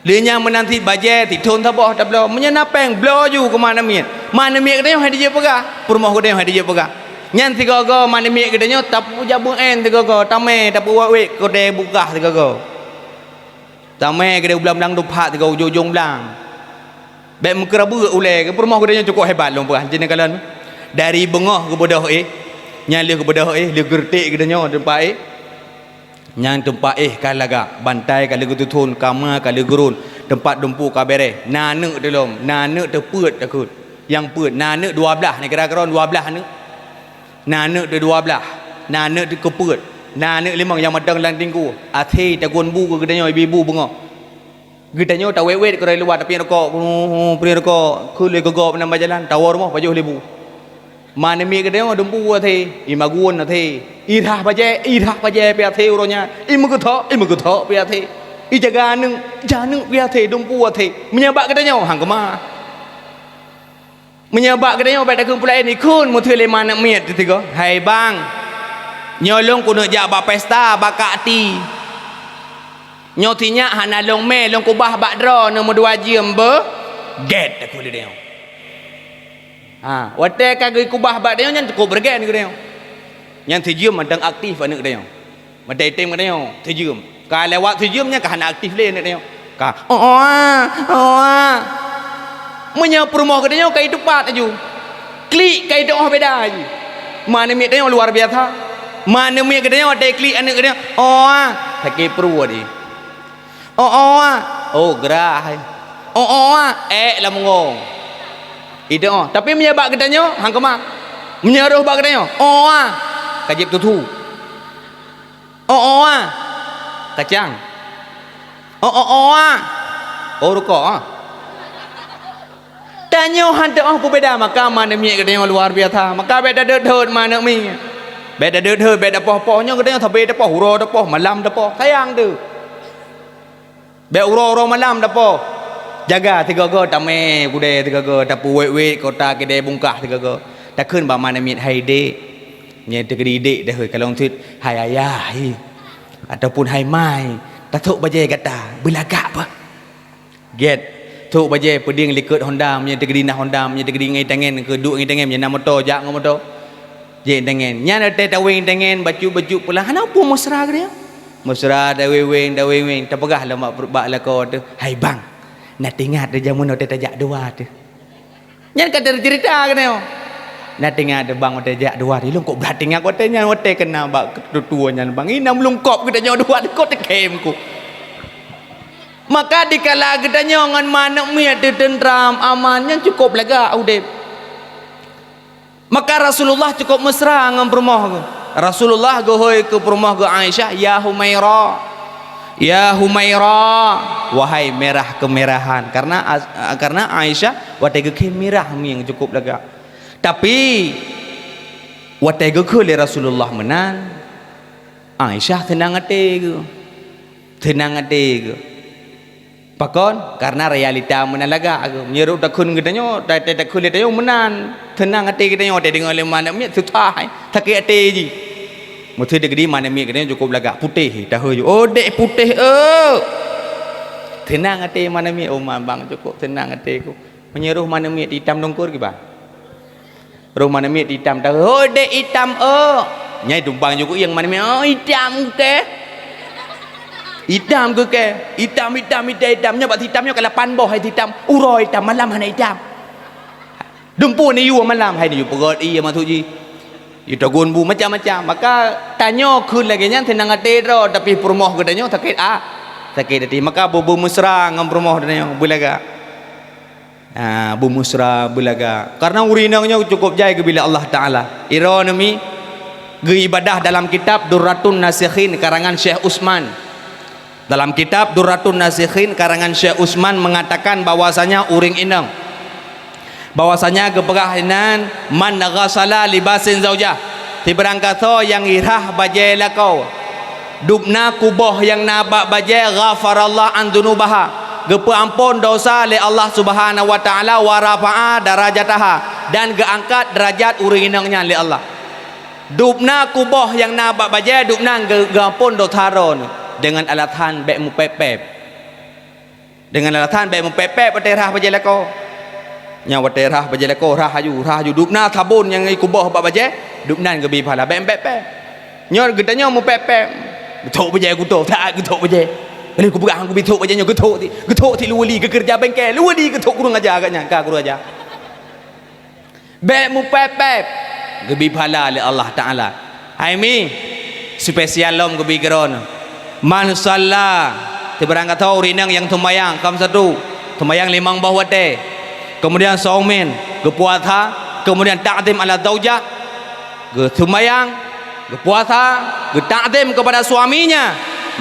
Lé nyan meunan cit bajée sithon saboh tabloe. Meunyoe na péng, bloe ju keu manamiet. Manamiet geutanyoe hai dijeuet peugah, peurumoh geutanyoe hai dijeuet peugah. Nyan sigoe-goe manamiet geutanyoe tapeujak beuén sigoe-goe, tamé tapeuwét-wét keudée bukah sigoe-goe. Tamé keudée blang-blang dupat sigoe ujong-ujong blang. Bék meukeureubeuk ulée, peurumoh geutanyoe cukôp hebat lôn peugah, jeuet neukalon. Dari beungoh geubeudôh éh, nyan lheueh geubeudôh éh, lheueh geureutèk geutanyoe teumpat éh. Nyang teumpat éh ka lagak, bantai ka lheueh geututhon, kama ka lheueh geurôn, teumpat dumpeue ka bèrèh, na aneuk teulom, na aneuk teupeuet takheun. Nyang peuet, na aneuk dua blaih, neukira keudroe dua blaih aneuk. Na aneuk teudua blaih, na aneuk teukeupeut, na aneuk limong nyang mantong lam tinggu. Até tagun bu keu geutanyoe ibu-ibu beungoh. Geutanyoe tawét-wét keudroe luwa, tapiep rukok, piep rukok, kheun lé keu gob nam bak jalan, tawoe rumoh pajoh lé bu. Manamiet geutanyoe dumpeue até, imagun até, irhah bajée, irhah bajée pih até uroe nyan, imeugeutôk, imeugeutôk pih até, ijaga aneuk, jaga aneuk pih até, dumpeue até. Meunyoe bak geutanyoe, han keumah. Meunyoe bak geutanyoe bék takheun peulaén, ikheun meuteulé manamiet teuh sigoe, "Hai bang, nyoe lôn keuneuk jak bak pesta, bak kak ti. Nyoe sinyak hana lôn mé, lôn keubah bak droeneuh meudua jeuem beuh." Gét takheun lé geutanyoe. Ha, watée ka geukeubah bak geutanyoe nyan cukôp beureugen geutanyoe. Nyan sijeuem mantong aktif aneuk geutanyoe. Meutai tem geutanyoe, sijeuem. Ka lewat sijeuem nyan ka hana aktif lé aneuk geutanyoe. Ka, "Oh, oh, ah, oh, ah." Meunyoe peurumoh geutanyoe ka itupat laju. Klik ka itu'oh beda laju. Manamiet geutanyoe luar biasa. Manamiet geutanyoe watée klik aneuk geutanyoe, "Oh, ah." Sakét pruet jih. "Oh, oh, ah." Oh, grah. "Oh, oh, ah." Ék lam ngong. Itu'oh. Tapi meunyoe bak geutanyoe, han keumah. Meunyoe roh bak geutanyoe, "Oh, ah." Ka jieb tuthu. "Oh, oh, ah." Kacang. "Oh, oh, oh, ah." Oh, rukok, ah. Tanyoe han teu'oh peubeda, maka manamiet geutanyoe luar biasa. Maka bék tadeuet-deuet manamiet. Bék tadeuet-deuet, bék tapoh-poh. Nyoe geutanyoe sabe tapoh, uroe tapoh, malam tapoh. Sayang teuh. Bék uroe-uroe malam tapoh. Jaga sigoe-goe, tamé keudée sigoe-goe, tapeuwét-wét kota keudée bungkah sigoe-goe. Takheun bak manamiet, "Hai dék." Nyan teukeudi dék deuh, kalon cit, "Hai ayah," hi. Ataupun, "Hai mai, tasôk bajée gata, beulagak bah." Gét, sôk bajée, peudeueng likot honda, meunyoe teukeudi na honda, meunyoe teukeudi ngon tangen, keu duek ngon tangen, meunyoe na moto, jak ngon moto. Jeuet tangen. Nyan watée taweng tangen, bacut-bacut peulah, hana peue mesra geutanyoe. Mesra taweng-weng, taweng-weng, tapeugah lom bak, bak lakoe teuh, "Hai bang, na teuingat teuh jameun watée tajak dua teuh." Nyan ka teuceurita geutanyoe. Na teuingat teuh bang watée jak dua teuh, ilôn kok brat teuingat watée nyan, watée keuna bak tutoe nyan bang. Inong meulungkop geutanyoe dua teuh, kok teukem ku. Maka dikala geutanyoe ngon manamiet teuh teuntram, aman, nyan cukôp lagak udeb. Maka Rasulullah cukôp mesra ngon peurumoh geuh. Rasulullah geuhôi keu peurumoh geuh Aisyah, "Ya Humaira, ya Humaira, wahai merah keumerahan." Karena, karena Aisyah watée geukheun mirah mieng cukôp lagak. Tapi, watée geukheun lé Rasulullah meunan, Aisyah seunang até geuh. Seunang até geuh. Pakon? Karena realita meunan lagak geuh. Meunyoe rot takheun geutanyoe, ta-, ta-, takheun lé tanyoe meunan. Seunang até geutanyoe, watée deungoe lé manék miet, susah, eh. Sakét até jih. Meuseuti geudi manék miet geutanyoe cukôp lagak, putéh, tahôi ju. "Oh, dek putéh, eu!" Seunang até manék miet, "Oh, ma-, bang cukôp seunang até ku." Meunyoe roh manék miet itam dongkor kiban? Roh manék miet itam tahu, "Hoi, dek itam, oh!" Nyai tumpang ju kuyang manék miet, "Oh, itam keu kèe? Itam keu kèe? Itam, itam, itam, itam." Nyoe bak sitam nyoe ka lapan boh hai sitam. Uroe itam, malam hana itam. Dumpeue neuyue malam, hai neuyue peugöt ié maksud jih. Yue tagun bu macam-macam. Maka tanyoe kheun lagée nyan seunang até droe, tapi peurumoh geutanyoe sakét a-, sakét até. Maka beu-, beumeusra ngon peurumoh geutanyoe, beulagak. Ha, beumeusra, beulagak. Karena ureuëng inong nyoe cukup jai geubri lé Allah Taala. Droeneuh mi geuibadah dalam kitab Durratun Nasikhin karangan Syekh Utsman. Dalam kitab Durratun Nasikhin karangan Syekh Utsman mengatakan bahwasanya ureuëng inong, bahwasanya geupeugah inan, "Man ghasala libasin zaujah," sibarang gasoe nyang irhah bajée lakoe, dubna kuboh nyang na bak bajée, ghafarallah an dzunubaha, geupeuamphon dosa lé Allah Subhanahu wa Taala, wa rafa'a darajataha, dan geuangkat deurajat ureuëng inong nyan lé Allah. Dubna kuboh nyang na bak bajée, dubna geu-, geuamphon dosa droeneuh deungon alasan bék meupép-pép. Deungon alasan bék meupép-pép watée rhah bajée lakoe. Nyan watée rhah bajée lakoe, rhah haju, rhah haju. Dubna sabon nyang kuboh bak bajée, dubna geubri pahala, bék meupép-pép. Nyoe geutanyoe meupép-pép. Geuthok bajée kuto, saát geuthok bajée. Lheueh kupeugah kubi thok bajée nyoe, geuthok ti, geuthok ti luwali, geukeureuja bengke, luwali geuthok kureueng aja agak nyan, ka kureueng aja. Bék meupép-pép, geubri pahala lé Allah Taala. Hai mi, spesial lom geubri keudroe. Man shalla, sibarang gasoe ureuëng inong nyang seumayang, khamsatu, seumayang limong boh watée, kemudian shaumin, geupuasa, kemudian ta'zim ala zaujah, geuseumayang, geupuasa, geutakzim kepada suaminya,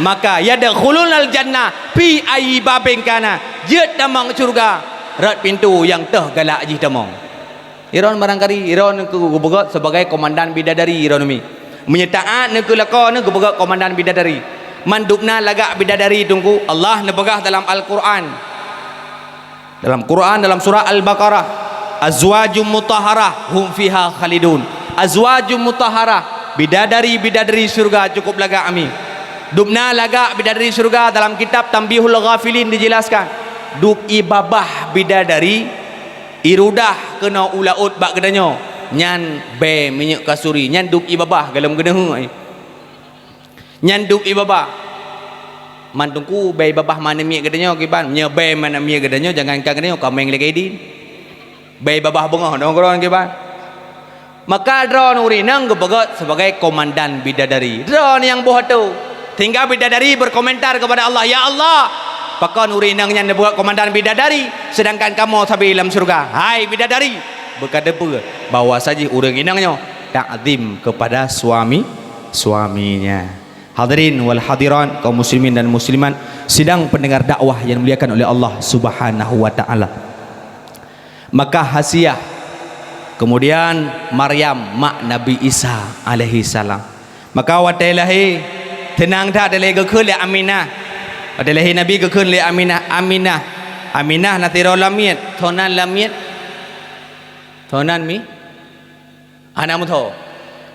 maka yadkhulunal jannah fi ayyi babin kana, jeuet tamong syeuruga rot pintoe nyang teuh galak jih tamong. Droeneuh barangkali, droeneuh geupeugét sebagai komandan bidadari droeneuh mi. Meunyoe taát neuh keu lakoe neuh geupeugét komandan bidadari. Mandubna lagak bidadari teungku, Allah neupeugah dalam Al-Quran. Dalam Quran, dalam surah Al-Baqarah, "Azwajum mutahharah hum fiha khalidun." Azwajum mutahharah, bidadari-bidadari syeuruga cukup lagak ami. Dubna lagak bidadari syeuruga, dalam kitab Tanbihul Ghafilin dijelaskan. Dub ie babah bidadari, ie rudah keunoe u laôt bak geutanyoe, nyan bée minyeuk kasuri, nyan dub ie babah golom geuneuk. Nyan dub ie babah. Man teungku bée babah manéh miet geutanyoe kiban. Nyoe bée manéh miet geutanyoe, jangankan geutanyoe, kaméng lagée idin. Bée babah beungoh dong keudroe kiban. Maka droeneuh ureuëng inong geupeugét sebagai komandan bidadari. Droeneuh nyang boh ateueh. Sehingga bidadari berkomentar kepada Allah, "Ya Allah, pakon ureuëng inong nyan neupeugét komandan bidadari, sedangkan kamoe sabe lam syeuruga?" Hai bidadari, beukateupeue bahwa saji ureuëng inong nyoe takzim kepada suami, suaminya. Hadirin wal hadirat, kaum muslimin dan muslimat, sidang pendengar dakwah yang dimuliakan oleh Allah Subhanahu wa Taala. Maka Hasiah, kemudian Maryam, mak Nabi Isa alaihi salam. Maka watée lahé, teunang that dilée geukheun lé Aminah. Watée lahé Nabi geukheun lé Aminah, Aminah. Aminah na sidroe lamiet, sonan lamiet. Sonan mi? Hana meuthô.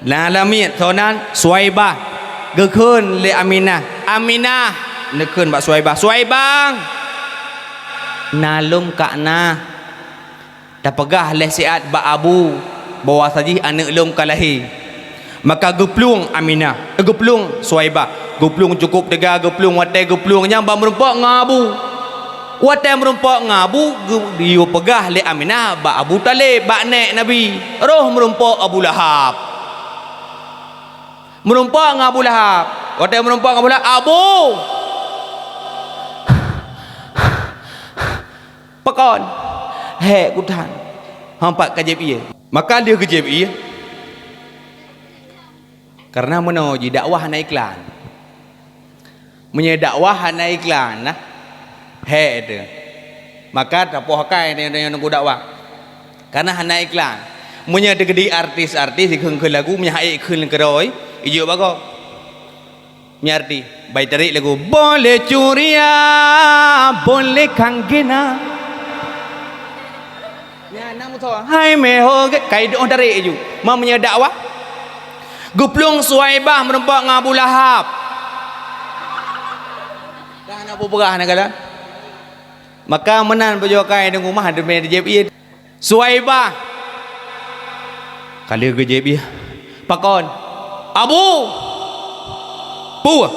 Na lamiet sonan Suwaibah geukheun lé Aminah. Aminah, neukheun bak Suwaibah, "Suwaibah, na lôn ka na. Tapeugah lé siat bak abu bahwa sajih aneuëk lôn ka lahé." Maka geuplueng Aminah, eh, geuplueng Suwaibah. Geuplueng cukup teuga, geuplueng watée geuplueng nyan bak meurumpok ngon abu. Watée meurumpok ngon abu, geu-, geuyue peugah lé Aminah bak Abu Thalib, bak nék Nabi, "Roh meurumpok Abu Lahab." Meurumpok ngon Abu Lahab. Watée meurumpok ngon Abu Lahab, "Abu!" "Pakon?" "Hék kutan." Hong pat ka jieb ié. Maka lheueh geujieb ié, Karena meunoe jih dakwah hana iklan. Meunyoe dakwah hana iklan, nah, hék teuh. Maka tapoh akai tanyoe-tanyoe neugöt dakwah. Karena hana iklan. Meunyoe teukeudi artis-artis jikheun-kheun lagu, meunyoe hana iklan keudroe, ijok bagoe. Meunyoe artis, bai tarék lagu, "Boleh curia, boleh kang gena." Nyan na musoh, hai meuho gét, kai doh tarék ju. Ma meunyoe dakwah, geuplueng Suwaibah meurumpok ngon Abu Lahab. Dah na peugah na kala. Maka meunan beujôh kai deungon mah deungon jieb ié. Suwaibah. Ka lheueh geujieb ié. Pakon? Abu! Peue?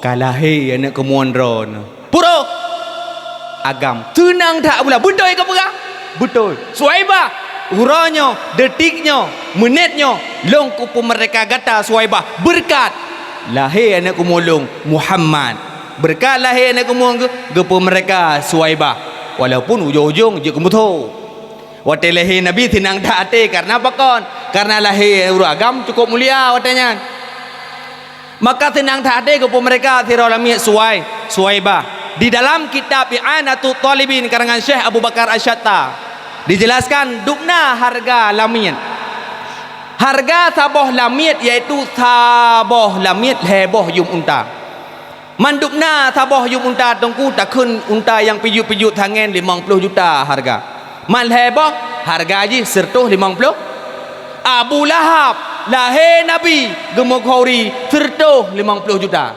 Ka lahé aneuëk keumuan droeneuh. Pue roh? Agam. Seunang that Abu Lahab. Beutôi ka peugah? Beutôi. Suwaibah, uroe nyoe, detik nyoe, meunet nyoe, lôn kupeumeurdeka gata Suwaibah. Beureukat lahé aneuëk keumuan lôn, Muhammad. Beureukat lahé aneuëk keumuan geuh, geupeumeurdeka Suwaibah. Walaupun ujong-ujong jeuet keu musoh. Watée lahé Nabi seunang that até, karena pakon? Karena lahé ureuëng agam cukup mulia watée nyan. Maka seunang that até geupeumeurdeka sidroe lamiet Suwai-, Suwaibah. Di dalam kitab I'anatut Talibin karangan Syekh Abu Bakar Asy-Syatta, dijelaskan dubna hareuga lamiet. Hareuga saboh lamiet yaitu saboh lamiet lhée boh yuem unta. Mandubna saboh yuem unta teungku takheun unta nyang pijuet-pijuet sangén limong ploh juta hareuga. Man lhée boh hareuga jih sireutôh limong ploh. Abu Lahab lahé Nabi geumeukhuri sireutôh limong ploh juta.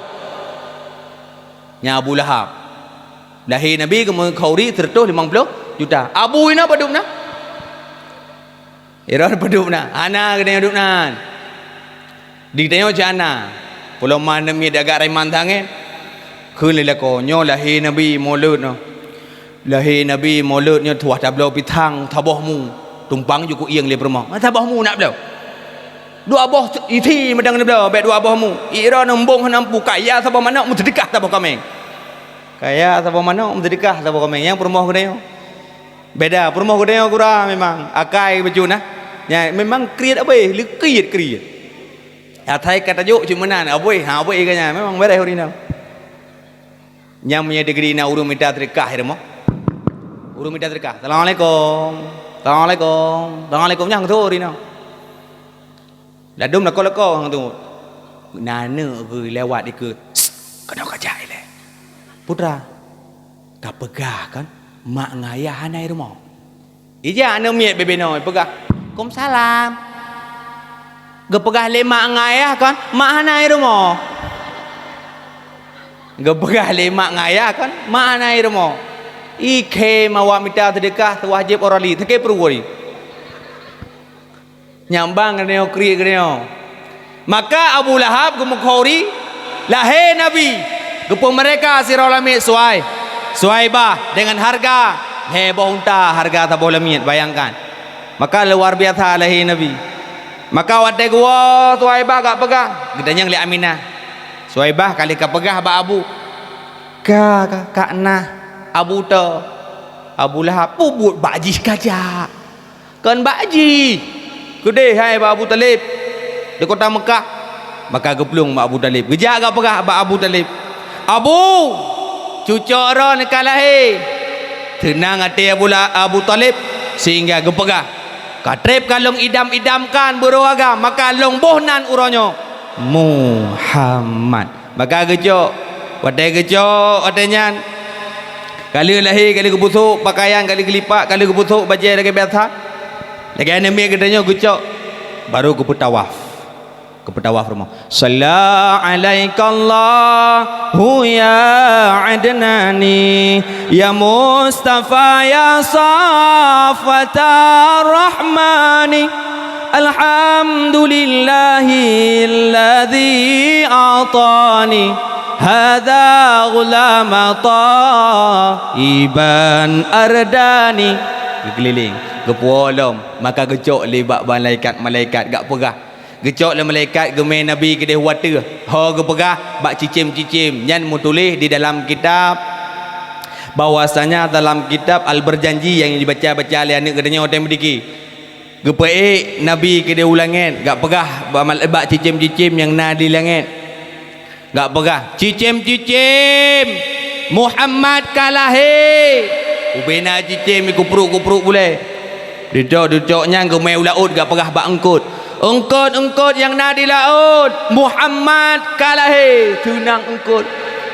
Nyan Abu Lahab lahé Nabi geumeukhuri sireutôh limong ploh juta. Abu inoe padub na? Droeneuh padub na? Hana geutanyoe dub nan. Di tanyoe cit hana. Pulo man namiet agak riman sangét. Kheun lé lakoe, nyoe lahé Nabi Maulud nyoe. Lahé Nabi Maulud nyoe tuwah tabloe pisang saboh mu. Tumpang ju kuieng lé peurumoh. Saboh mu nak bloe. Dua boh isi meudang neubloe, bék dua boh mu. Droeneuh mbong hana mampu, kaya saboh manok, meuseudeukah saboh kaméng. Kaya saboh manok, meuseudeukah saboh kaméng. Nyang peurumoh geutanyoe. Beda, peurumoh geutanyoe gura memang. Akai bacut na. Nya memang kriet abéh, lé kriet-kriet. Asai ka tajok cit meunan, abéh, ha, abéh ka nyan. Memang beureh ureuëng inong. Nyang meunyoe deugri na ureuëng mita seudeukah di rumoh. Ureuëng mita seudeukah. Assalamualaikum. Assalamualaikum. Assalamualaikum. Nyang tu ureuëng inong. Ladôm lakoe-lakoe ureuëng tu. Na aneuëk geuh lewat dikeue. "Sst, keunoe kajak ilée. Putra, kapeugah kon mak ngon ayah hana i rumoh." Ijak aneuëk miet bebe noe peugah, "Waalaikumsalam." Geupeugah lé mak ngon ayah kon, "Mak hana i rumoh." Geupeugah lé mak ngon ayah kon, "Mak hana i rumoh." Ikhém awak mita seudeukah, tuwah jieb ora li, sakét pruet. Nyang ban geutanyoe kriet geutanyoe. Maka Abu Lahab geumeukhuri lahé Nabi, geupeumeurdeka sidroe lamiet Suwai-, Suwaibah deungon hareuga lhée boh unta hareuga saboh lamiet, bayangkan. Maka luar biasa lahé Nabi. Maka watée geuwoe Suwaibah gak peugah, geutanyong lé Aminah. Suwaibah ka lheueh ka peugah bak Abu. Ka, ka, ka na Abu to. Abu Lahab, "Peue buet bak jih kajak?" Kon bak jih. Keudeh hai bak Abu Thalib di kota Meukah. Maka geuplueng bak Abu Thalib. Geujak gak peugah bak Abu Thalib, "Abu, cucok droeneuh ka lahé." Seunang até Abu La-, Abu Thalib sehingga geupeugah, "Ka treb ka lôn idam-idamkan beuroe agam, maka lôn boh nan uroe nyoe Muhammad." Maka geucok. Watée geucok, watée nyan, ka lheueh lahé, ka lheueh geupusok pakaian, ka lheueh geulipat, ka lheueh geupusok bajée lagée biasa. Lagée aneuëk miet geutanyoe geucok, baru geupeutawaf. Geupeutawaf rumoh. Salla alaikallahu ya Adnani, ya Mustafa, ya Safwatar Rahmani. Alhamdulillahilladzi atani hadza ghulama taiban ardani. Geukeulileng, geupuwoe lom, maka geucok lé bak malaikat-malaikat gak peugah. Geucok lé malaikat geumé Nabi keudeh watée. Ho geupeugah bak cicém-cicém nyan meutuléh di dalam kitab, bahwasanya dalam kitab Al-Berjanji nyang jibaca-baca lé aneuëk geutanyoe watée meudiki. Geupeuék Nabi keudeh u langét, gak peugah bak mal-, bak cicém-cicém nyang na di langét. Gak peugah, "Cicém-cicém, Muhammad ka lahé!" Ubena cicém ikupruk-kupruk bulée. Ducok-ducok nyan geumé u laôt gak peugah bak eungkôt, "Eungkôt-eungkôt nyang na di laôt, Muhammad ka lahé!" Seunang eungkôt.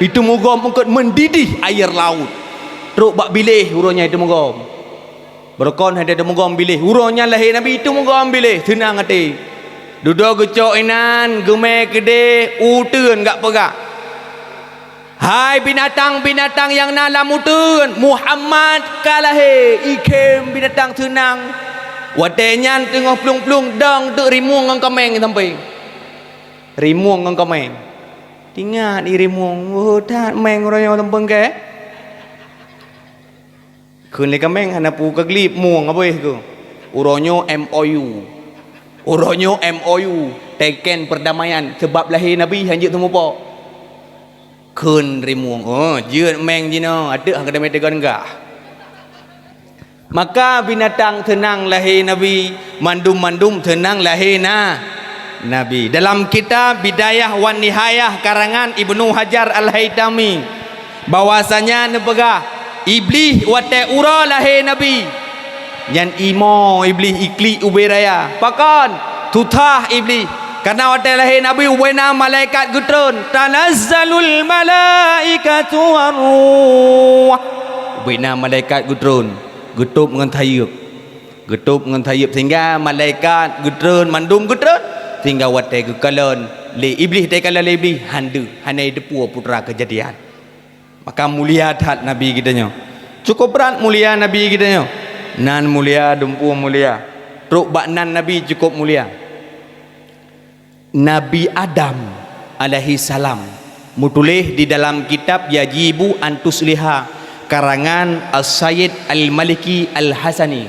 Iteumugom eungkôt mendidih air laut. Trok bak biléh uroe nyan iteumugom. Beurukon hai teumugom biléh. Uroe nyan lahé Nabi teumugom biléh, seunang até. Dudoe geucok inan, geumé keudeh, uteuen gak peugah, "Hai binatang-binatang nyang na lam uteuen, Muhammad ka lahé!" Ikhém binatang seunang. Watée nyan teungoh plueng-plueng dong teuk rimueng ngon kaméng sampoe. Rimueng ngon kaméng. Tingat i rimueng, "Oh, that méng uroe nyoe sampoe keu." Kheun lé kaméng hana peue ka glip mueng abéh keuh. Uroe nyoe M O U. Uroe nyoe M O U, teken perdamaian, seubab lahé Nabi han jeuet teumupok. Kheun rimueng, "Oh, jeuet méng jinoe, ateuk han keudamé teugon gah." Maka binatang seunang lahé Nabi, mandum-mandum seunang lahé na Nabi. Dalam kitab Bidayah wan Nihayah karangan Ibnu Hajar Al-Haitami, bahwasanya neupeugah, Iblih watée uroe lahé Nabi, nyan imo Iblih iklik ubé raya. Pakon? Susah Iblih. Karena watée lahé Nabi ubena malaikat geutreun, "Tanazzalul malaikatu warruh." Ubena malaikat geutreun, geutôb ngon sayeuep. Geutôb ngon sayeuep sehingga malaikat geutreun, mandum geutreun, sehingga watée geukalon lé Iblih, teukalon lé Iblih, han deuh, hana jiteupeue peue teuma keujadian. Maka mulia that Nabi geutanyoe. Cukup brat mulia Nabi geutanyoe. Nan mulia, dumpeue mulia. Trok bak nan Nabi cukup mulia. Nabi Adam alaihissalam meutuléh di dalam kitab Yajibu an Tusliha karangan As-Sayyid Al-Maliki Al-Hasani.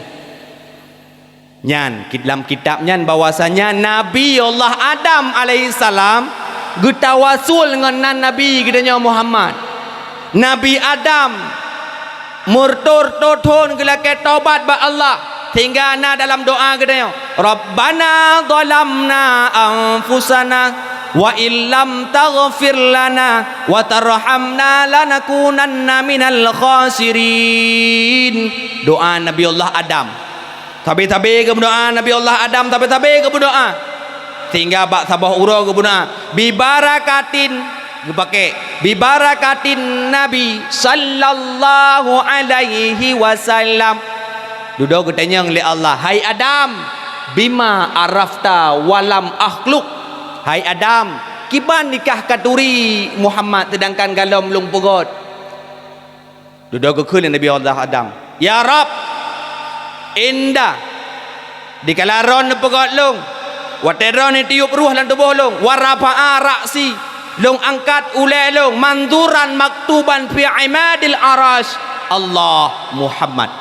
Nyan, ki-, lam kitab nyan bahwasanya Nabi Allah Adam alaihissalam geutawasul ngon nan Nabi geutanyoe Muhammad. Nabi Adam meureutoh-reutoh thon geulakée tobat bak Allah, sehingga na dalam doa geutanyoe, "Rabbana zalamna anfusana wa illam taghfir lana wa tarhamna lanakunanna minal khasirin." Doa Nabi Allah Adam. Sabe-sabe geumeudoa Nabi Allah Adam, sabe-sabe geumeudoa. Sehingga bak saboh uroe geumeudoa, "Bibarakatin," geupakée, "bibarakatin Nabi sallallahu alaihi wasallam." Dudoe geutanyong lé Allah, "Hai Adam, bima arafta walam akhluk?" Hai Adam, kiban dikah katuri Muhammad seudangkan galom lôn peugét? Dudoe geukheun lé Nabi Allah Adam, "Ya Rabb, inda dikala droe neupeugét lôn, watée droe neutiup ruh lam tuboh lôn, wa rafa'a ra'si, lôn angkat ulée lôn, manzuran maktuban fi imadil arasy, Allah Muhammad."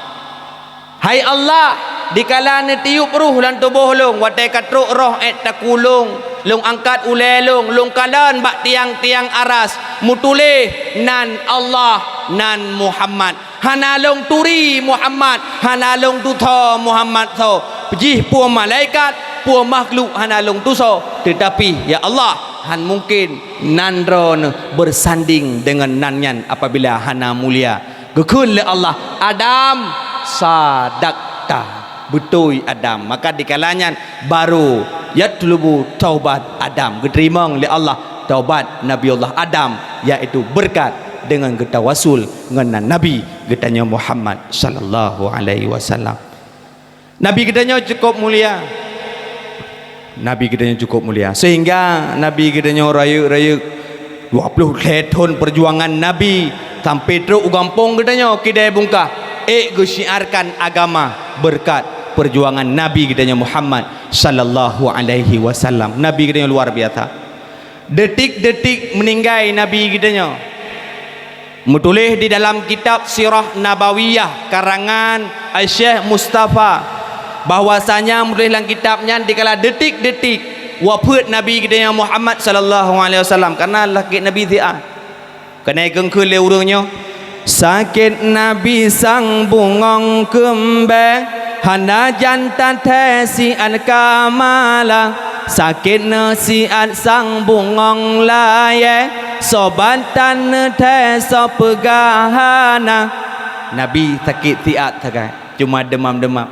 Hai Allah, dikala neutiup ruh lam tuboh lôn, watée ka trok roh ék takue lôn, lôn angkat ulée lôn, lôn kalon bak tiang-tiang aras, meutuléh nan Allah, nan Muhammad. Hana lôn turi Muhammad, hana lôn tusoe Muhammad soe. Jih peue malaikat, peue makhluk hana lôn tusoe. Teutapi, ya Allah, han mungken nan droeneuh beusandeng deungon nan nyan apabila hana mulia. Geukheun lé Allah, "Adam, sadakta, beutôi Adam." Maka dikala nyan baru yatlubu taubat Adam, geuteurimong lé Allah taubat Nabi Allah Adam, yaitu beureukat deungon geutawasul ngon nan Nabi geutanyoe Muhammad sallallahu alaihi wasallam. Nabi geutanyoe cukup mulia. Nabi geutanyoe cukup mulia. Sehingga Nabi geutanyoe rayeuk-rayeuk dua ploh lhée thon peujuangan Nabi sampai trok u gampông geutanyoe Kidai Bungkah, ék geusyiarkan agama beureukat peujuangan Nabi geutanyoe Muhammad sallallahu alaihi wasallam. Nabi geutanyoe luar biasa. Detik-detik meuninggai Nabi geutanyoe. Meutuléh di dalam kitab Sirah Nabawiyah karangan Al-Syekh Mustafa, bahwasanya meutuléh lam kitab nyan dikala detik-detik wafeuet Nabi geutanyoe Muhammad sallallahu alaihi wasallam, karena sakét Nabi siat. Keuneuk geukheun lé ureuëng nyoe, sakét Nabi sang bungöng keumbée. Hana jan tathée siat ka malah, sakét neusiat sang bungong layée, soe ban tan neuthée soe peugah hana. Nabi sakét siat sagai, cuma deumam-deumam.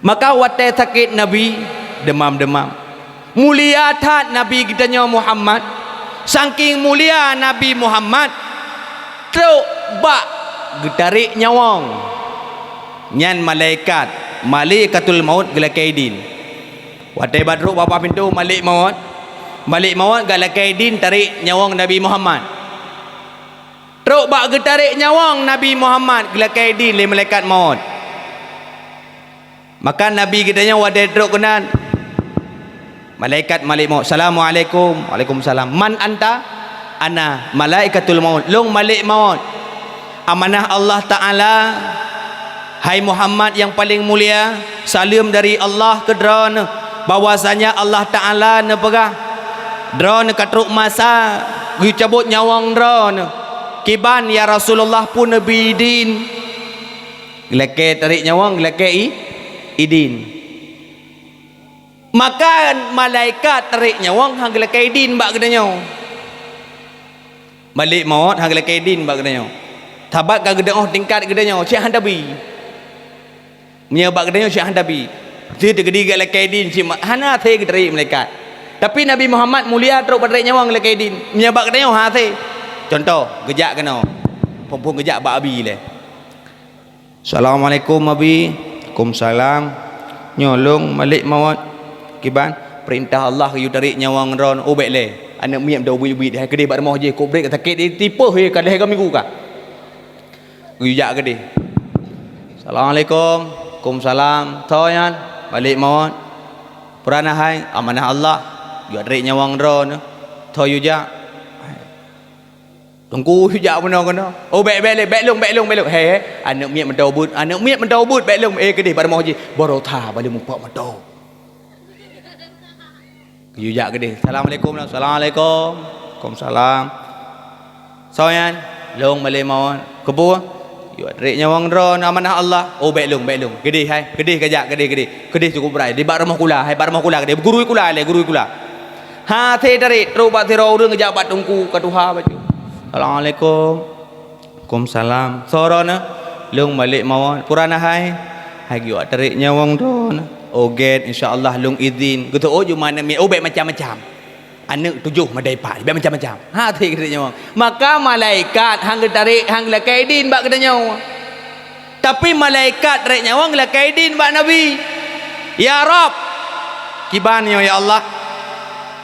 Maka watée sakét Nabi deumam-deumam. Mulia that Nabi geutanyoe Muhammad. Saking mulia Nabi Muhammad, trok bak geutarek nyawöng. Nyan malaikat, malaikatul maut geulakée idin. Watée ba trok bak pintoe malek maut, malek maut geulakée idin tarek nyawöng Nabi Muhammad. Trok bak geutarek nyawöng Nabi Muhammad geulakée idin lé malaikat maut. Maka Nabi geutanyoe watée trok keunan, malaikat malek maut, "Assalamualaikum." "Waalaikumsalam." "Man anta?" "Ana malaikatul maut." "Lôn malek maut." "Amanah Allah Ta'ala, hai Muhammad nyang paleng mulia, saleuem dari Allah keu droeneuh, bahwasanya Allah Ta'ala neupeugah, droeneuh ka trok masa geucabot nyawöng droeneuh. Kiban ya Rasulullah, peue neubi idin?" Geulakée tarek nyawöng, geulakée i, idin. Maka malaikat tarek nyawöng han geulakée idin bak geutanyoe. Malek maut han geulakée idin bak geutanyoe. Sabat ka geutanyoe tingkat geutanyoe, cit han tabi. Meunyoe bak geutanyoe cit han tabi. Cit teukeudi geulakée idin cit ma-, hana hase geutarek malaikat. Tapi Nabi Muhammad mulia trok bak tarek nyawöng geulakée idin. Meunyoe bak geutanyoe hase. Contoh, geujak keunoe. Phon-phon geujak bak abi lé. "Assalamualaikum, Abi." "Waalaikumsalam." "Nyoe lôn malek maut." "Kiban?" "Peurintah Allah geuyue tarek nyawöng droeneuh." "Oh, bék lé. Aneuëk miet meudo ubit-ubit, hai keudeh bak rumoh jih, kok brek sakét, eh, tipôh, eh, ka lhée ka minggu kah." Geuyue jak keudeh. "Assalamualaikum." "Waalaikumsalam." "Soe nyan?" "Malek maut." "Peue na hai?" "Amanah Allah. Geuyue tarek nyawöng droeneuh." "Soe yue jak?" "Teungku, jak meunoe keunoe." "Oh, bék, bék lé, bék lôn, bék lôn, bék lôn." "Hei, hei, aneuëk miet meudo ubit, aneuëk miet meudo ubit, bék lôn." "Eh, keudeh bak rumoh jih, baroe that ban lôn muphom meudo." Geuyue jak keudeh. "Assalamualaikum." "Assalamualaikum." "Waalaikumsalam." "Soe nyan?" "Lôn malek maut." "Keupeue?" "Geuyue tarek nyawöng droeneuh, amanah Allah." "Oh, bék lôn, bék lôn. Keudeh hai, keudeh ka jak, keudeh, keudeh. Keudeh cukôp brat. Di bak rumoh kula, hai bak rumoh kula keudeh. Gurui kula lé, gurui kula." Hase tarek, trok bak sidroe ureuëng geujak bak teungku ka tuha bacut. "Assalamualaikum." "Waalaikumsalam." "Soe droeneuh?" "Lôn malek maut." "Peue na hai?" "Hai geuyue tarek nyawöng droeneuh." "Oh, gét, insya Allah lôn idin." Geuteuôt jumah aneuëk miet, "Oh, bék macam-macam. Aneuëk tujoh madai pat, bék macam-macam." Hase geutarek nyawöng. Maka malaikat han geutarek, han geulakée idin bak geutanyoe. Tapi malaikat tarek nyawöng geulakée idin bak Nabi. "Ya Rabb, kiban nyoe ya Allah?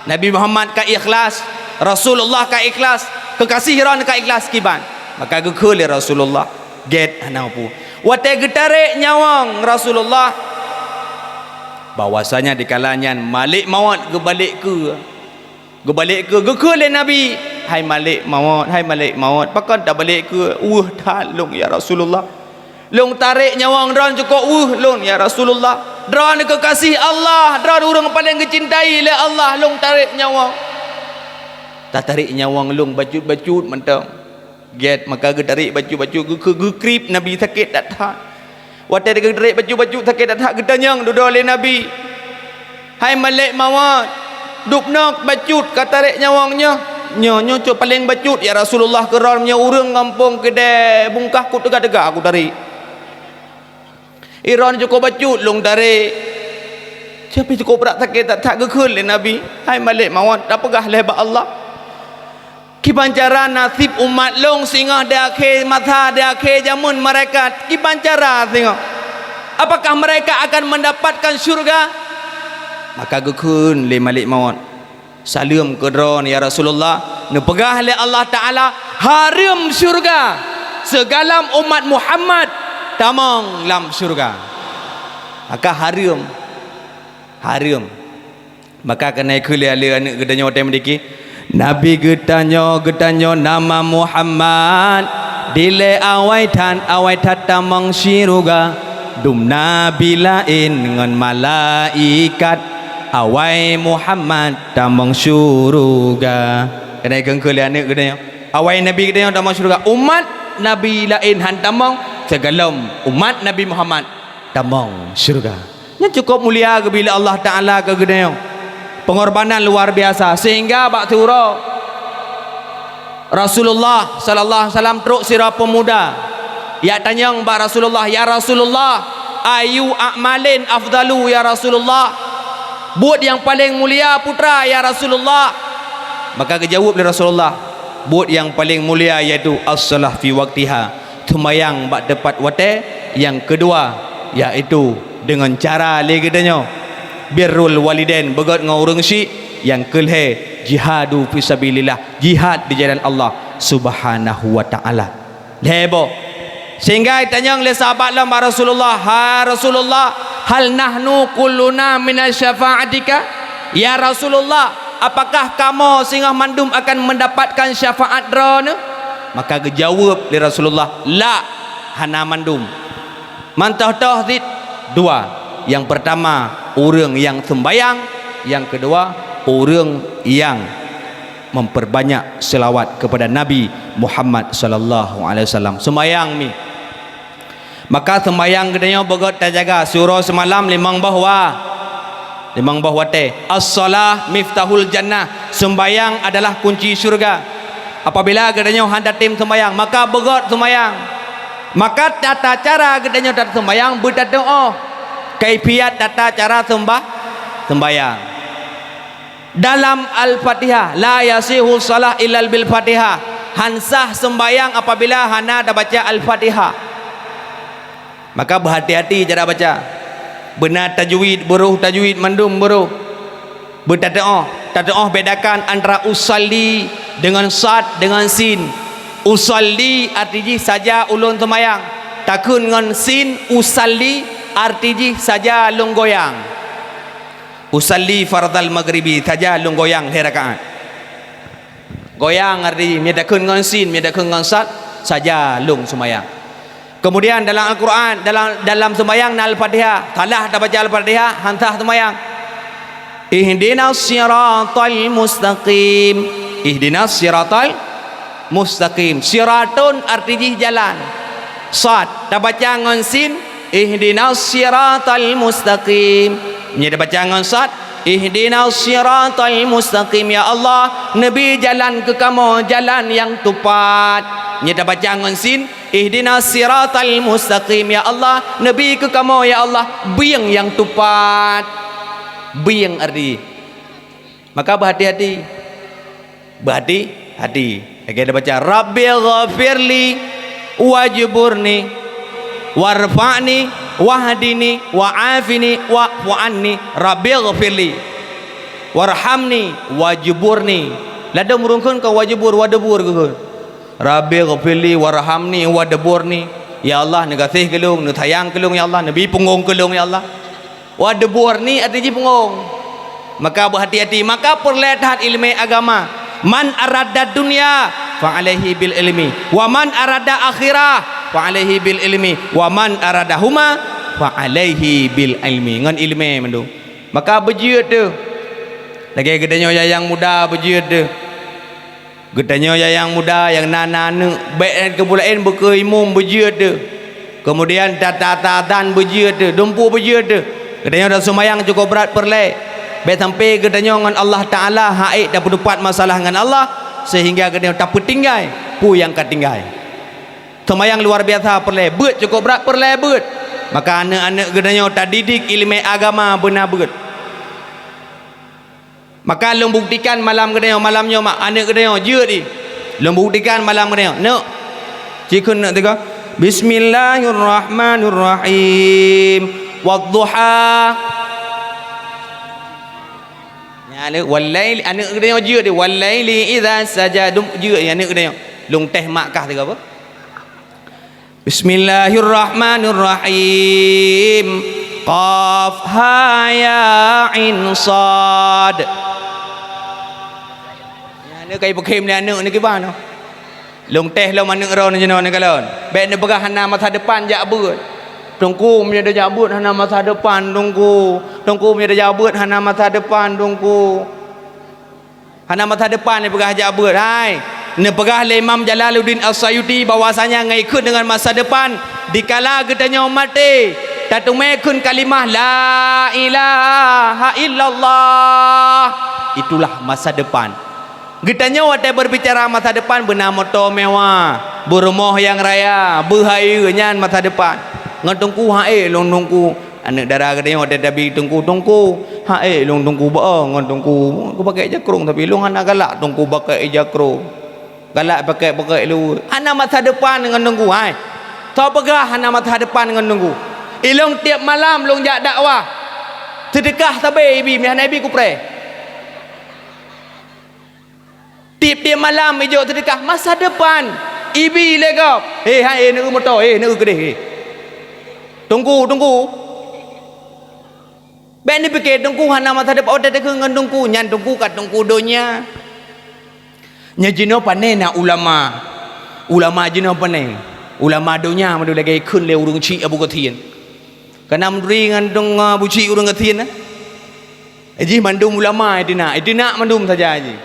Nabi Muhammad ka ikhlas, Rasulullah ka ikhlas, keukasih droeneuh ka ikhlas, kiban?" Maka geukheun lé Rasulullah, "Gét, hana peue." Watée geutarek nyawöng Rasulullah, bahwasanya dikala nyan malek maut geubalek keue. Geubalek keue, geukheun lé Nabi, "Hai malek maut, hai malek maut, pakon tabalek keue? Weueh that lôn, ya Rasulullah. Lôn tarek nyawöng droeneuh cukôp weueh lôn, ya Rasulullah. Droeneuh keukasih Allah, droeneuh ureuëng paleng geucintai lé Allah, lôn tarek nyawöng." Tatarek nyawöng lôn bacut-bacut mantong. Gét, maka geutarek bacut-bacut, geukheun, geukrieb Nabi sakét that-that. Watée geutarek bacut-bacut sakét that-that, geutanyong dudoe lé Nabi, "Hai malek maut, dubnoe bacut ka tarek nyawöng nyoe?" "Nyoe, nyoe cok paleng bacut, ya Rasulullah, keu droeneuh meunyoe ureuëng gampông keudeh bungkah kuteuga-teuga kutarek." "Droeneuh cukôp bacut lôn tarek." Tapi cukôp brat sakét that-that, geukheun lé Nabi, "Hai malek maut, tapeugah lé bak Allah, kiban cara naseb umat lôn singoh di akhé masa, di akhé jamén mereka, kiban cara singoh? Apakah mereka akan mendapatkan syurga?" Maka geukheun lé malek maut, "Saleuem keu droeneuh, ya Rasulullah, neupeugah lé Allah Ta'ala, hareuem syeuruga sigohlom umat Muhammad tamong lam syeuruga." Maka hareuem, hareuem. Maka keuneuk kheun lé aneuëk geutanyoe watée meudiki, "Nabi geutanyoe, geutanyoe nama Muhammad, dilée awai that, awai that tamong syeuruga. Dum nabi laén ngon malaikat, awai Muhammad tamong syeuruga." Keuneuk kheun lé aneuëk geutanyoe, "Awai nabi geutanyoe tamong syeuruga. Umat nabi laén han tamong sigohlom umat Nabi Muhammad." tamong syeuruga. Nyan cukôp mulia geubri lé Allah Taala keu geutanyoe. Peungorbanan luar biasa, sehingga bak siuroe Rasulullah sallallahu alaihi wasallam trok sidroe peumuda, jak tanyong bak Rasulullah, "Ya Rasulullah, ayu a'malin afdalu ya Rasulullah? Buet nyang paleng mulia peue teuma ya Rasulullah?" Maka geujaweueb lé Rasulullah, "Buet nyang paleng mulia yaitu as-shalah fi waqtiha, seumayang bak teupat watée. Nyang keudua, yaitu deungon cara lé geutanyoe, birrul walidain, beugét ngon ureuëng syik. Nyang keulhée, jihadu fi sabilillah, jihad di jalan Allah Subhanahu wa Ta'ala." Lhée boh. Sehingga itanyong lé sahabat lom bak Rasulullah, "Ha Rasulullah, hal nahnu kulluna mina syafa'atika? Ya Rasulullah, apakah kamoe singoh mandum akan mendapatkan syafaat Droeneueh?" Maka geujaweueb lé Rasulullah, "La, hana mandum." Mantoh-toh cit dua. Nyang peurtama, ureuëng nyang seumbayang. Nyang keudua, ureuëng nyang memperbanyak selawat kepada Nabi Muhammad sallallahu alaihi wasallam. Seumayang mi. Maka seumayang geutanyoe beugét tajaga, siuroe seumalam limong boh wa-, limong boh watée. As-shalah miftahul jannah, seumayang adalah kunci syeuruga. Apabila geutanyoe hana tem seumayang, maka beugét seumayang. Maka tata cara geutanyoe taseumayang beutateuoh kaifiat tata cara seumbah-, seumayang. Dalam Al-Fatihah, "La yasihu shalah illal bil Fatihah." Han sah seumbayang apabila hana tabaca Al-Fatihah. Maka beuhati-hati cara baca. Beuna tajwid, beurôh tajwid mandum beurôh. Beutateuoh, tateuoh bedakan antara usalli deungon sad deungon sin. Usalli arti jih saja ulôn seumayang. Takheun ngon sin, usalli arti jih saja lôn goyang. Usalli fardal maghribi, saja lôn goyang lhée rakaat. Goyang arti jih, meunyo takheun ngon sin, meunyo takheun ngon sad, saja lôn seumayang. Kemudian dalam Al-Quran, dalam, dalam seumayang na Al-Fatihah, salah tabaca Al-Fatihah, han sah seumayang. Ihdinas siratal mustaqim. Ihdinas siratal mustaqim. Siratun arti jih jalan. Sad, tabaca ngon sin, "Ihdinas siratal mustaqim." Nyoe tabaca ngon sad, "Ihdinas siratal mustaqim." Ya Allah, neubi jalan keu kamoe, jalan nyang tupat. Nyoe tabaca ngon sin, "Ihdinas siratal mustaqim." Ya Allah, neubi keu kamoe, ya Allah, bieng nyang tupat. Bieng arti. Maka beuhati-hati. Beuhati-hati. Lagée tabaca, "Rabbighfirli wajburni warfa'ni wahdini wa'afini wa'fu anni. Rabbighfirli warhamni wajburni." Ladôm ureuëng kheun ka wajbur, wadubur geukheun. "Rabbighfirli warhamni wadburni." Ya Allah, neugaséh keu lôn, neusayang keu lôn, ya Allah, neubi punggong keu lôn, ya Allah. Wadburni arti jih punggong. Maka beuhati-hati, maka peureulée that iéleumé agama. "Man arada dunya fa alaihi bil ilmi, wa man arada akhirah fa alaihi bil ilmi, wa man aradahuma fa alaihi bil ilmi." Ngon iéleumé mandum. Maka beujeuet teuh. Lagée geutanyoe nyang muda beujeuet teuh. Geutanyoe nyang muda nyang na, na aneuëk, bék keu buleuen beukeue imum beujeuet teuh. Keumudian tata-tata azan beujeuet teuh, dumpeue beujeuet teuh. Geutanyoe taseumayang cukôp brat peureulée. Bék sampoe geutanyoe ngon Allah Taala ha'ék tapeuteupat masalah ngon Allah, seuhingga geutanyoe tapeutinggai peue nyang ka tinggai. Seumayang luar biasa peureulée, beuet cukôp brat peureulée beuet. Maka aneuëk-aneuëk geutanyoe tadidik iéleumé agama beuna beuet. Maka lôn buktikan malam geutanyoe, malam nyoe mak aneuëk geutanyoe jeuet di. Lôn buktikan malam geutanyoe. Neuk. Cikheun neuk teuka. Bismillahirrahmanirrahim. Wadduha. Nya lé, wal laili, aneuëk geutanyoe jeuet di. Wal laili idza saja, dum jeuet di aneuëk geutanyoe. Lôn teh mak kah teuka apa? Bismillahirrahmanirrahim. Qaf ha ya ain sad. Nyan ka ipeukhem lé aneuëk nyoe kiban nyoe. Lôn teh lom aneuëk droeneuh jinoe neukalon. Bék neupeugah hana masa depan jak beuet. Teungku, meunyoe tajak beuet hana masa depan, Teungku. Teungku, meunyoe tajak beuet hana masa depan, Teungku. Hana masa depan neupeugah jak beuet. Hai, neupeugah lé Imam Jalaluddin As-Sayuti bahwasanya ngon ikheun deungon masa depan dikala geutanyoe maté. Tateumé kheun kalimah la ilaha illallah. Itulah masa depan. Geutanyoe watée berbicara masa depan beuna moto mewah, beurumoh nyang raya, beuhayeue, nyan masa depan. Ngon teungku, "Hai lôn teungku." Aneuëk dara geutanyoe watée tabi teungku, "Teungku, hai lôn teungku, beu ngon teungku." Geupakai jakrong, tapi lôn hana galak teungku pakai jakrong. Galak pakai-pakai luweue. Hana masa depan ngon teungku, hai. Soe peugah hana masa depan ngon teungku? Ilôn tieb malam lôn jak dakwah. Seudeukah sabe ibi, meuhana ibi kupreh. Tieb-tieb malam ijok seudeukah masa depan. Ibi lé gob. He, hai, eh, neu moto, eh, neu keudeh, eh. Teungku, teungku. Bék neupike teungku hana masa depan, watée takheun ngon teungku, nyan teungku ka teungku donya. Nyan jinoe pane na ulama. Ulama jinoe pane. Ulama donya mandum lagée kheun lé ureuëng chik Abu Gathin. Kana meuturi ngon dong Abu Chik ureuëng Gathin, eh? Jih mandum ulama iteunak, iteunak mandum saja jih.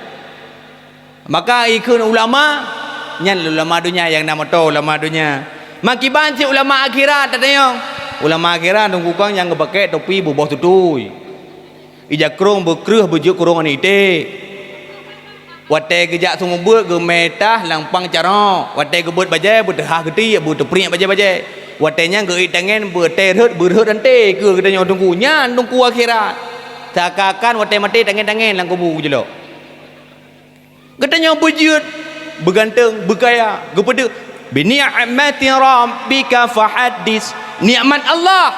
Maka ikheun ulama, nyan ulama donya nyang na moto ulama donya. Makiban cit ulama akhirat tatanyong. Ulama akhirat dong kukang nyang geupakek topi beuboh tutui. Ija krong beukreueh beujeuet krong aneuk iték. Watée geujak seumeubeuet geumé tah lampang carông. Watée geubeuet bajée beuteuhah geutiek beuteupriek bajée-bajée. Watée nyan geuiek tangen beutée rhot beurhot anté keu geutanyoe teungku. Nyan teungku akhirat. Seakan-akan watée maté tangen-tangen lam kubu geujulok. Geutanyoe beujeuet, beuganteng, beukaya, geupeudeuh. "Bi ni'mati rabbika fahaddits." Nikmat Allah,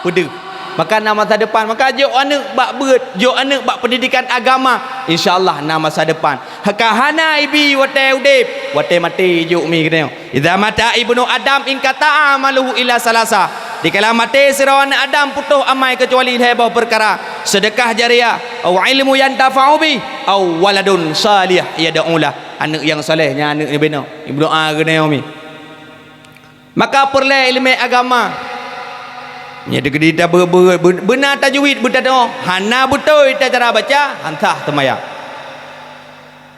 peudeuh. Maka na masa depan, maka jok aneuk bak beuet, jok aneuk bak pendidikan agama, insya Allah na masa depan. Ka hana ibi watée udeb, watée maté jok mi geutanyoe. "Idza mata ibnu Adam inqata'a amaluhu illa salasa." Dikala maté sidroe aneuk Adam putôh amai keucuali lhée boh peukara, seudeukah jariah, au ilmu yantafa'u bih, au waladun salih yad'u lah. Aneuk nyang saleh, nyan aneuk nyang beunoe, ibnu a geuneumi. Maka peureulée iéleumé agama. Nyan dikeudi tabeu-, beu-, beu-, beuna tajwid beutadong, hana beutôi tacara baca, han sah teumayang.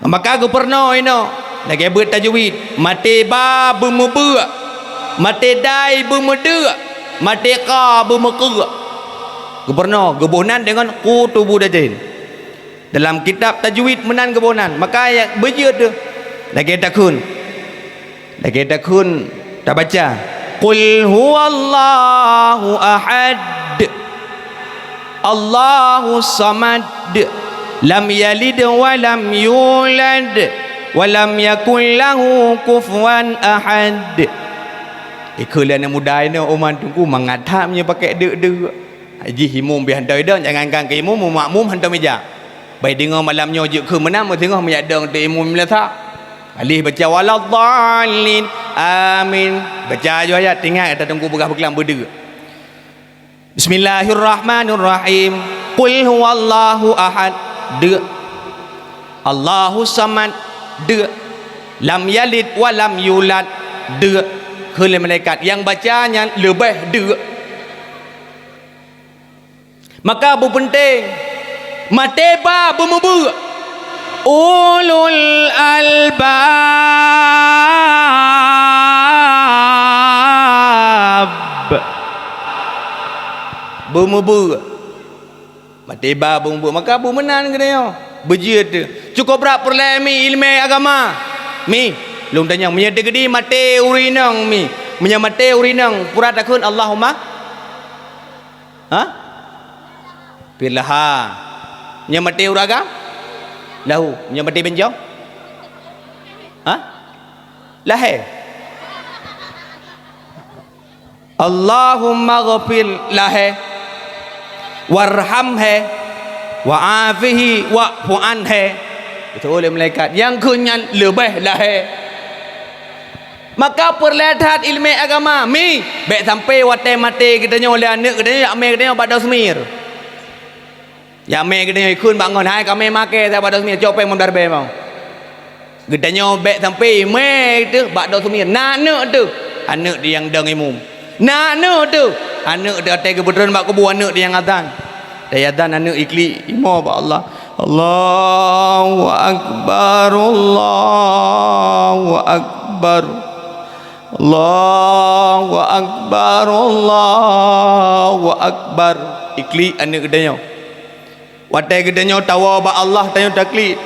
Maka geupeurunoe inoe lagée beuet tajwid, maté ba beumeubeuk, maté dai beumeudeuk, maté ka beumeukeuk. Geupeurunoe geuboh nan deungon kutubu dajin. Dalam kitab tajwid meunan geuboh nan, maka ya beujeuet teuh lagée takheun. Lagée takheun tabaca, "Qul huwallahu ahad, Allahus samad, lam yalid wa lam yulad, wa lam yakul lahu kufuwan ahad." Ikheun lé aneuk muda inoe, "Uman teungku mangat that meunyoe pakai deuk-deuk." Jih imum pih hantom idong, jangankan keu imum, makmum hantom ija. Bai deungoe malam nyoe jeuet kheun meunan, meuteungoh meujak dong teuk imum meulasa. Alih baca waladdallin. Amin. Baca aju ayat, teuingat gata teungku peugah beuklam beudeuk. Bismillahirrahmanirrahim. Qul huwallahu ahad. Deuk. Allahus samad. Deuk. Lam yalid wa lam yulad. Deuk. Kheun lé malaikat nyang baca nyan leubeh deuk. Maka beupeunteng, maté ba beumeubeuk. Ulul albab. Beumeubeuk. Maté ba beumeubeuk. Maka beumeunan geutanyoe. Beujeuet teuh. Cukôp brat peureulée mi iéleumé agama. Mi, lôn tanyong, meunyoe teukeudi maté ureuëng inong mi. Meunyoe maté ureuëng inong, peue takheun Allahumma? Ha? Firlaha. Nyoe maté ureuëng agam? Lahu. Nyoe maté beunjong? Ha? Lahé. Allahumma ghfir lahé. Warhamhé. Wa afihi wa'fu anhé. Itu oleh malaikat. Nyang kheun nyan leubeh lahé. Maka peureulée that iéleumé agama, mi, bék sampai watée maté geutanyoe lé aneuk geutanyoe, jak mé geutanyoe bak Dok Smir. Jak mé geutanyoe ikheun bak ngon, hai ka mé maké sabat Dok Smir, cok péng mandar bée mau. Geutanyoe bék sampai mé teuh bak Dok Smir, na aneuk teuh, aneuk teuh nyang dong imum. Na aneuk teuh, aneuk teuh até geupeutreun bak kubu aneuk teuh nyang azan. Teuh azan aneuk iklik imo bak Allah. Allahu Akbar, Allahu Akbar. Allahu Akbar, Allahu Akbar. Iklik aneuk geutanyoe. Watée geutanyoe tawoe bak Allah, tanyoe taklik.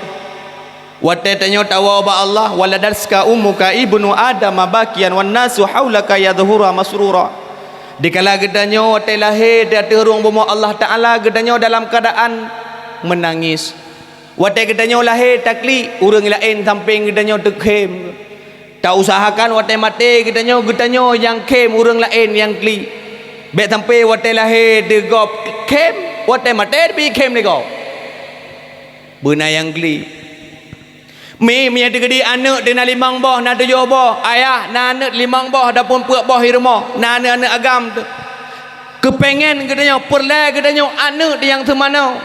Watée tanyoe tawoe bak Allah, "Waladatka ummuka ibnu Adama bakiyan wan nasu haulaka yadhhuruna masrura." Dikala geutanyoe watée lahé di ateueh rhueng bumoe Allah Taala, geutanyoe dalam keuadaan meunangis. Watée geutanyoe lahé taklik, ureuëng laén sampéng geutanyoe teukhém. Tausahakan watée maté geutanyoe, geutanyoe nyang khém, ureuëng laén nyang klik. Bék sampé watée lahé di gob khém, watée maté pih khém lé gob. Beuna nyang klik. Mi, mi nyang teukeudi aneuk teuh na limong boh, na tujoh boh, ayah na aneuk limong boh, ataupun peuet boh i rumoh, na aneuk-aneuk agam teuh. Keupéngen geutanyoe, peureulée geutanyoe aneuk teuh nyang seumanoe.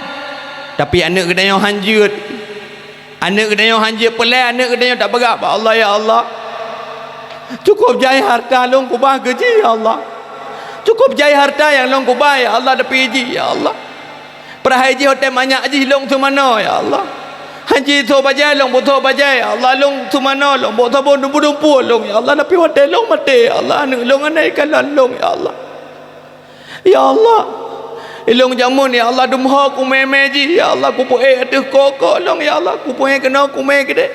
Tapi aneuk geutanyoe han jeuet. Aneuk geutanyoe han jeuet peureulée, aneuk geutanyoe tapeugah bak Allah, "Ya Allah, cukôp jai hareuta lôn keubah keu jih, ya Allah. Cukôp jai hareuta nyang lôn keubah, ya Allah, tapi jih, ya Allah. Peureulée jih watée manyak jih lôn seumanoe, ya Allah. Han jitho bajée lôn beusoe bajée, ya Allah, lôn seumanoe lôn bôh saboh dumpeue-dumpeue lôn, ya Allah, tapi watée lôn maté, ya Allah, aneuk lôn hana jikalon lôn, ya Allah." Ya Allah, ilôn jameun, ya Allah, dumho kumé-mé jih, ya Allah, kupeuék ateueh kok-kok lôn, ya Allah, kupeuék keunoe kumé keudeh.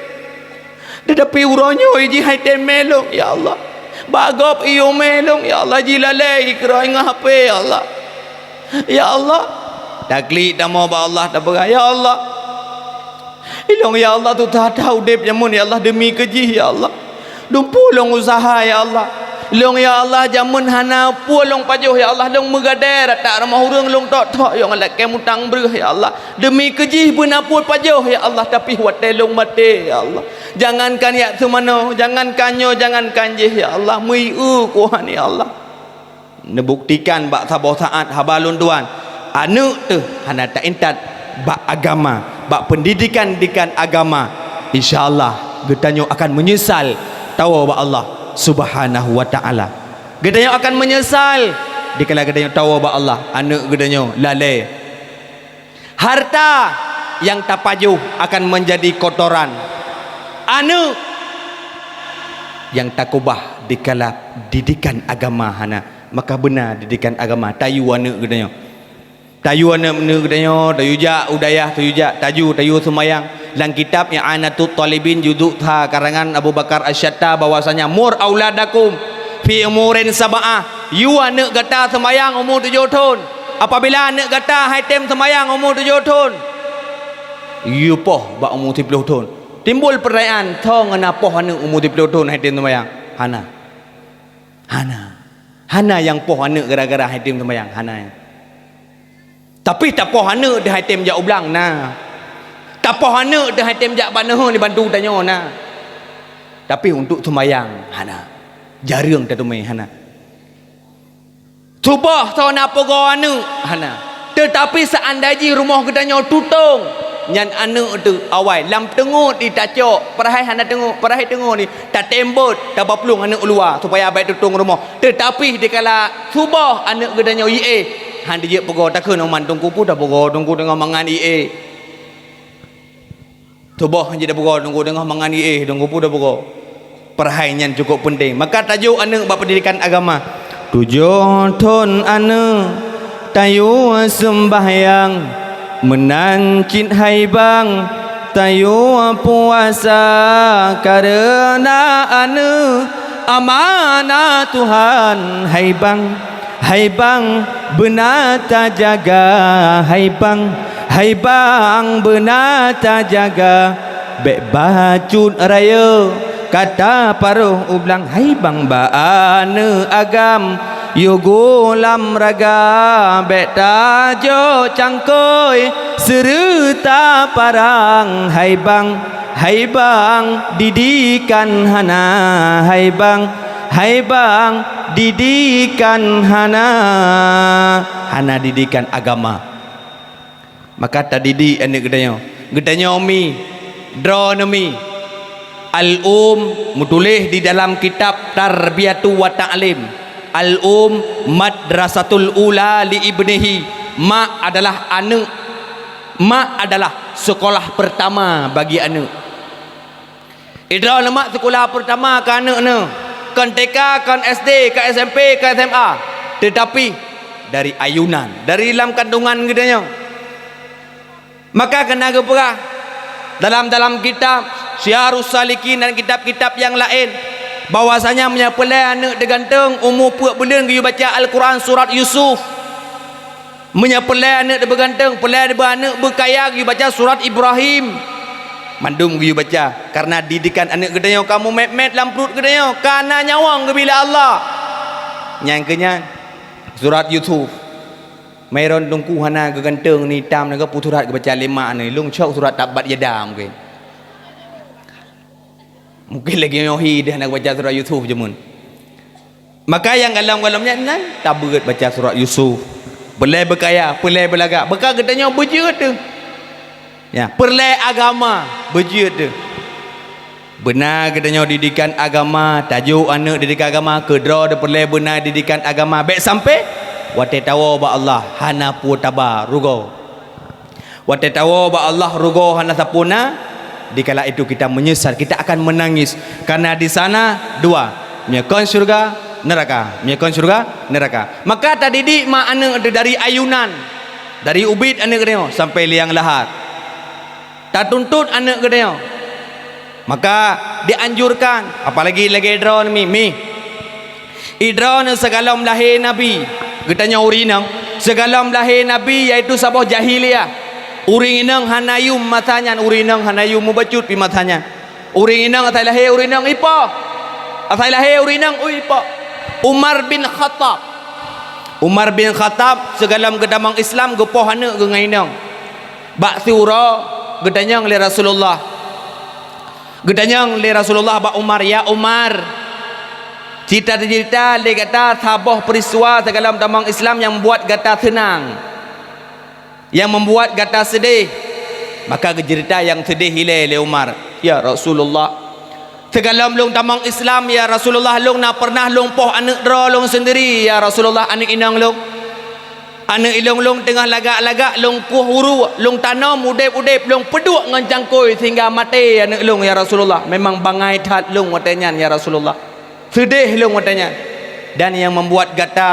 Teutapi uroe nyoe jih hai tém mé lôn, ya Allah. Bak gob iyue mé lôn, ya Allah, jilalée, jikeuroe ngon H P, ya Allah. Ya Allah, taklik tamoe bak Allah, tapeugah, "Ya Allah, ilôn, ya Allah, tutoe that udeb jameun, ya Allah, deumi keu jih, ya Allah. Dumpeue lôn useuha, ya Allah. Ilôn, ya Allah, jameun hana peue lôn pajoh, ya Allah. Lôn meugadée ratak rumoh ureuëng, lôn tok-tok yong lakée mutang breueh, ya Allah. Deumi keu jih beuna peue pajoh, ya Allah, tapi watée lôn maté, ya Allah. Jangankan jak seumanoe, jangankan nyoe, jangankan jih, ya Allah, meuieu kuhan, ya Allah." Neubuktikan bak saboh saát haba lôn tuan, aneuk teuh hana taintat bak agama, bak peundidikan-dikan agama, insya Allah geutanyoe akan meunyeusal tawoe bak Allah Subhanahu wa Ta'ala. Geutanyoe akan meunyeusal dikala geutanyoe tawoe bak Allah, aneuk geutanyoe lalée. Harta nyang tapajoh akan meunjadi kotoran. Aneuk nyang takeubah dikala didikan agama hana. Maka beuna didikan agama, tayue aneuk geutanyoe. Tayue aneuk-aneuk geutanyoe, tayue jak u dayah, tayue jak, taju, tayue seumayang. Lam kitab I'anatut Thalibin juzuk sa karangan Abu Bakar Asy-Syatta bahwasanya, "Mur auladakum fi umurin sab'ah." Yue aneuk gata seumayang umu tujoh thon. Apabila aneuk gata hai tém seumayang umu tujoh thon, yue poh bak umu siplôh thon. Timbul peurtanyaan, soe ngon na poh aneuk umu siplôh thon hai tém seumayang? Hana. Hana. Hana nyang poh aneuk gara-gara hai tém seumayang. Hana. Tapi tapoh aneuk teuh hai tém jak u blang, na. Tapoh aneuk teuh hai tém jak bak neuheun dibantu tanyoe, na. Tapi untuk seumayang, hana. Jareueng tateumé, hana. Suboh soe na peugoe aneuk, hana. Teutapi seuandai jih rumoh geutanyoe tutong, nyan aneuk teuh awai lam teungoh di tacok, peurahai hana teungoh, peurahai teungoh ni tatém bot, tabaplueng aneuk u luwa supaya bèk tutong rumoh. Teutapi dikala suboh aneuk geutanyoe ié, han dijeuet peugoe, takheun uman teungku peue tapeugoe, teungku teungoh mangat ié. Tuboh jeuet tapeugoe, teungku teungoh mangat ié, teungku peue tapeugoe. Peurahai nyan cukôp peunteng. Maka tajok aneuk bak peundidikan agama. Tujoh thon aneuk tayue seumbahyang, meunan cit hai bang tayue puasa, kareuna aneuk amanah Tuhan hai bang. Hai bang, beuna tajaga, hai bang, hai bang, beuna tajaga. Bèk bacut rayeuk ka taparoh u blang, hai bang, bak aneuk agam yôh goh lam raga. Bèk tajok cangkôi seureuta parang, hai bang, hai bang, didikan hana, hai bang, hai bang, didikan hana, hana didikan agama. Maka tadidik aneuk geutanyoe. Geutanyoe mi, droeneuh mi. Al-um meutuléh di dalam kitab Tarbiyatu wa Ta'lim. Al-um madrasatul ula li ibnihi. Mak adalah aneuk. Mak adalah sekolah pertama bagi aneuk. Idroe neuh mak sekolah pertama keu aneuk neuh. Kon T K, kon S D, kon S M P, kon S M A, teutapi dari ayunan, dari lam kandungan geutanyoe. Maka keunan geupeugah dalam-dalam kitab Syiarus Salikin dan kitab-kitab nyang laén, bahwasanya meunyoe peureulée aneuëk teuganteung umu peuet buleuen geuyue baca Al-Quran surat Yusuf. Meunyoe peureulée aneuëk teubeuganteung, peureulée beuaneuëk beukaya geuyue baca surat Ibrahim. Mandum geuyue baca, kareuna didikan aneuëk geutanyoe ka mumet-met lam pruet geutanyoe, ka na nyawöng geubri lé Allah. Nyang keunyan, surat Yusuf. Meuron teungku hana geuganteung ni tam na geupeu surat geubaca lé mak ni, lôn cok surat Tabbat Yada mungken. Mungken lagée nyoe hi deh hana geubaca surat Yusuf jameun. Maka nyang galom-galom nyan nan tabeuet baca surat Yusuf. Peureulée beukaya, peureulée beulagak. Beuka geutanyoe beujeuet teuh. Ya, peureulée agama beujeuet teuh. Beuna geutanyoe didikan agama, tajok aneuëk didikan agama, keudroe peureulée beuna didikan agama. Bék sampai watée tawoe bak Allah hana peue taba rugoe. Watée tawoe bak Allah rugoe hana sapeue na, dikala itu kita menyesal, kita akan menangis. Karena di sana dua, meunyoe kon syeuruga, neuraka. Meunyoe kon syeuruga, neuraka. Maka tadidik mak aneuëk dari ayunan, dari ubit aneuëk geutanyoe sampai liang lahat. Tatuntut aneuëk geutanyoe. Maka dianjurkan, apalagi lagée droeneuh mi, mi. Idroeneuh sigohlom lahé Nabi, geutanyoe ureuëng inong, sigohlom lahé Nabi, yaitu saboh jahiliyah. Ureuëng inong hana yum masa nyan, ureuëng inong hana yum mubacut pi masa nyan. Ureuëng inong asai lahé ureuëng inong ipoh. Asai lahé ureuëng inong ipoh. Umar bin Khattab. Umar bin Khattab sigohlom geutamong Islam geupoh aneuëk geuh ngon inong. Bak siuroe geutanyong lé Rasulullah. Geutanyong lé Rasulullah bak Umar, "Ya Umar, cerita-cerita lé gata saboh peristiwa sigohlom tamong Islam nyang buet gata seunang, nyang membuat gata sedih." Maka geuceurita nyang sedih ilée lé Umar, "Ya Rasulullah, sigohlom lôn tamong Islam, ya Rasulullah, lôn na pernah lôn poh aneuëk droe lôn sendiri, ya Rasulullah, aneuëk inong lôn." Aneuëk ilong lôn teungoh lagak-lagak lôn kueh uruek, lôn tanom udeb-udeb, lôn peuduek ngon cangkôi sehingga maté aneuëk lôn, ya Rasulullah. Memang bangai that lôn watée nyan, ya Rasulullah. Seudeh lôn watée nyan. Dan nyang membuat gata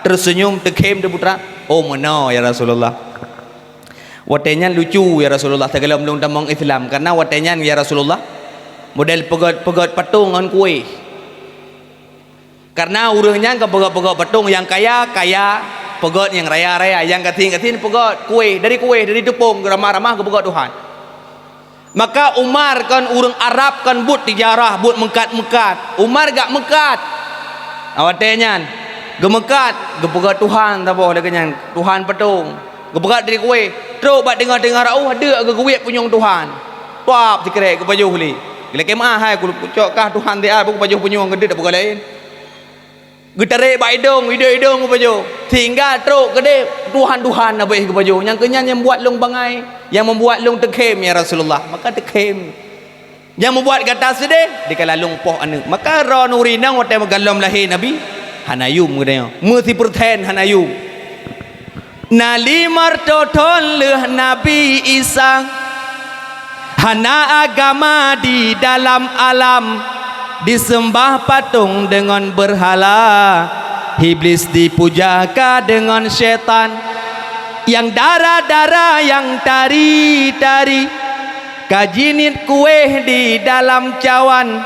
tersenyum, teukhém teuputra, oh meunoe, ya Rasulullah. Watée nyan lucu, ya Rasulullah, sigohlom lôn tamong Islam. Karena watée nyan, ya Rasulullah, model peugét-peugét patong ngon kueh. Karena ureuëng nyan ka peugét-peugét patong, nyang kaya, kaya, peugét nyang raya, raya, nyang gasien, gasien peugét kueh, dari kueh, dari teupông, ramah-ramah geupeugét Tuhan. Maka Umar kon ureuëng Arab, kon buet tijarah, buet meukat-meukat. Umar geumeukat. Watée nyan, geumeukat, geupeugét Tuhan saboh lagée nyan, Tuhan patong. Geupeugét dari kueh, trok bak teungoh-teungoh rauh, deuk geuguek punyueng Tuhan. Pap sikrek geupajoh lé. Geulakée meuah hai, kucok kah Tuhan siat, geupajoh punyueng geudeuk peugah laén. Geutarek bak idong, idong-idong geupajoh. Sehingga trok keudeh Tuhan-Tuhan na beueh geupajoh. Nyang keunyan nyang buat lôn bangai, nyang membuat lôn teukhém, ya Rasulullah. Maka teukhém. Nyang membuat gata seudeh, dikala lôn poh aneuëk. Maka droeneuh ureuëng inong watée meugohlom lahé Nabi, hana yum geutanyoe. Meusipeursen hana yum. Na limong reutôh thon lheueh Nabi Isa, hana agama di dalam alam, disembah patong deungon beurhala, Iblis dipuja ka deungon syaitan, nyang dara-dara, nyang tari-tari. Ka jiniet kueh di dalam cawan,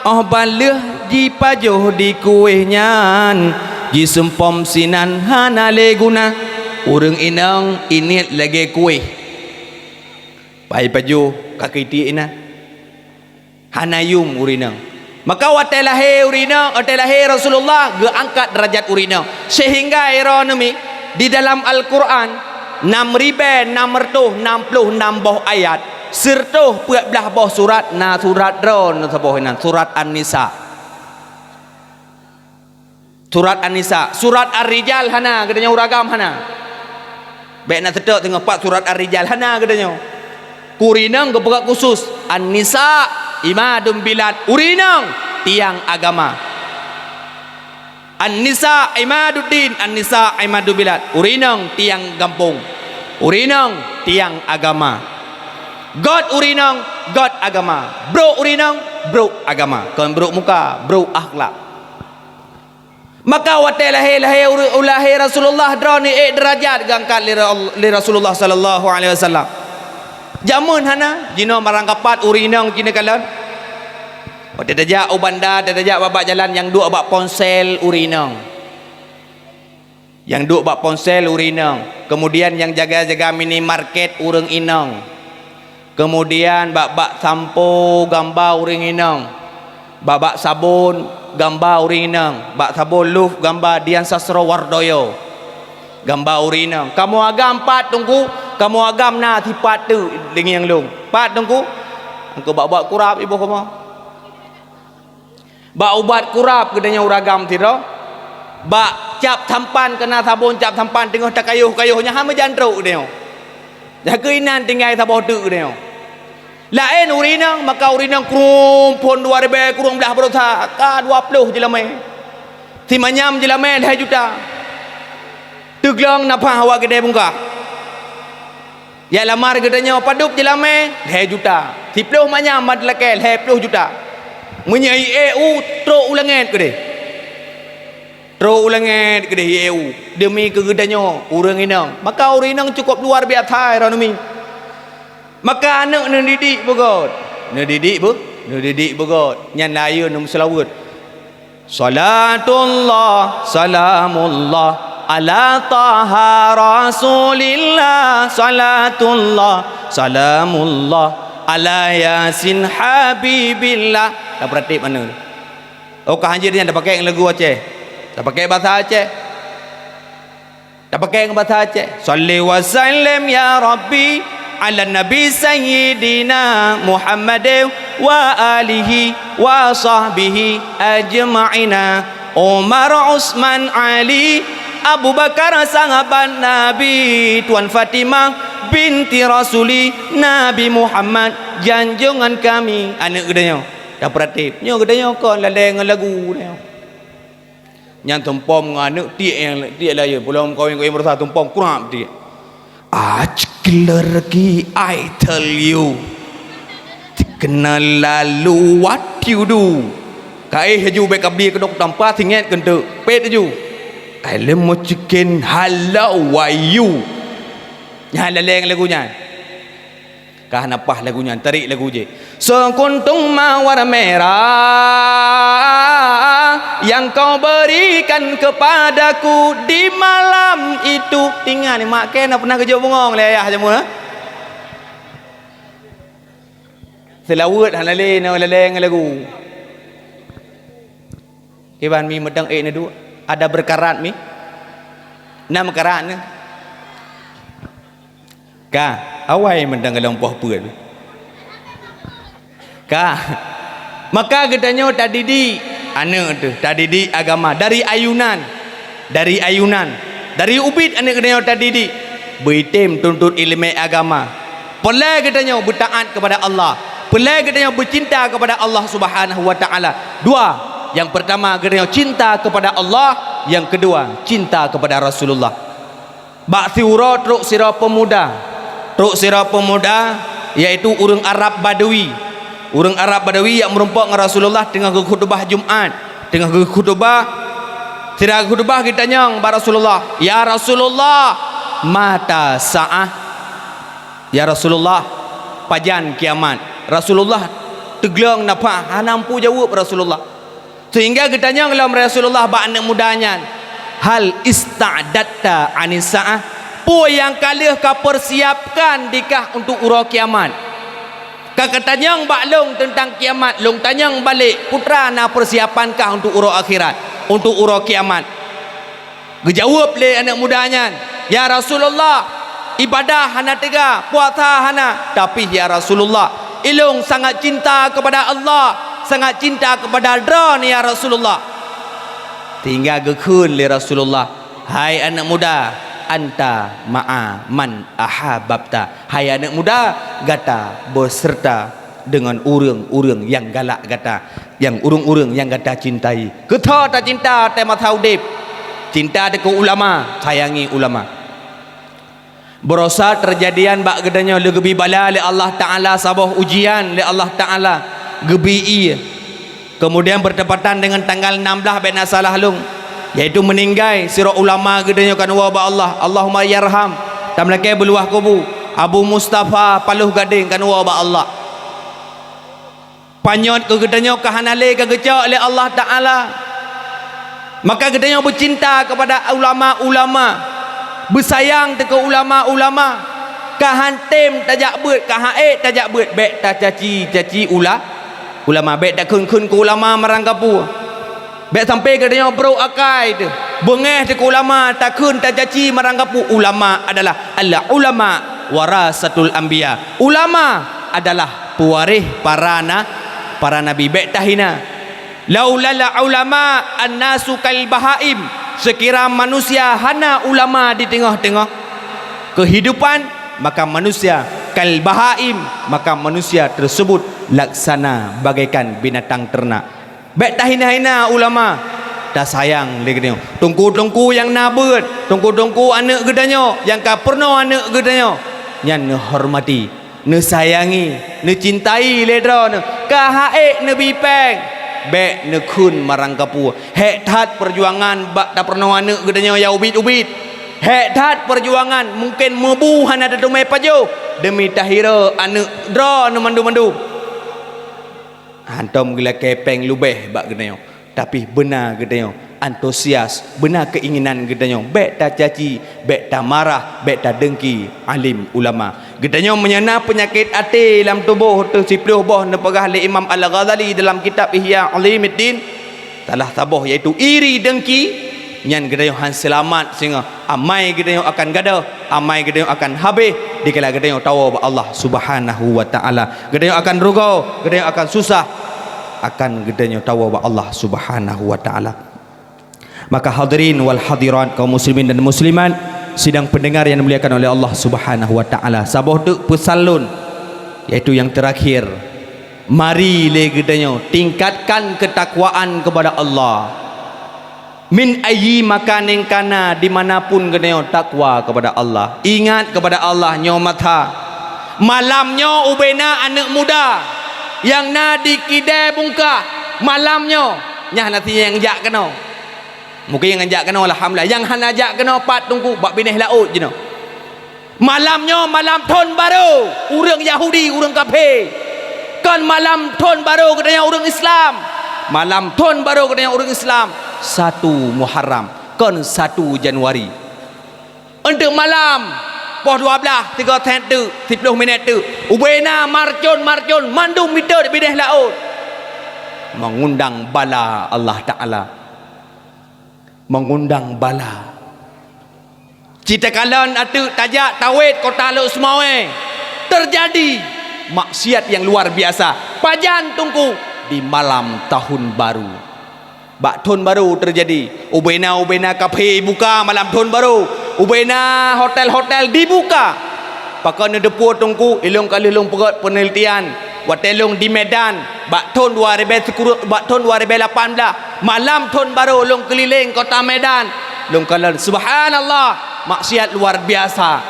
óh ban lheueh jipajoh di kueh nyan, jisumpom sinan hana lé guna. Ureuëng inong niet lagée kueh. Pai pajoh ka keuti inan. Hana yum ureuëng inong. Maka watée lahé ureuëng inong, watée lahé Rasulullah, geuangkat deurajat ureuëng inong. Sehingga droeneuh mi, di dalam Al-Quran, nam ribée nam reutôh nam ploh nam boh ayat, sireutôh peuet blaih boh surat, na surat droeneuh saboh inan, surat An-Nisa. Surat An-Nisa, surat Ar-Rijal hana, geutanyoe ureuëng agam hana. Bék na teutok teungoh pat surat Ar-Rijal hana geutanyoe. Keu ureuëng inong geupeugah khusus, "An-nisa imadul bilad", ureuëng inong tiang agama. "An-nisa imaduddin, an-nisa imadul bilad", ureuëng inong tiang gampông. Ureuëng inong tiang agama. Göt ureuëng inong, göt agama. Brok ureuëng inong, Brok agama, kon brok muka, brok akhlak. Maka watée lahé, lahé uru-, lahé Rasulullah, droeneuh ék deurajat geuangkat lé Ra-, lé Rasulullah sallallahu alaihi wasallam. Jameun hana, jinoe barang kapat ureuëng inong jinoe kalon. Watée tajak u banda, tajak bak-bak jalan nyang duek bak ponsel ureuëng inong. Nyang duek bak ponsel ureuëng inong. Kemudian nyang jaga-jaga minimarket ureuëng inong. Kemudian bak-bak sampo gamba ureuëng inong. Bak-bak sabon gamba ureuëng inong. Bak sabon Love gamba Dian Sastrowardoyo. Gamba ureuëng inong. Kamoe agam pat teungku, kamoe agam na sipat teuk deungon lôn. Pat teungku. Engkau bak-bak kurab iboh kamoe. Bak ubat kurab geutanyoe ureuëng agam sidroe. Bak cap sampan, keuna sabon cap sampan teungoh takayôh-kayôh nyan hana meujan trok geutanyoe. Nyang keuinan tinggai saboh teuk geutanyoe. Laén ureuëng inong, maka ureuëng inong krueng phon dua ribèe krueng blaih baroesa, ka dua ploh jeulamé. Simanyam jeulamé lhèe juta. Teuglong nafah awak keudè bungkah. Nyang lamar geutanyoe padub jeulamé lhèe juta. Siploh manyam mat lakèe lhèe ploh juta. Meunyoe ié u trok u langèt keudeh. Trok u langèt keudeh ié u. Deumi keu geutanyoe ureuëng inong. Maka ureuëng inong cukup luar biasa droeneuh mi. Maka aneuk neudidik beugöt. Neudidik beu, neudidik beugöt. Nyan layeue neumeuseulaweuet. Salatullah, salamullah, ala Taha Rasulillah. Salatullah, salamullah, ala Yasin Habibillah. Tapeuratéb aneuk. Oh, ka hanjeuet nyan tapakék ngon lagu Aceh. Tapakék basa Aceh. Tapakék ngon basa Aceh. Shalli wa sallim ya Rabbi ala Nabi Sayyidina Muhammadin wa alihi wa sahbihi ajma'ina. Umar, Utsman, Ali, Abu Bakar, sahabat Nabi, Tuan Fatimah binti Rasuli, Nabi Muhammad, janjongan kami. Aneuk geutanyoe, tapeuratéb. Nyoe geutanyoe kon lalée ngon lagu nyoe. Nyan tumpom ngon aneuk tiek nyang tiek layeue. Pulang meukawen keu nyang baroesa tumpom kurab tiek. Achkler ki I tell you. Tikena lalu what you do. Kaéh laju bék ka bie keudok tampa singet keunteuk. Pet laju. I love my chicken hello why you. Nyan laleng lagu nyan. Kah na paih lagu nyan, tarék lagu jih. Sekuntung mawar merah yang kau berikan kepadaku di malam itu. Ingat ni, mak kèe na pernah geujok bungong lé ayah jameun, ha? Seulaweuet hana lé, na laleng lagu. Kiban mi meudang ék neuduek, ada berkarat mi. Na meukarat ni. Ka, awai mantong galom poh peuet. Ka. Maka geutanyoe tadidik aneuk teuh, tadidik agama dari ayunan. Dari ayunan. Dari ubit aneuk geutanyoe tadidik. Beuitem tuntut ileumèe agama. Peureulèe geutanyoe beutaat kepada Allah. Peureulèe geutanyoe beucinta kepada Allah Subhanahu wa Ta'ala. Dua, yang pertama geutanyoe cinta kepada Allah, yang kedua cinta kepada Rasulullah. Bak siuroe trok sidroe peumuda. Trok sidroe peumuda, yaitu ureuëng Arab Badui. Ureuëng Arab Badui nyang meurumpok ngon Rasulullah teungoh geukhutubah Jumat. Teungoh geukhutubah, sira geukhutubah geutanyong bak Rasulullah, "Ya Rasulullah, mata sa'ah?" "Ya Rasulullah, pajan kiamat?" Rasulullah teuglong nafah, hana mampu jaweueb Rasulullah. Sehingga geutanyong lom Rasulullah bak aneuk muda nyan, "Hal ista'datta anis sa'ah?" Peue nyang ka lheueh ka peusiapkan dikah untuk uroe kiamat? Ka katanyong bak lôn teuntang kiamat, lôn tanyong balek, peue teuma na peusiapan kah untuk uroe akhirat, untuk uroe kiamat? Geujaweueb lé aneuk muda nyan, "Ya Rasulullah, ibadah hana teuga, puasa hana, tapi ya Rasulullah, ilôn sangat cinta kepada Allah, sangat cinta kepada Droeneuh ya Rasulullah." Sehingga geukheun lé Rasulullah, "Hai aneuk muda, anta ma'a man ahabbta." Hai aneuk muda, gata beuseureuta deungon ureuëng-ureuëng nyang galak gata, nyang ureuëng-ureuëng nyang gata cintai. Keu soe tacinta watée masa udeb? Cinta teuh keu ulama, sayangi ulama. Baroesa teujadian bak geutanyoe lé geubri bala lé Allah Ta'ala, saboh ujian lé Allah Ta'ala. geubi ié. Keumudian beutepatan deungon tanggal nam blaih, bék na salah lôn, yaitu meuninggai sidroe ulama geutanyoe ka neuwoe bak Allah, Allahumma yarham. Tameulakée beuluwah kubu, Abu Mustafa Paloh Gadeng ka neuwoe bak Allah. Panyöt keu geutanyoe ka hana lé ka geucok lé Allah Ta'ala. Maka geutanyoe beucinta keupada ulama-ulama, beusayang teuh keu ulama-ulama. Ka han tem tajak beuet, ka han ék tajak beuet, bék tacaci-caci ula-, ulama, bék takheun-kheun keu ulama marang kapeue. Bék sampai geutanyoe brok akai teuh, beungéh teuh keu ulama, takheun tacaci marang kapeue. Ulama adalah, al-ulama warasatul anbiya. Ulama adalah pewaréh para na-, para nabi. Bék tahina. Laulal ulama annasu kal bahaim. Seukira manusia hana ulama di teungoh-teungoh keuhidupan, maka manusia kal bahaim, maka manusia teuseubut laksana bagaikan binatang teurenak. Bék tahina-hina ulama. Tasayang lé geutanyoe. Teungku-teungku nyang na beuet, teungku-teungku aneuëk geutanyoe nyang ka peurunoe aneuëk geutanyoe, nyan neuhormati. Neusayangi, neucintai lé droeneuh, ka han ék neubi péng, bék neukheun marang kapeue. Hék that peujuangan bak tapeurunoe aneuëk geutanyoe nyang ubit-ubit. Hék that peujuangan, mungken meubu hana tateumé pajoh deumi tahiro aneuëk droeneuh mandum-mandum. Hantom geulakée péng leubeh bak geutanyoe. Tapi beuna geutanyoe antusias, beuna keuinginan geutanyoe, bék tacaci, bék tamarah, bék tadengki alim ulama. Geutanyoe meunyoe na peunyakét até lam tuboh teuh, siplôh boh neupeugah lé Imam Al-Ghazali dalam kitab Ihya Ulumuddin, salah saboh yaitu iri dengki, nyan geutanyoe han seulamat singoh. Amai geutanyoe akan gadôh, amai geutanyoe akan habéh dikala geutanyoe tawoe bak Allah Subhanahu wa Ta'ala. Geutanyoe akan rugoe, geutanyoe akan susah, akan geutanyoe tawoe bak Allah Subhanahu wa Ta'ala. Maka hadirin wal hadirat, kaum muslimin dan muslimat, sidang pendengar yang dimuliakan oleh Allah Subhanahu wa Ta'ala, saboh teuk peusan lôn, yaitu yang terakhir, mari lé geutanyoe tingkatkan ketakwaan kepada Allah. Min ayyi makanin kana, di mana pun geutanyoe takwa kepada Allah. Ingat kepada Allah nyoe mata. Malam nyoe ubena aneuëk muda nyang na di Kidai Bungkah. Malam nyoe, nyan hana si nyang jak keunoe. Mungken nyang jak keunoe, alhamdulillah. Nyang hana jak keunoe pat teungku bak binéh laôt jinoe. Malam nyoe malam thon barô ureuëng Yahudi, ureuëng kafé. Kon malam thon barô geutanyoe ureuëng Islam. Malam thon barô geutanyoe ureuëng Islam, satu Muharram, kon satu Januari. Eunteuk malam, poh dua blaih, tiga thét teuk, siplôh minét teuk, ubena marcon-marcon mandum mita di binéh laôt. Mengundang bala Allah Ta'ala. Mengundang bala. Cit takalon ateueh tajak tawét kota Lhokseumawe, teujadi maksiat nyang luar biasa. Pajan teungku? Di malam tahun baru. Bak thon baru teujadi. Ubena-ubena kafé buka malam thon baru. Ubena hotel-hotel dibuka. Pakon neuteupeue teungku, ilôn ka lheueh lôn peugét peunelitian. Watée lôn di Medan, bak thon dua ribée sikureueng, bak thon dua ribée lapan blaih, malam thon barô lôn keulileng kota Medan. Lôn kalon, subhanallah, maksiat luar biasa.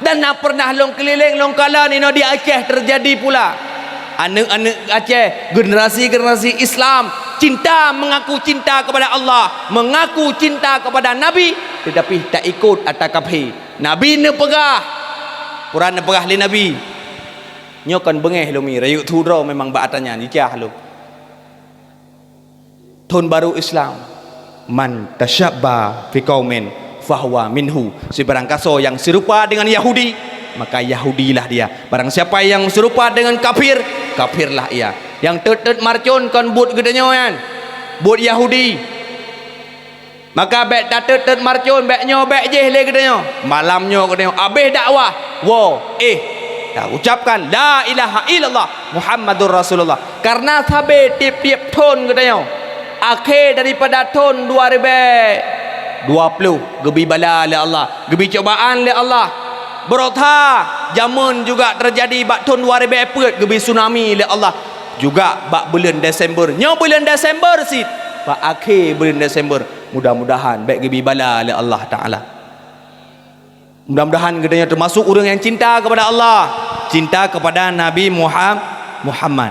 Dan na pernah lôn keulileng, lôn kalon inoe di Aceh teujadi pula. Aneuëk-aneuëk Aceh, generasi-generasi Islam, cinta, mengaku cinta kepada Allah, mengaku cinta kepada Nabi, tetapi taikot ata kafé. Nabi neupeugah, Quran neupeugah lé Nabi. Nyoe kon beungéh lom, rayeuk thu droe memang bak ata nyan, jicah lom. Thon barô Islam, "Man tasyabba fi qaumin fahuwa minhu." Sibarang kasoe nyang seurupa deungon Yahudi, maka Yahudilah dia. Barang siapa yang serupa dengan kafir, kafirlah ia. Nyang teut-teut marcon kon buet geutanyoe nyan, buet Yahudi. Maka bék tateut-teut marcon, bék nyoe, bék jéh lé geutanyoe. Malam nyoe geutanyoe abéh dakwah, woe, éh, ta ucapkan, "La ilaha illallah Muhammadur Rasulullah." Karena sabe tiep-tiep thon geutanyoe, akhé daripada thon dua ribée dua ploh, geubi bala lé Allah, geubi cobaan lé Allah. Beurota jameun juga teujadi bak thon dua ribée peuet, geubi tsunami lé Allah. Juga bak buleuen Desember, nyoe buleuen Desember cit, bak akhé buleuen Desember, mudah-mudahan bék geubi bala lé Allah Ta'ala. Mudah-mudahan geutanyoe teumasok ureuëng nyang cinta kepada Allah, cinta kepada Nabi Muham-, Muhammad.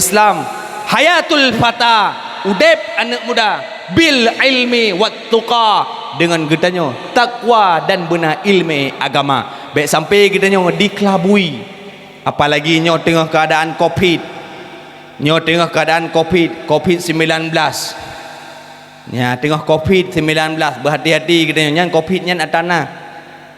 Islam, hayatul fata, udeb aneuëk muda, bil ilmi wat tuqa, deungon geutanyoe takwa dan beuna ilmu agama. Bék sampai geutanyoe dikelabui. Apalagi nyoe teungoh keuadaan covid. Nyoe teungoh keuadaan covid, covid sembilan belas. Nya, teungoh covid sembilan belas, beuhati-hati geutanyoe, nyan covid nyan atana.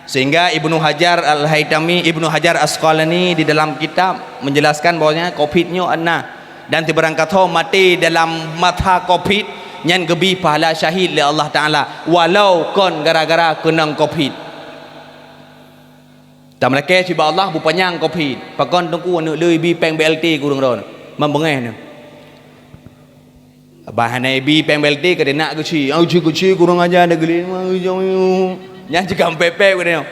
Sehingga Ibnu Hajar Al-Haitami, Ibnu Hajar Asqalani di dalam kitab menjelaskan bahwasanya covid nyoe na, dan sibarang kasoe maté dalam masa covid, nyan geubri pahala syahid lé Allah Taala, walau kon gara-gara keunong covid. Tameulakée cit bak Allah beupanyang covid, pakon teungku aneuëk le ibi péng B L T kureueng droe, mam beungéh nyoe. Bah hana ibi péng B L T ka dinak geuci, "Au ci geuci kurang aja da geulen." Nyan cit ka pép-pép geutanyoe.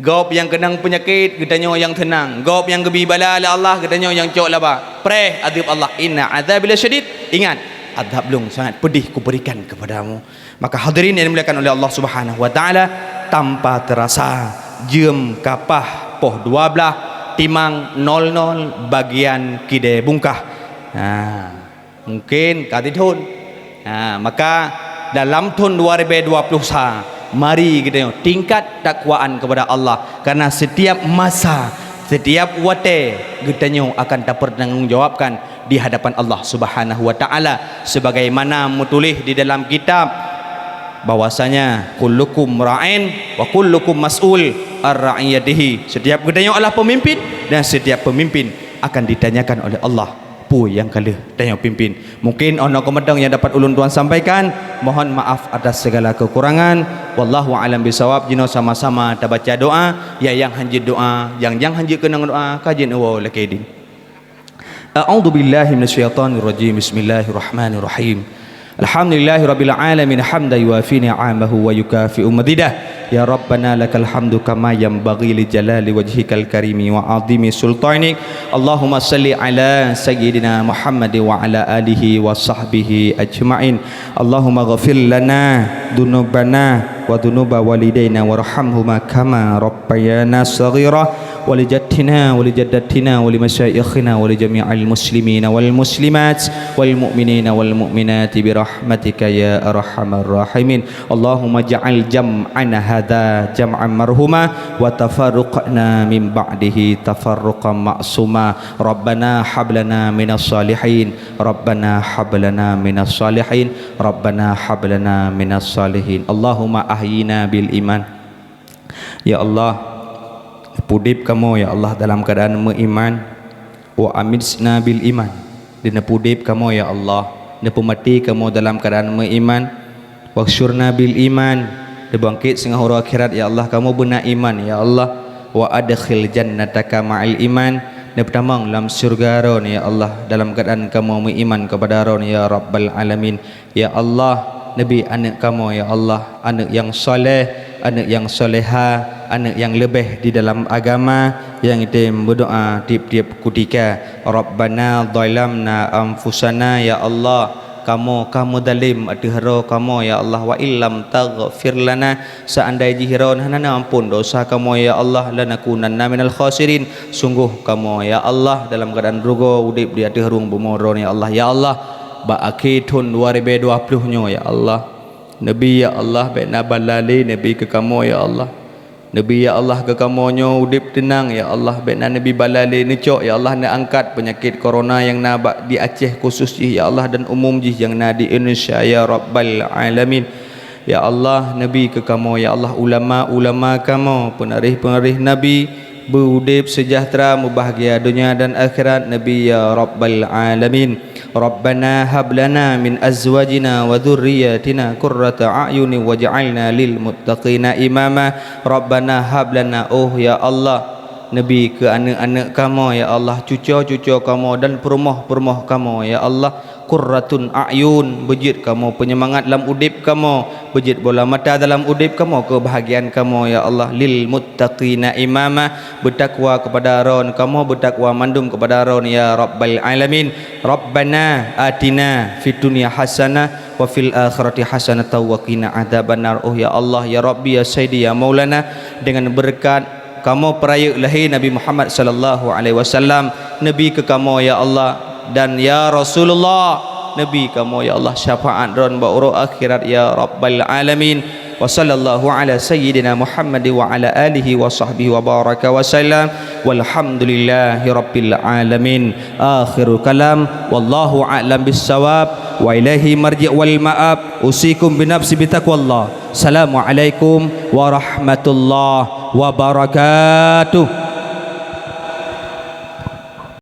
Gob nyang keunong peunyakét, geutanyoe nyang seunang. Gob nyang geubi bala lé Allah, geutanyoe nyang cok laba. Preh azab Allah, "Inna azabi lasyadid." Ingat, azab Lôn sangat pedih kuberikan kepadamu. Maka hadirin yang dimuliakan oleh Allah Subhanahu wa Taala, tanpa terasa jeuem ka paih poh dua blaih timang nol nol bagian kidée bungkah. Ha, mungkin ka tithon. Ha, maka dalam thon dua ribu dua puluh sa, mari geutanyoe tingkat takwaan kepada Allah, karena setiap masa, setiap watée geutanyoe akan tapertanggungjawabkan di hadapan Allah Subhanahu wa Taala, sebagaimana meutuléh di dalam kitab bahwasanya, "Kullukum ra'in wa kullukum mas'ul ar ra'iyatihi." Setiap geutanyoe adalah pemimpin, dan setiap pemimpin akan ditanyakan oleh Allah peue nyang ka lheueh tanyoe pimpin. Mungkin 'oh noe keumeudong nyang dapat ulôn tuan sampaikan. Mohon maaf atas segala kekurangan. Wallahu a'lam bishawab. Jinoe sama-sama tabaca doa. Ya nyang hanjeuet doa, nyang nyang hanjeuet keunong doa, ka jeuet neuwoe lakée ding. A'udzubillahi minasyaitonirrajim. Bismillahirrahmanirrahim. Alhamdulillahirabbil alamin, hamdan yuwafi ni'amahu wa yukafi'u mazidah. Ya Rabbana, lakal hamdu kama yanbaghi li jalali wajhikal karimi wa 'azimi sultanik. Allahumma shalli ala sayyidina Muhammad wa ala alihi wa sahbihi ajma'in. Allahumma ghafir lana dzunubana wa dzunuba walidaina warhamhuma kama rabbayana shaghira. Wa li jaddina wa li jaddatina wa li masyayikhina wa li jami'il muslimina wal muslimat wal mu'minina wal mu'minati bi rahmatika ya arhamar rahimin. Allahumma ja'al jam'ana hadza jam'an marhuma wa tafarruqana min ba'dihi tafarruqan ma'suma. Rabbana hab lana minas shalihin. Rabbana hab lana minas shalihin. Rabbana hab lana minas shalihin. Allahumma ahyina bil iman. Ya Allah, neupudeb kamoe, ya Allah, dalam keuadaan meuiman. Wa amitsna bil iman. Dan neupudeb kamoe, ya Allah, neupeumaté kamoe dalam keuadaan meuiman. Wahsyurna bil iman. Neubangkét singoh uroe akhirat, ya Allah, kamoe beuna iman, ya Allah. Wa adkhil jannataka ma'al iman. Neupeutamong lam syeuruga Droen, ya Allah, dalam keuadaan kamoe meuiman keupada Droen, ya Rabbal alamin. Ya Allah, neubi aneuëk kamoe, ya Allah, aneuëk nyang saleh, aneuëk nyang saleha, aneuëk nyang leubeh di dalam agama, nyang item meudoá tieb-tieb kutika. Rabbana zalamna anfusana, ya Allah, kamoe ka meudalem ateueh droe kamoe, ya Allah, wa illam taghfir lana, seandai jih droe hana neuampon desya kamoe, ya Allah, lanakunanna minal khasirin, sunggoh kamoe, ya Allah, dalam keuadaan rugoe udeb di ateueh rhueng bumoe droe, ya Allah. Ya Allah, bak akhé thon dua ribèe dua ploh nyoe, ya Allah, Nabi, ya Allah, bèk na bala lé Nabi keu kamoe, ya Allah. Nabi, ya Allah, keu kamoe nyoe udeb teunang, ya Allah, bèk na Nabi bala lé neucok, ya Allah, neuangkat peunyakét corona nyang na bak di Aceh khusus jih, ya Allah, dan umum jih nyang na di Indonesia, ya Rabbal Alamin. Ya Allah, Nabi keu kamoe, ya Allah, ulama-ulama kamoe, peunaréh-peunaréh Nabi, beu udeb seujahteura, mubahgia donya dan akhirat, Nabi, ya Rabbal Alamin. Rabbana hab lana min azwajina wa dzurriyyatina qurrata a'yunin waj'alna lil muttaqina imama. Rabbana hab lana, oh ya Allah, Nabi, keu aneuk-aneuk kamoe, ya Allah, cuco-cuco kamoe dan peurumoh-peurumoh kamoe, ya Allah, qurratun a'yun, beujeuet kamoe peunyemangat lam udeb kamoe, beujeuet bola mata dalam udeb kamoe, keubahgiaan kamoe, ya Allah, lil muttaqina imama, beutakwa keupada droe kamoe, beutakwa mandum keupada droe, ya Rabbal Alamin. Rabbana atina fid dunya hasanah wa fil akhirati hasanatan wa qina adzabannar. Oh ya Allah, ya Rabbi, ya Sayyidi, ya Maulana, dengan beureukat kamoe peurayeuk lahé Nabi Muhammad sallallahu alaihi wasallam, Nabi keu kamoe, ya Allah, dan ya Rasulullah, Nabi kamoe, ya Allah, syafaat droe bak uroe akhirat, ya Rabbal Alamin. Wa sallallahu ala sayyidina Muhammad wa ala alihi wa sahbihi wa baraka wa sallam. Walhamdulillahi rabbil alamin. Akhirul kalam. Wallahu a'lam bissawab. Wa ilaihi marji' wal ma'ab. Usikum binafsi bitaqwallah. Assalamualaikum warahmatullahi wabarakatuh.